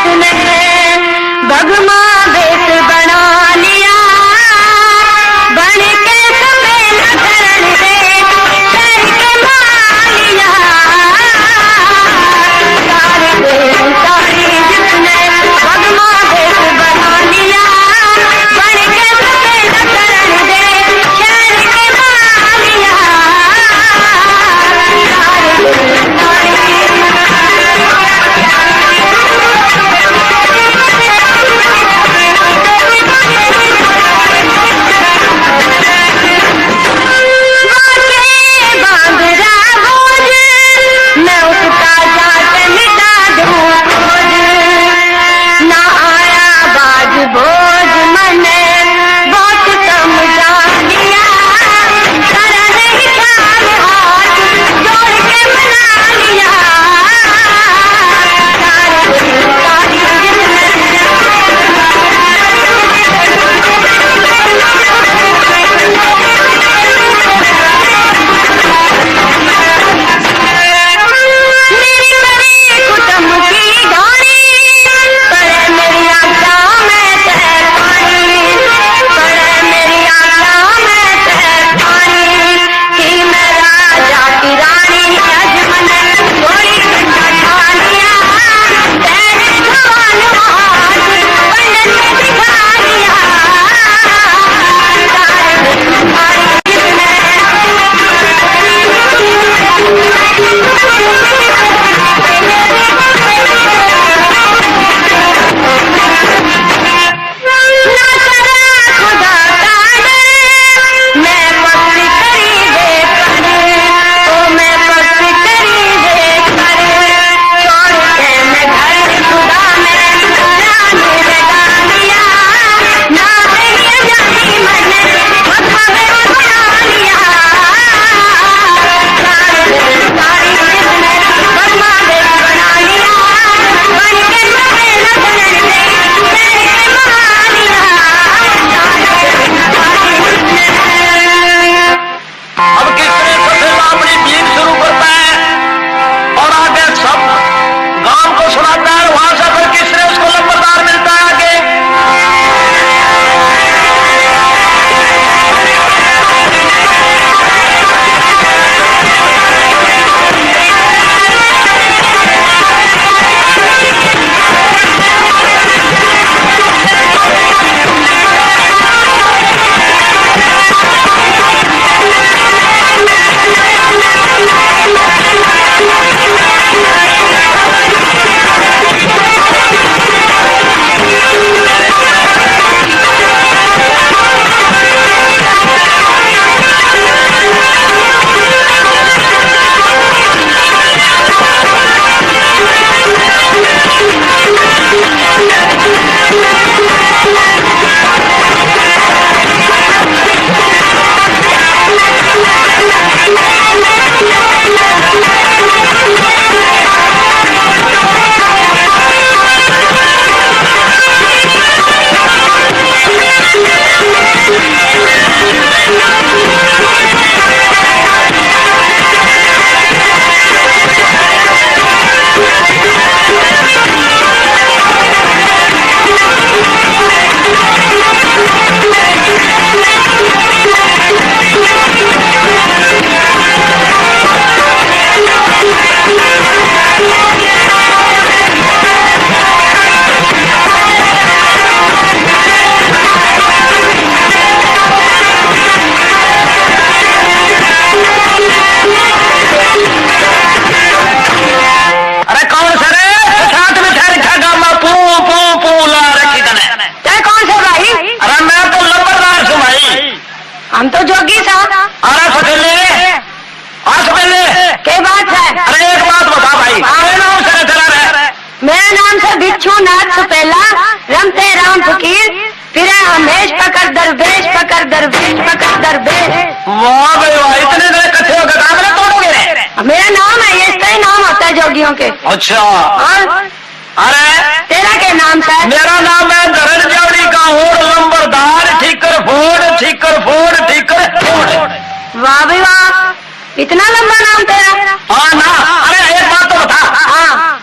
से बिच्छू नाथ सुपेला, रमते राम फकीर, फिरे हमेश पकड़ दरवेश, पकड़ दरवेश, पकड़ दरवेश। वाह भाई वाह, इतने बड़े कथे हो गए, काम ना तोड़ोगे रे? मेरा नाम है, ये इसका ही नाम होता है जोगियों के। अच्छा। और अरे तेरा क्या नाम सै? मेरा नाम है धरण जावड़ी का होड़ लंबरदार, ठीकर फोड़, ठीकर फोड़, ठीकर फोड़। वाह भाई वाह, इतना लंबा नाम तेरा। हाँ ना। अरे एक बात तो बता। हाँ।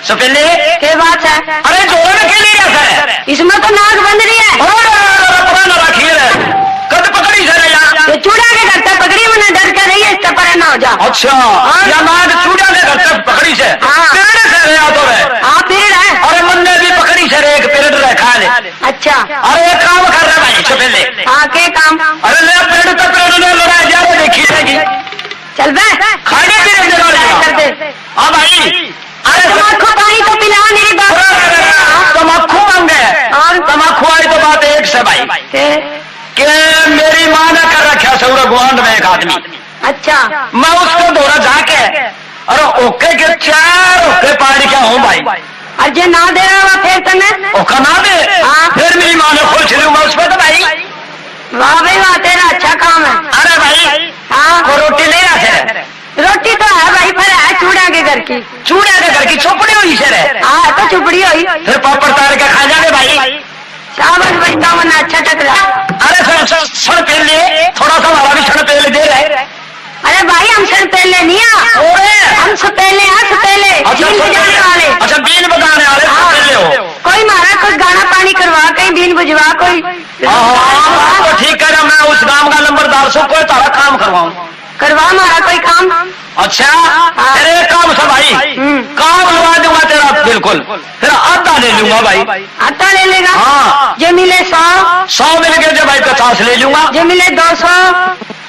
सुपेले। के बात है? अरे जोर के लिए रहा है? इसमें तो नाक बंद रही है। अरे, अरे, अरे, अरे, पुराना रखी है। कद पकड़ी सै रे यार? ये चूड़ा के घर से पकड़ी, मैंने डर के रही है, इससे परे ना हो जा। अच्छा, हाँ। या नाक चूड़ा के घर से पकड़ी सै? हाँ। पेड़ से रे या तो रे। हाँ, पेड़ है। अरे मन्ने भी पकड़ी सै रे, एक पेड़ रे खा ले। अच्छा। अरे एक काम कर रहा भाई, सुपेले। हाँ, के काम? अरे ले पेड़ तो पेड़ ने लड़ा जा रे, देखी जाएगी। चल बे। खाने पीने के बारे में। कर दे। हाँ भाई। अरे तमाकू पानी तो पिला मेरी बात। अरे, अरे, अरे, तमाकू मांगे। और? तमाकू आई तो बात एक से भाई। के? के मेरी माँ ने कर रखा सै उरे गुआंढ में एक आदमी। अच्छा। मैं उसके धोरा जाके और ओके के चार ओके पाड़ के हूँ भाई। और जे ना दे रहा हुआ फिर तने? ओका ना दे। हाँ। फिर मेरी माँ ने खोल लूंगा उस पर तो भाई। वाह भाई वाह, तेरा अच्छा काम है। अरे भाई। हाँ। वो रोटी ले रहा है। रोटी तो है भाई, पर है चूड़ा के घर की। चूड़ा के घर की चोपड़ी हुई सै रे। हाँ, तो चुपड़ी हुई। फिर पापड़ तार के खा जावे भाई। शाबाश भाई, तावन अच्छा टकरा। अरे सुन, सुन, सुन पहले, थोड़ा सा हमारा भी सुन पहले दे रहे। अरे भाई, हम सुन पहले नहीं आ। ओए। हम सुपेले हैं, सुपेले। अच्छा, बीन सुपेले। बजाने वाले। अच्छा, बीन बजाने वाले हाँ। सुपेले हो। कोई मारा, कोई गाना पानी करवा, कहीं बीन बजवा, कोई हाँ, हाँ, हाँ, तो ठीक कह रहा, मैं उस गांव का लंबरदार सू, कोई तारा काम करवाऊं। करवा मारा कोई काम। अच्छा, हाँ। तेरे काम से भाई, हम्म। काम लगा दूंगा तेरा बिल्कुल। फिर आधा ले लूंगा भाई। आधा ले लेगा? हाँ। जे मिले सौ। सौ मिल गए जे भाई, पचास ले लूंगा। जे मिले दो सौ।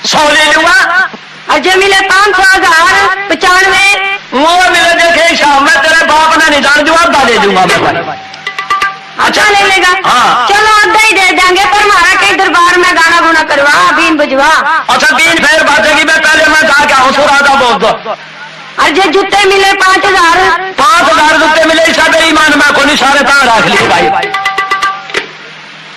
सौ ले लूंगा। और जे मिले पाँच सौ, हजार, पचानवे। वो मिले देखे हिसाब में, तेरे बाप ने नहीं जान दूं, आधा ले लूंगा मैं भाई। आधा ले लेगा? हाँ। चलो, आधा ही दे देंगे, पर हमारा कहीं दरबार में गाना गुना करवा, बीन बजवा। अच्छा, बीन फिर बाजेगी, मैं पहले मैं जाके आऊँ, सो राजा बोल दो। और जे जूते मिले पाँच हजार। पाँच हजार जूते मिले, इसा बेईमान मैं कोनी, सारे तां रख लिए भाई।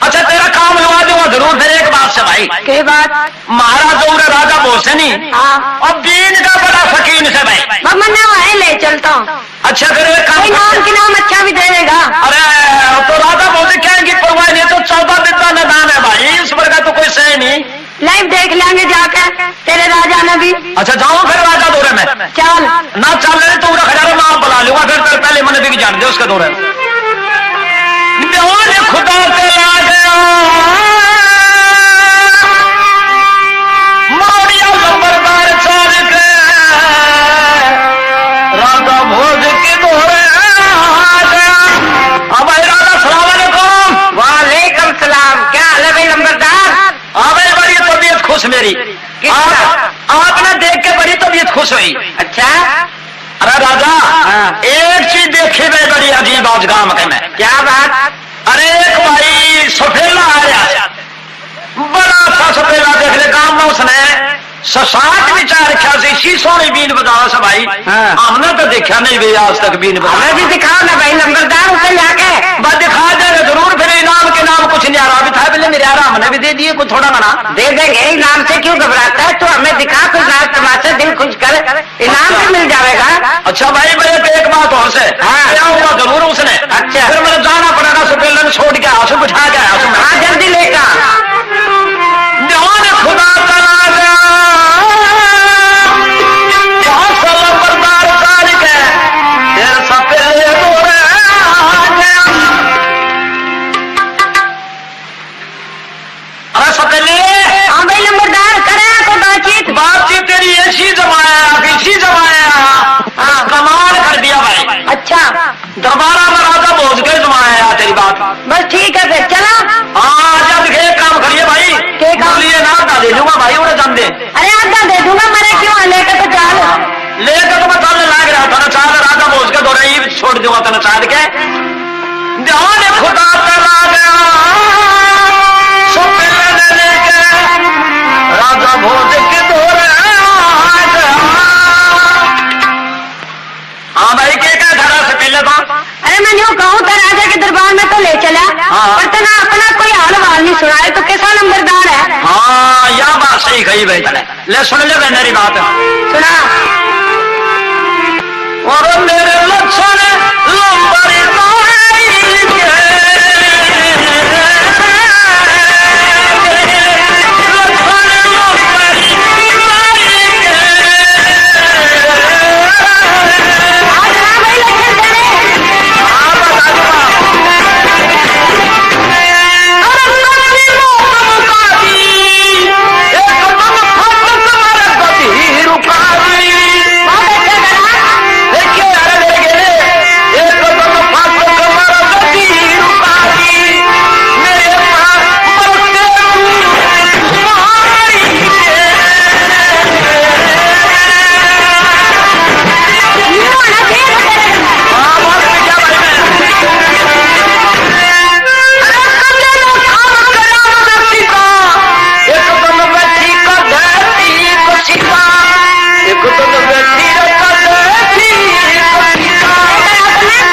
अच्छा, तेरा काम लगा दूंगा जरूर। फिर एक बात से भाई। के बात? महाराज जो उरे राजा भोज से नहीं, हाँ। अब बीन का बड़ा शौकीन से भाई। बस मन्ने वहीं ले चलता हूँ। अच्छा, फिर एक काम कोई नाम करते की नाम अच्छा भी दे देगा। अरे, तो राजा भोज से क्या है कि परवाह नहीं, तो चौदह विद्या निदान है भाई, इस वर्ग का तो कोई सही नहीं। लाइव देख लेंगे जाके तेरे राजा ने भी। अच्छा, जाऊं फिर राजा धोरे में? चल। ना चल रहे तो उरा खड़ा रहो, मैं आप बुला लूंगा, फिर तेरे पहले मैंने भी जान दे उसके धोरे। ध्यान खुदा चला गया, मौड़िया लंबरदार चाल के राजा भोज के धोरे आ गया। अब भाई राजा, सलाम अलैकुम। वालेकुम सलाम, क्या हाल है भाई लंबरदार? हाँ भाई, बड़ी तबीयत खुश मेरी। किस आप, तरह? आपने देख के बड़ी तबीयत खुश हुई। अच्छा। अरे राजा, हाँ। एक चीज देखी मैं बड़ी अजीब आज गांव के में। क्या बात? अरे एक भाई सफेला आया, बड़ा सा सफेला देख ले, गांव में उसने स-, साठ विचार रखा से, इसी सोहनी बीन बजावा से भाई। हाँ। हमने तो देखा नहीं भाई आज तक बीन बजावा। हमें भी दिखाओ ना भाई, लंबरदार उसे लाके। बस दिखा देंगे जरूर, फिर इनाम के नाम कुछ न्यारा भी था, बोले मेरे यार हमने भी दे दिए कुछ थोड़ा घना। दे देंगे, इनाम से क्यों घबराता है तू? हमें दिखा कुछ नाच तमाशे, दिल खुश कर, इनाम भी मिल जाएगा। अच्छा भाई, मेरे पे एक बात और से। हाँ। क्या हुआ जरूर उसने। अच्छा। फिर मैंने जाना पड़ेगा, सफेले ने छोड़ के आंसू बिठा के आंसू में। हाँ, जल्दी लेकर। ध्यान खुदा चला गया। बहुत सा लंबरदार चाल के, फिर सफेले दौड़े आ गया। अरे सफेले। हाँ भाई लंबरदार, करे कोई बातचीत? बातचीत तेरी ऐसी जमाया, ऐसी जमाया। हाँ। कमाल कर दिया भाई। अच्छा। दरबारा में राजा भोज के जमाया यार तेरी बात। बस ठीक है फिर, चला। हाँ, आजा, देखे, एक काम करिए भाई। के काम? बोलिए ना, आधा दे दूंगा भाई, उड़े जान दे। अरे आधा दे दूंगा, मरे क्यों है, लेके तो चाल। लेके तो मैं चालने लाग रहा था ना, चाल राजा भोज के धोरे ही छोड़ दूंगा तने चाल के। ध्यान खुदा चला गया, सुपले ने लेके राजा भोज के धोरे आ गया। हाँ भाई, के कह धरा से पहले तो? अरे मैं न्यू कहूँ तो राजा के दरबार में तो ले चला, हाँ। पर तना अपना कोई हाल वाल नहीं सुनाए, तो कैसा नंबरदार है? हाँ, या बात सही कही भाई तने। ले सुन ले भाई मेरी बात। सुना। और मेरे लक्षण लंबरदारी के। लक्षण लंबरदारी के। आज ना भाई लक्षण तेरे। हाँ, बता दूंगा। अरे लक्ष्मी मोहन का दी। एकदम फट तुम्हारे गति रुका दी। बहुत अच्छा करा। देखिए, अरे मेरे गेले, एकदम फट तुम्हारे गति रुका दी। मेरे पास मरते तुम्हारी ये होना चाहिए था तेरे अंदर। हाँ, बहुत बढ़िया भाई मैं। अरे कमले नो काम करा मदद सीता। एक दम बैठी का धरती को सीता। एक दम बैठी का धरती को सीता।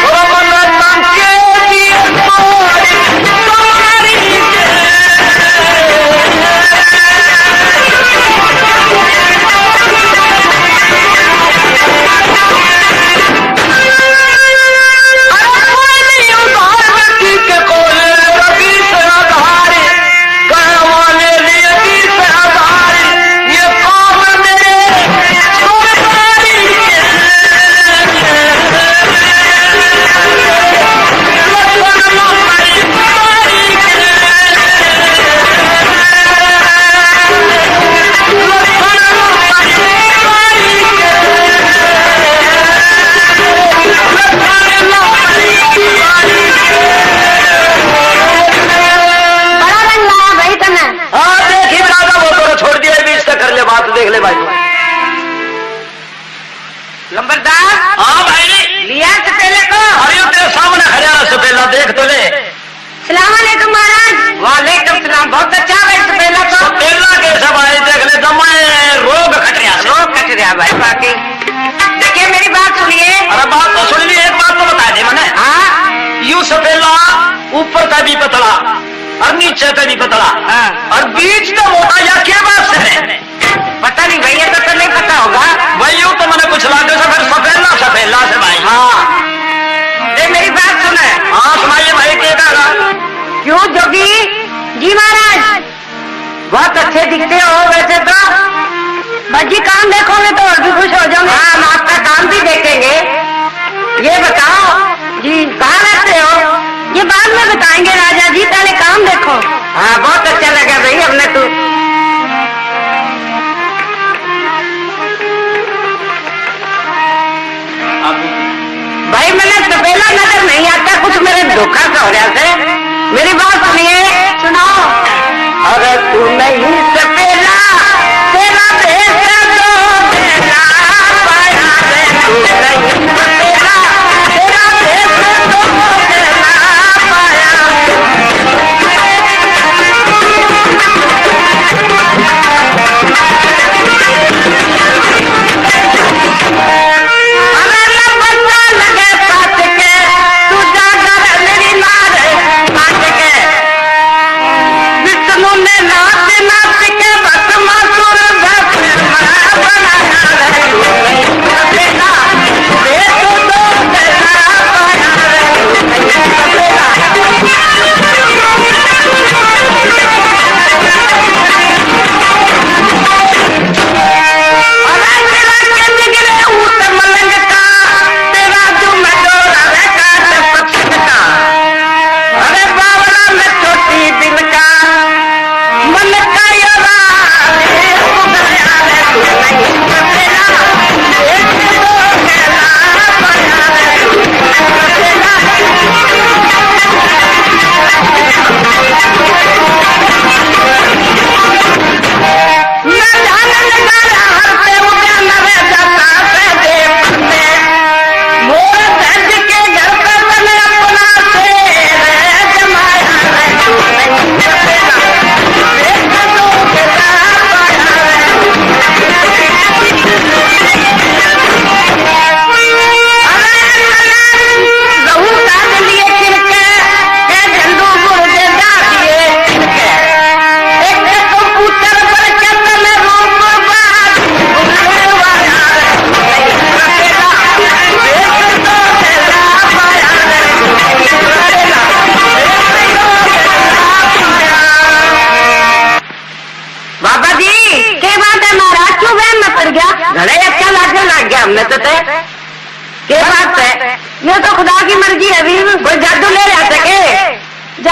और मन तंग के दिए तोड़ तुम्हारी। बड़ा रंग लाया भाई तन्ने। हाँ, देख ही राजा वो तो छोड़ दिया, बीच से कर ले बात, देख ले भाई। लंबरदार। हाँ भाई। लिया सपेले को। अरे, तेरे सामने खड़ा है सपेला, देख तो ले। सलाम अलैकुम महाराज। वालेकुम सलाम। बहुत अच्छा भाई सपेला तो। सपेला कैसा भाई, देख ले, जमाए रोग कट रहा है। रोग कट रहा भाई, बाकी। देखिए, मेरी बात सुनिए। अरे, बात तो सुन ली, एक बात तो बता दे मने। हाँ। यू सपेला ऊपर का भी पतला और नीचे का भी पतला, हाँ। और बीच का मोटा, या के बात है? पता नहीं भैया, तो, तो नहीं पता होगा। भाई, यूं तो मैंने कुछ लागे से फिर सफेला, सफेला से भाई। हाँ। ए, मेरी बात सुन। हाँ, सुनाइए भाई, के कहा? क्यों जोगी जी महाराज, बहुत अच्छे दिखते हो वैसे तो। बस जी, काम देखोगे तो और भी खुश हो जाओगे। हाँ, हम आपका काम भी देखेंगे। ये बताओ जी, कहाँ रहते हो? ये बाद में बताएंगे राजा जी, पहले काम देखो। हाँ, बहुत अच्छा लगा भाई हमने तो। भाई, मैंने तपेला नजर नहीं आता, कुछ मेरे धोखा सा हो रहा है। मेरी बात सुनिए। सुनाओ। अरे तू नहीं सपेला, तेरा भेष तो बेला पाया रे। तू नहीं सपेला, तेरा भेष तो बेला पाया।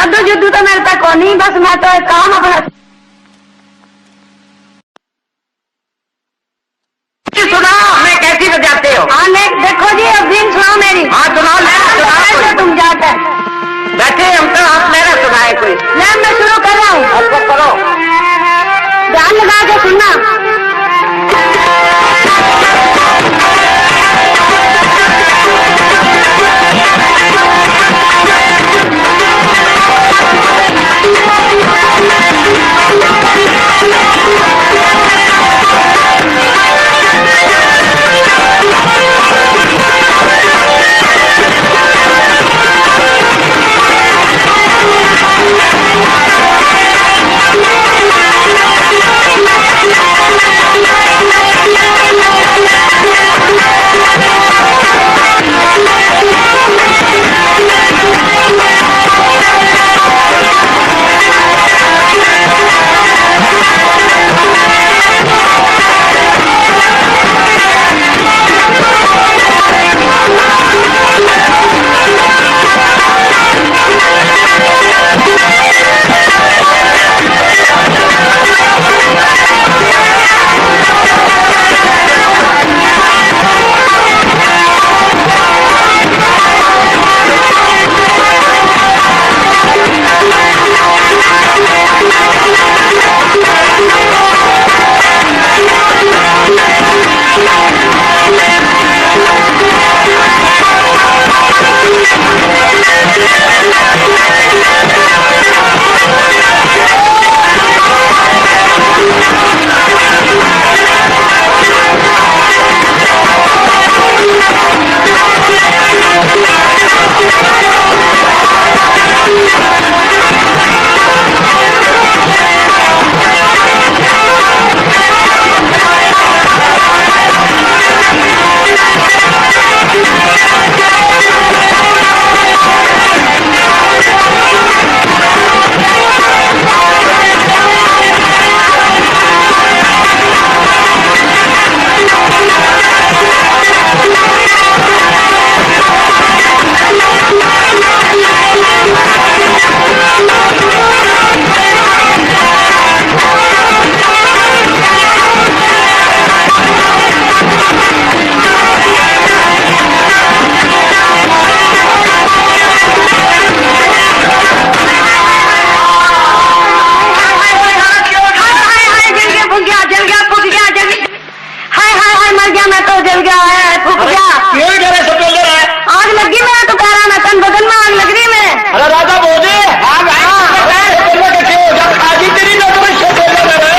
जादू जुदू तो मेरे पे कोनी, बस मैं तो एक काम अपना। सुना, मैं कैसी बजाते हो। हाँ, नहीं, देखो जी, अब बीन सुनाओ मेरी। हाँ, सुनाओ, ले, हाँ, सुनाओ। तो तुम जाकर। बैठे हम तो, आप मेरा सुनाए कोई। ले, मैं शुरू कर रहा हूँ। अब तो करो। ध्यान लगा के सुनना। हाय, हाय, हाय, मर गया मैं तो, जल गया, हाय, हाय, फूक गया। क्यों ही डरे सपेले है? आग लगी मेरे तो पैरा में, तन बदन में आग लग रही मेरे। अरे राजा भोज। हाँ भाई। हाँ। अरे सपेले के क्यों हो जा, खा गई तेरी नजर से सपेले में रे।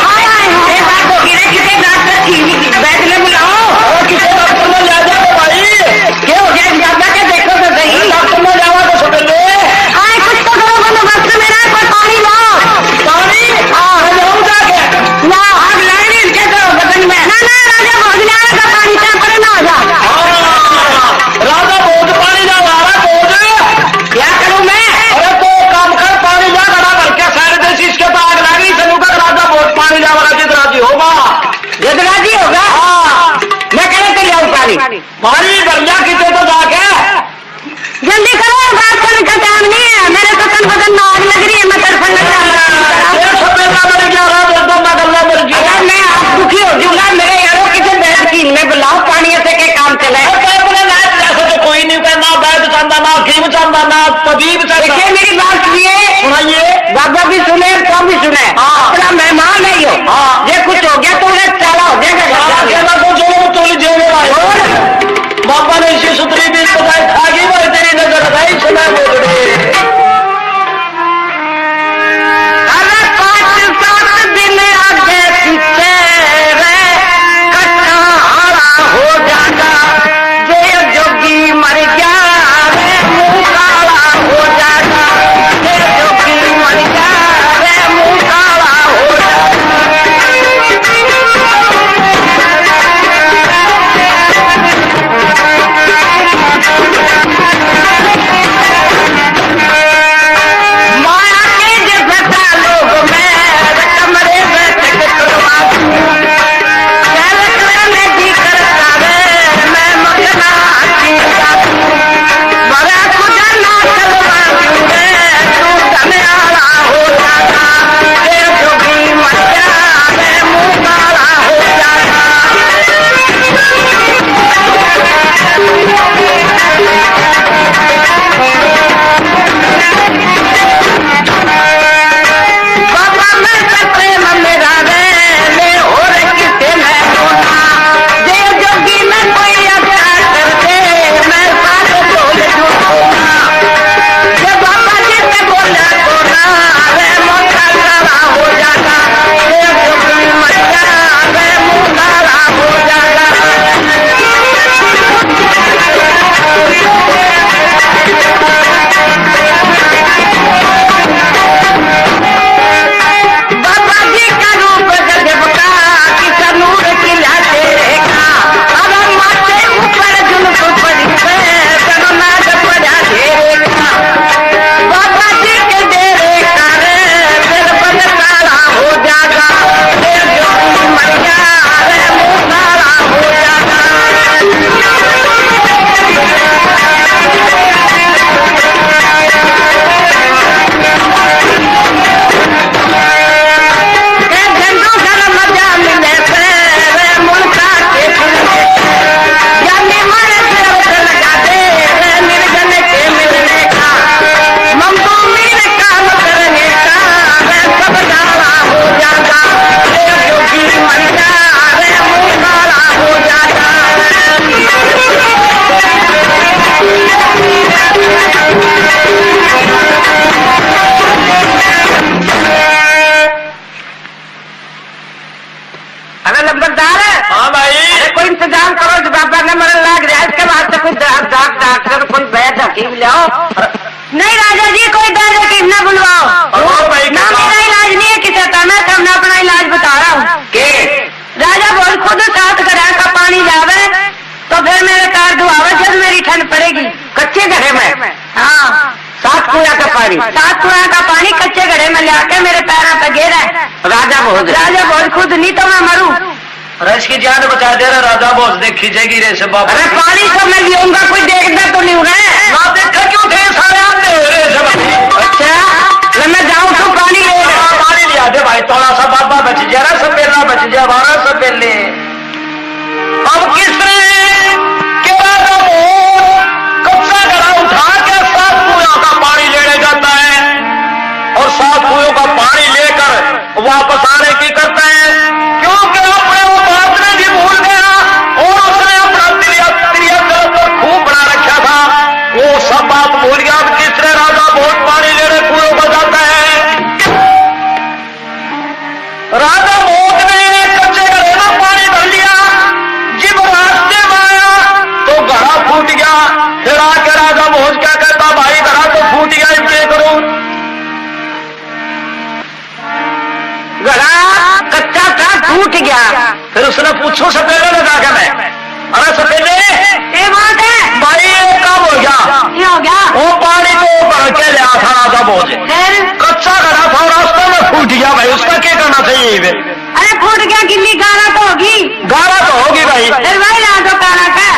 हाय, हाय, हाय। ये बात तो गिरे किसे डॉक्टर थी, बैद ने बुलाओ। अरे किसे डॉक्टर ने ले जा तो भाई। क्या हो गया, दादा के देखो तो सही। अरे डॉक्टर ने ले आवा तो सपेले। हाय, कुछ तो करो बंदोबस्त मेरा, कोई पानी लाओ। पानी? हाँ। मैं जाऊँ जाके। ना, आग लग रही इनके तो बदन में। ना, ना, राजा भोज ले आएगा पानी, चाह परे ना हो जा। हाँ, राजा भोज पानी ना ला रहा, भोज। क्या करूँ मैं? अरे तो काम कर, पानी ला, घड़ा भर के सारे देश इसके तो आग लग रही, चलूंगा राजा भोज पानी ला वाला जिद राजी होगा। जिद राजी होगा? हाँ। मैं करे तो ले आऊँ पानी। पानी भर लिया किते तो जाके। जल्दी करो, बात करने का टाइम नहीं है। मेरे तो तन बदन में आग लग रही है, मैं तड़फन लग रहा हूँ। तेरे सपेला बन गया, रात एकदम मैं गल्ला बन गया। अगर मैं आप दुखी हो जाऊंगा, मेरे यारों किसे बैठ की मैं बुलाओ, पानी ऐसे के काम चले। और तो अपने नाच जैसे तो कोई नहीं करना, बैठ चांदा ना, हकीम चांदा ना, तबीब चांदा। देखिए मेरी बात सुनिए। सुनाइए। बाबा भी सुने, तुम भी सुने। हाँ। अपना मेहमान है यो। हाँ। ये कुछ हो गया तो उन्हें चाला हो जाएगा। चाला कहना तो जो वो तोली जेब में आए। और बाबा ने इसी सुथरी बीच बताई, खा गई वो तेरी नजर भाई, सुना बोल रही। अरे पाँच सात दिन आगे पीछे रे, कट्ठा हारा हो जागा। जे जोगी मर गया रे, मुंह काला हो जागा। ठंड पड़ेगी। कच्चे घड़े में? हाँ। सात कुआ का पानी? सात कुआ का पानी कच्चे घड़े में लिया के मेरे पैरों पे गिरा है। राजा भोज। राजा भोज खुद, नहीं तो मैं मरूं। अरे, इसकी जान बचा दे रे राजा भोज, देखी जाएगी रे से बाबा। अरे, पानी तो मैं लियूंगा, कोई देखता तो नहीं हूं रे। ना देखा क्यों थे सारे आते हो रे सब? अच्छा, ले मैं जाऊं तो पानी ले ले। हाँ, पानी लिया दे भाई, थोड़ा सा बाबा बच जा रे, सपेला बच जा, बारह सपेले। अब किस तरह के राजा भोज कच्चा घड़ा उठा के सात कुओं का पानी लेने जाता है और सात कुओं का पानी लेकर वापस आने की करता है, क्योंकि अपने वो बात ने भी भूल गया और उसने अपना त्रिया, त्रिया दल पर खूब बना रखा था, वो सब बात भूल गया। अब किस तरह राजा भोज पानी लेने कुओं पर जाता है। राजा भोज ने कच्चे घड़े में पानी भर लिया। जब रास्ते में आया तो घड़ा फूट गया। फिर आके राजा भोज क्या कहता, भाई, घड़ा तो फूट गया, अब क्या करूं? घड़ा कच्चा था, फूट गया। फिर उसने पूछो सपेले ने जाके, मैं, अरे सपेले, ए बात है। भाई, ये काम हो गया। क्या हो गया? वो पानी तो भर के लिया था राजा भोज। फिर? कच्चा घड़ा था, रास्ते में फूट गया भाई, उसका क्या करना चाहिए बे? अरे फूट गया, गिल्ली गारा तो होगी। गारा तो होगी भाई। फिर भाई ला दो कारा का।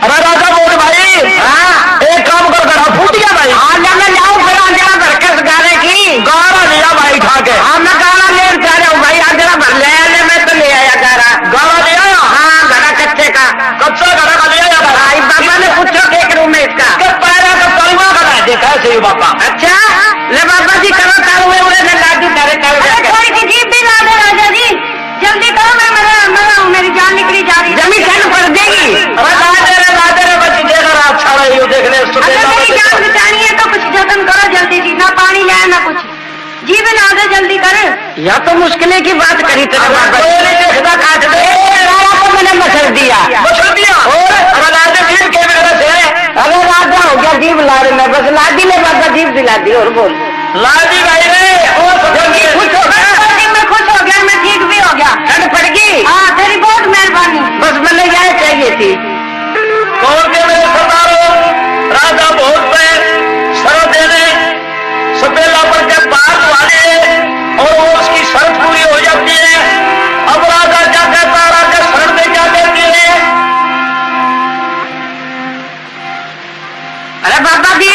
अरे राजा भोज भाई। हाँ। एक काम कर, घड़ा फूट गया भाई। हाँ, ले मैं लाऊं फिर आंजरा भर के गारे की। गारा लिया भाई उठा के। हाँ, मैं गारा लेन जा रहा हूँ भाई, आंजरा भर ले आया, ले मैं तो ले आया गारा। गारा ले आया? हाँ, घड़ा कच्चे का। कच्चा घड़ा का ले आया भाई। हाँ, इस बाबा ने पूछो के करूँ मैं इसका। के पैरा का तलवा का ना देखा है सही बाबा। अच्छा, ले बाबा जी करो तारू, उड़े ने लाडू तारे तारू। अरे थोड़ी सी जीभ भी ला दो राजा जी। जल्दी करो, मैं मरा, मरा हूँ, मेरी जान निकली जा रही है। जमी ठंड पड़ देगी। अरे ला दे रे, ला दे रे, बच जेगा, अच्छा रही हो, देख ले, अगर मेरी जान बचानी है तो कुछ जतन करो जल्दी जी, ना पानी लाया ना कुछ। जीभ ला दे जल्दी कर। या तो मुश्किलें की बात करी तेरे अरे बाबा। कोई नहीं देखता काट दे। ए, राजा को मैंने मसल दिया। मसल दिया? और? अरे ला दे जीभ के मेरे से। अरे राजा हो गया जीभ लाड़ में, बस ला दी ले बाबा, जीभ दिला दी, और बोल। ला दी भाई रे, ओ सफर जल्दी खुश हो गया। मैं खुश हो गया, मैं ठीक भी हो गया। ठंड पड़ गई? हाँ, तेरी बहुत मेहरबानी। बस मैंने यह चाहिए थी। कौन के मेरे सरदारों, राजा भोज पे सर देने सपेला पर के पार वाले और वो उसकी शर्त पूरी हो जाती है। अब राजा क्या कहता है, राजा शरण में क्या कहती है? अरे बाबा जी,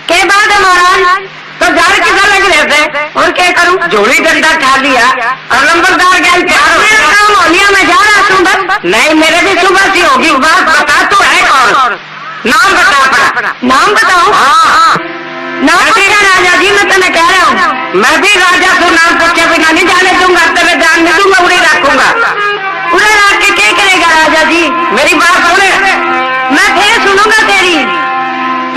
के बात है महाराज? तो झाड़ के गले गिरे थे, और क्या करूं? झोली डंडा ठा लिया और लंबरदार गैल तैयार हो गया। काम हो लिया, मैं जा रहा हूं बस। नहीं, मेरे भी सुबह सी होगी। बात बता, तू है कौन? नाम बता अपना। नाम बताऊं? हाँ। नाम पूछा राजा जी, मैं तने कह रहा हूँ। मैं भी राजा से नाम पूछे बिना नहीं जाने दूंगा, तेरे जान नहीं दूंगा, उड़ी रखूंगा। उड़े रख के क्या करेगा राजा जी? मेरी बात सुन। मैं फिर सुनूंगा तेरी।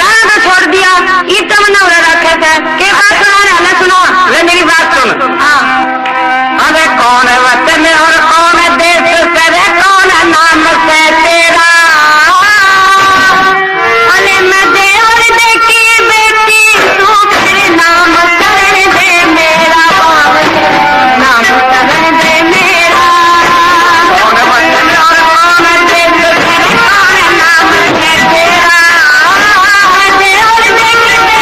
गाना तो छोड़ दिया, ईब तो मन्ना उड़े रखे थे। के बात सुना रहा ना, सुना। ले मेरी बात सुन। हाँ। अरे कौन वतन और कौन देश से रे, कौन नाम से तेरा? अरे मैं देवर दे की बेटी, तू फिर नाम करण दे मेरा, नाम करण दे मेरा। कौन वतन और कौन देश से रे, कौन नाम से तेरा? देवर दे की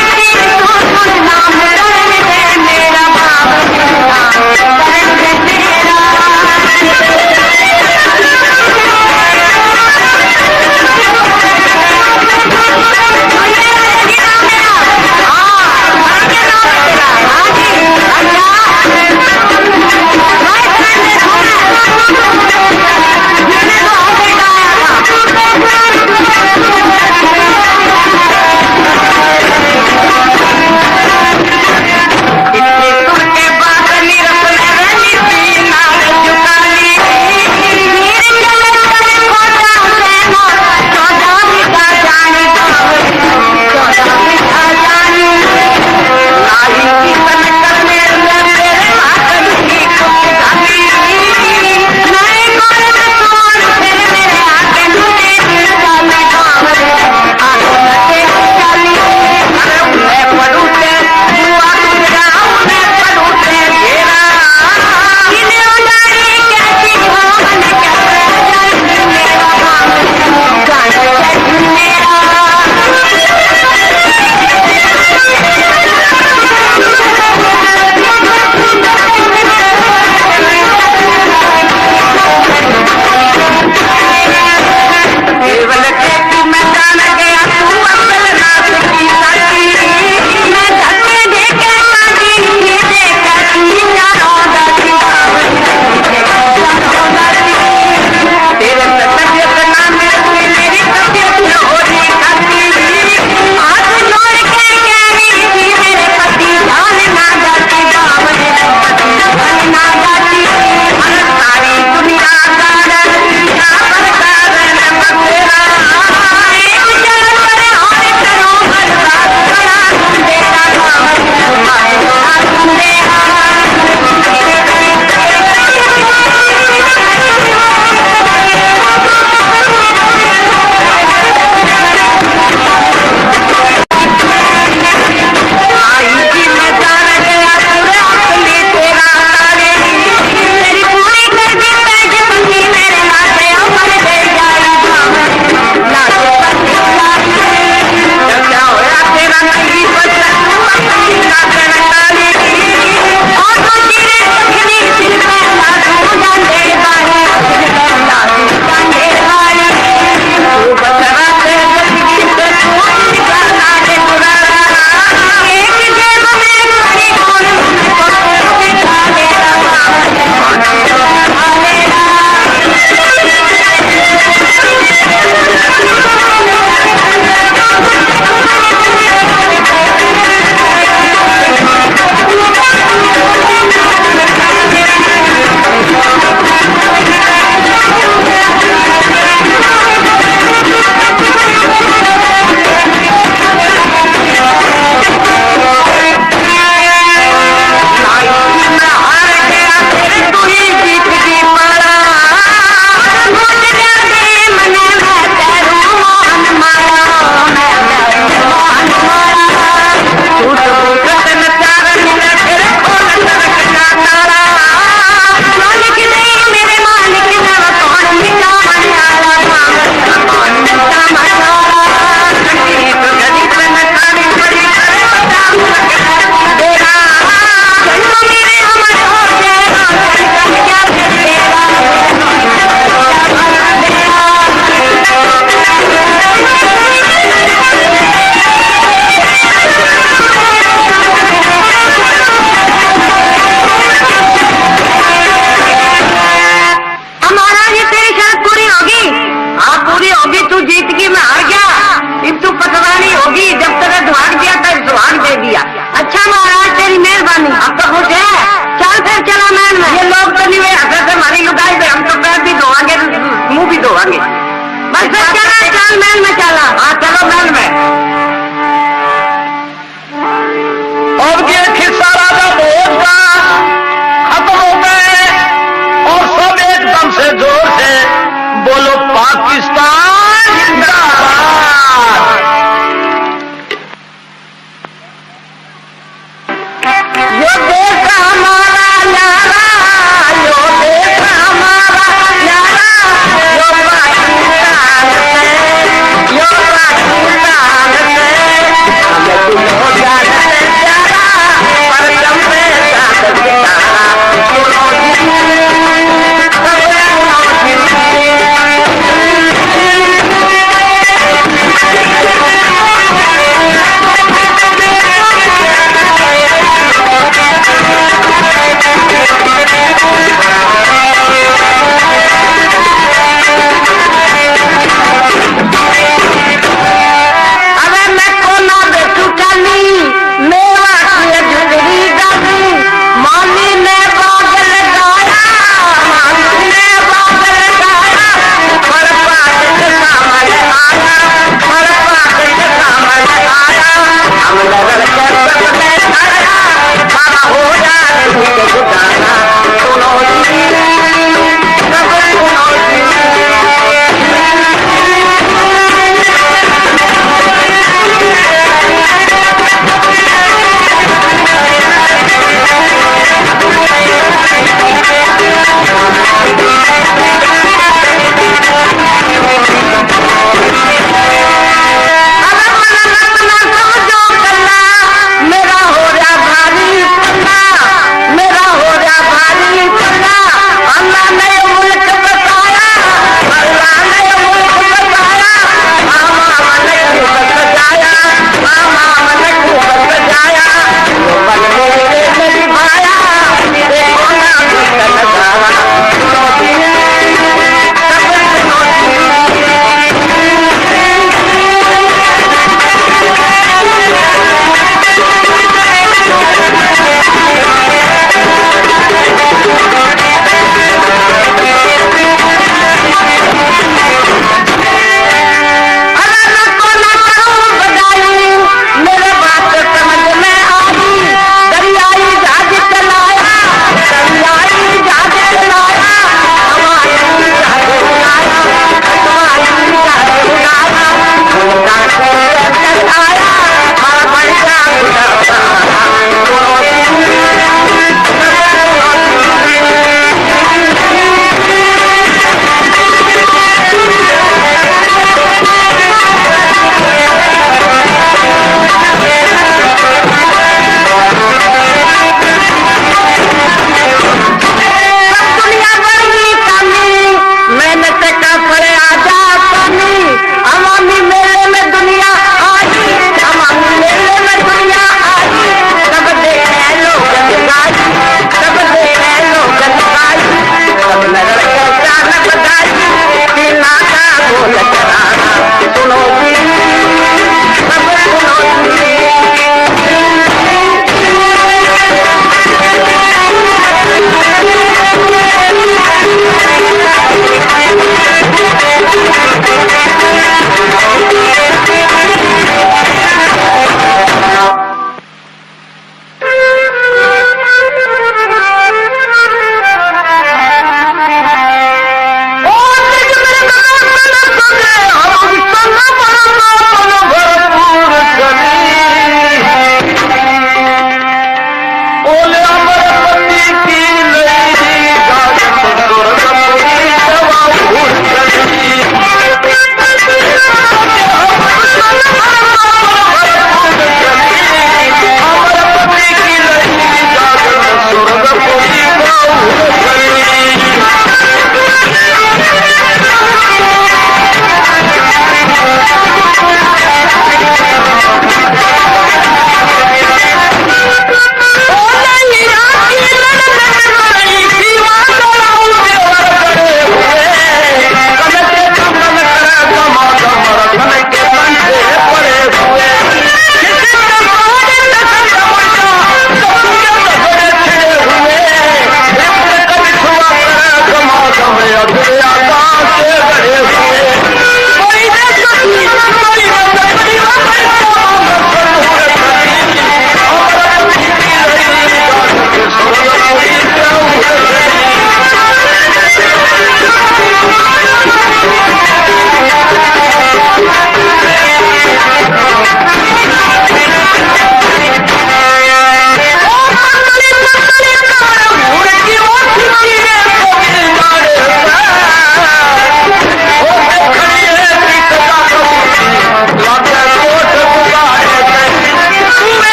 महल में चला। हाँ, चलो महल में। अब ये खिस्सा राजा भोज का खत्म हो गए और सब एकदम से जोर से बोलो, पाकिस्तान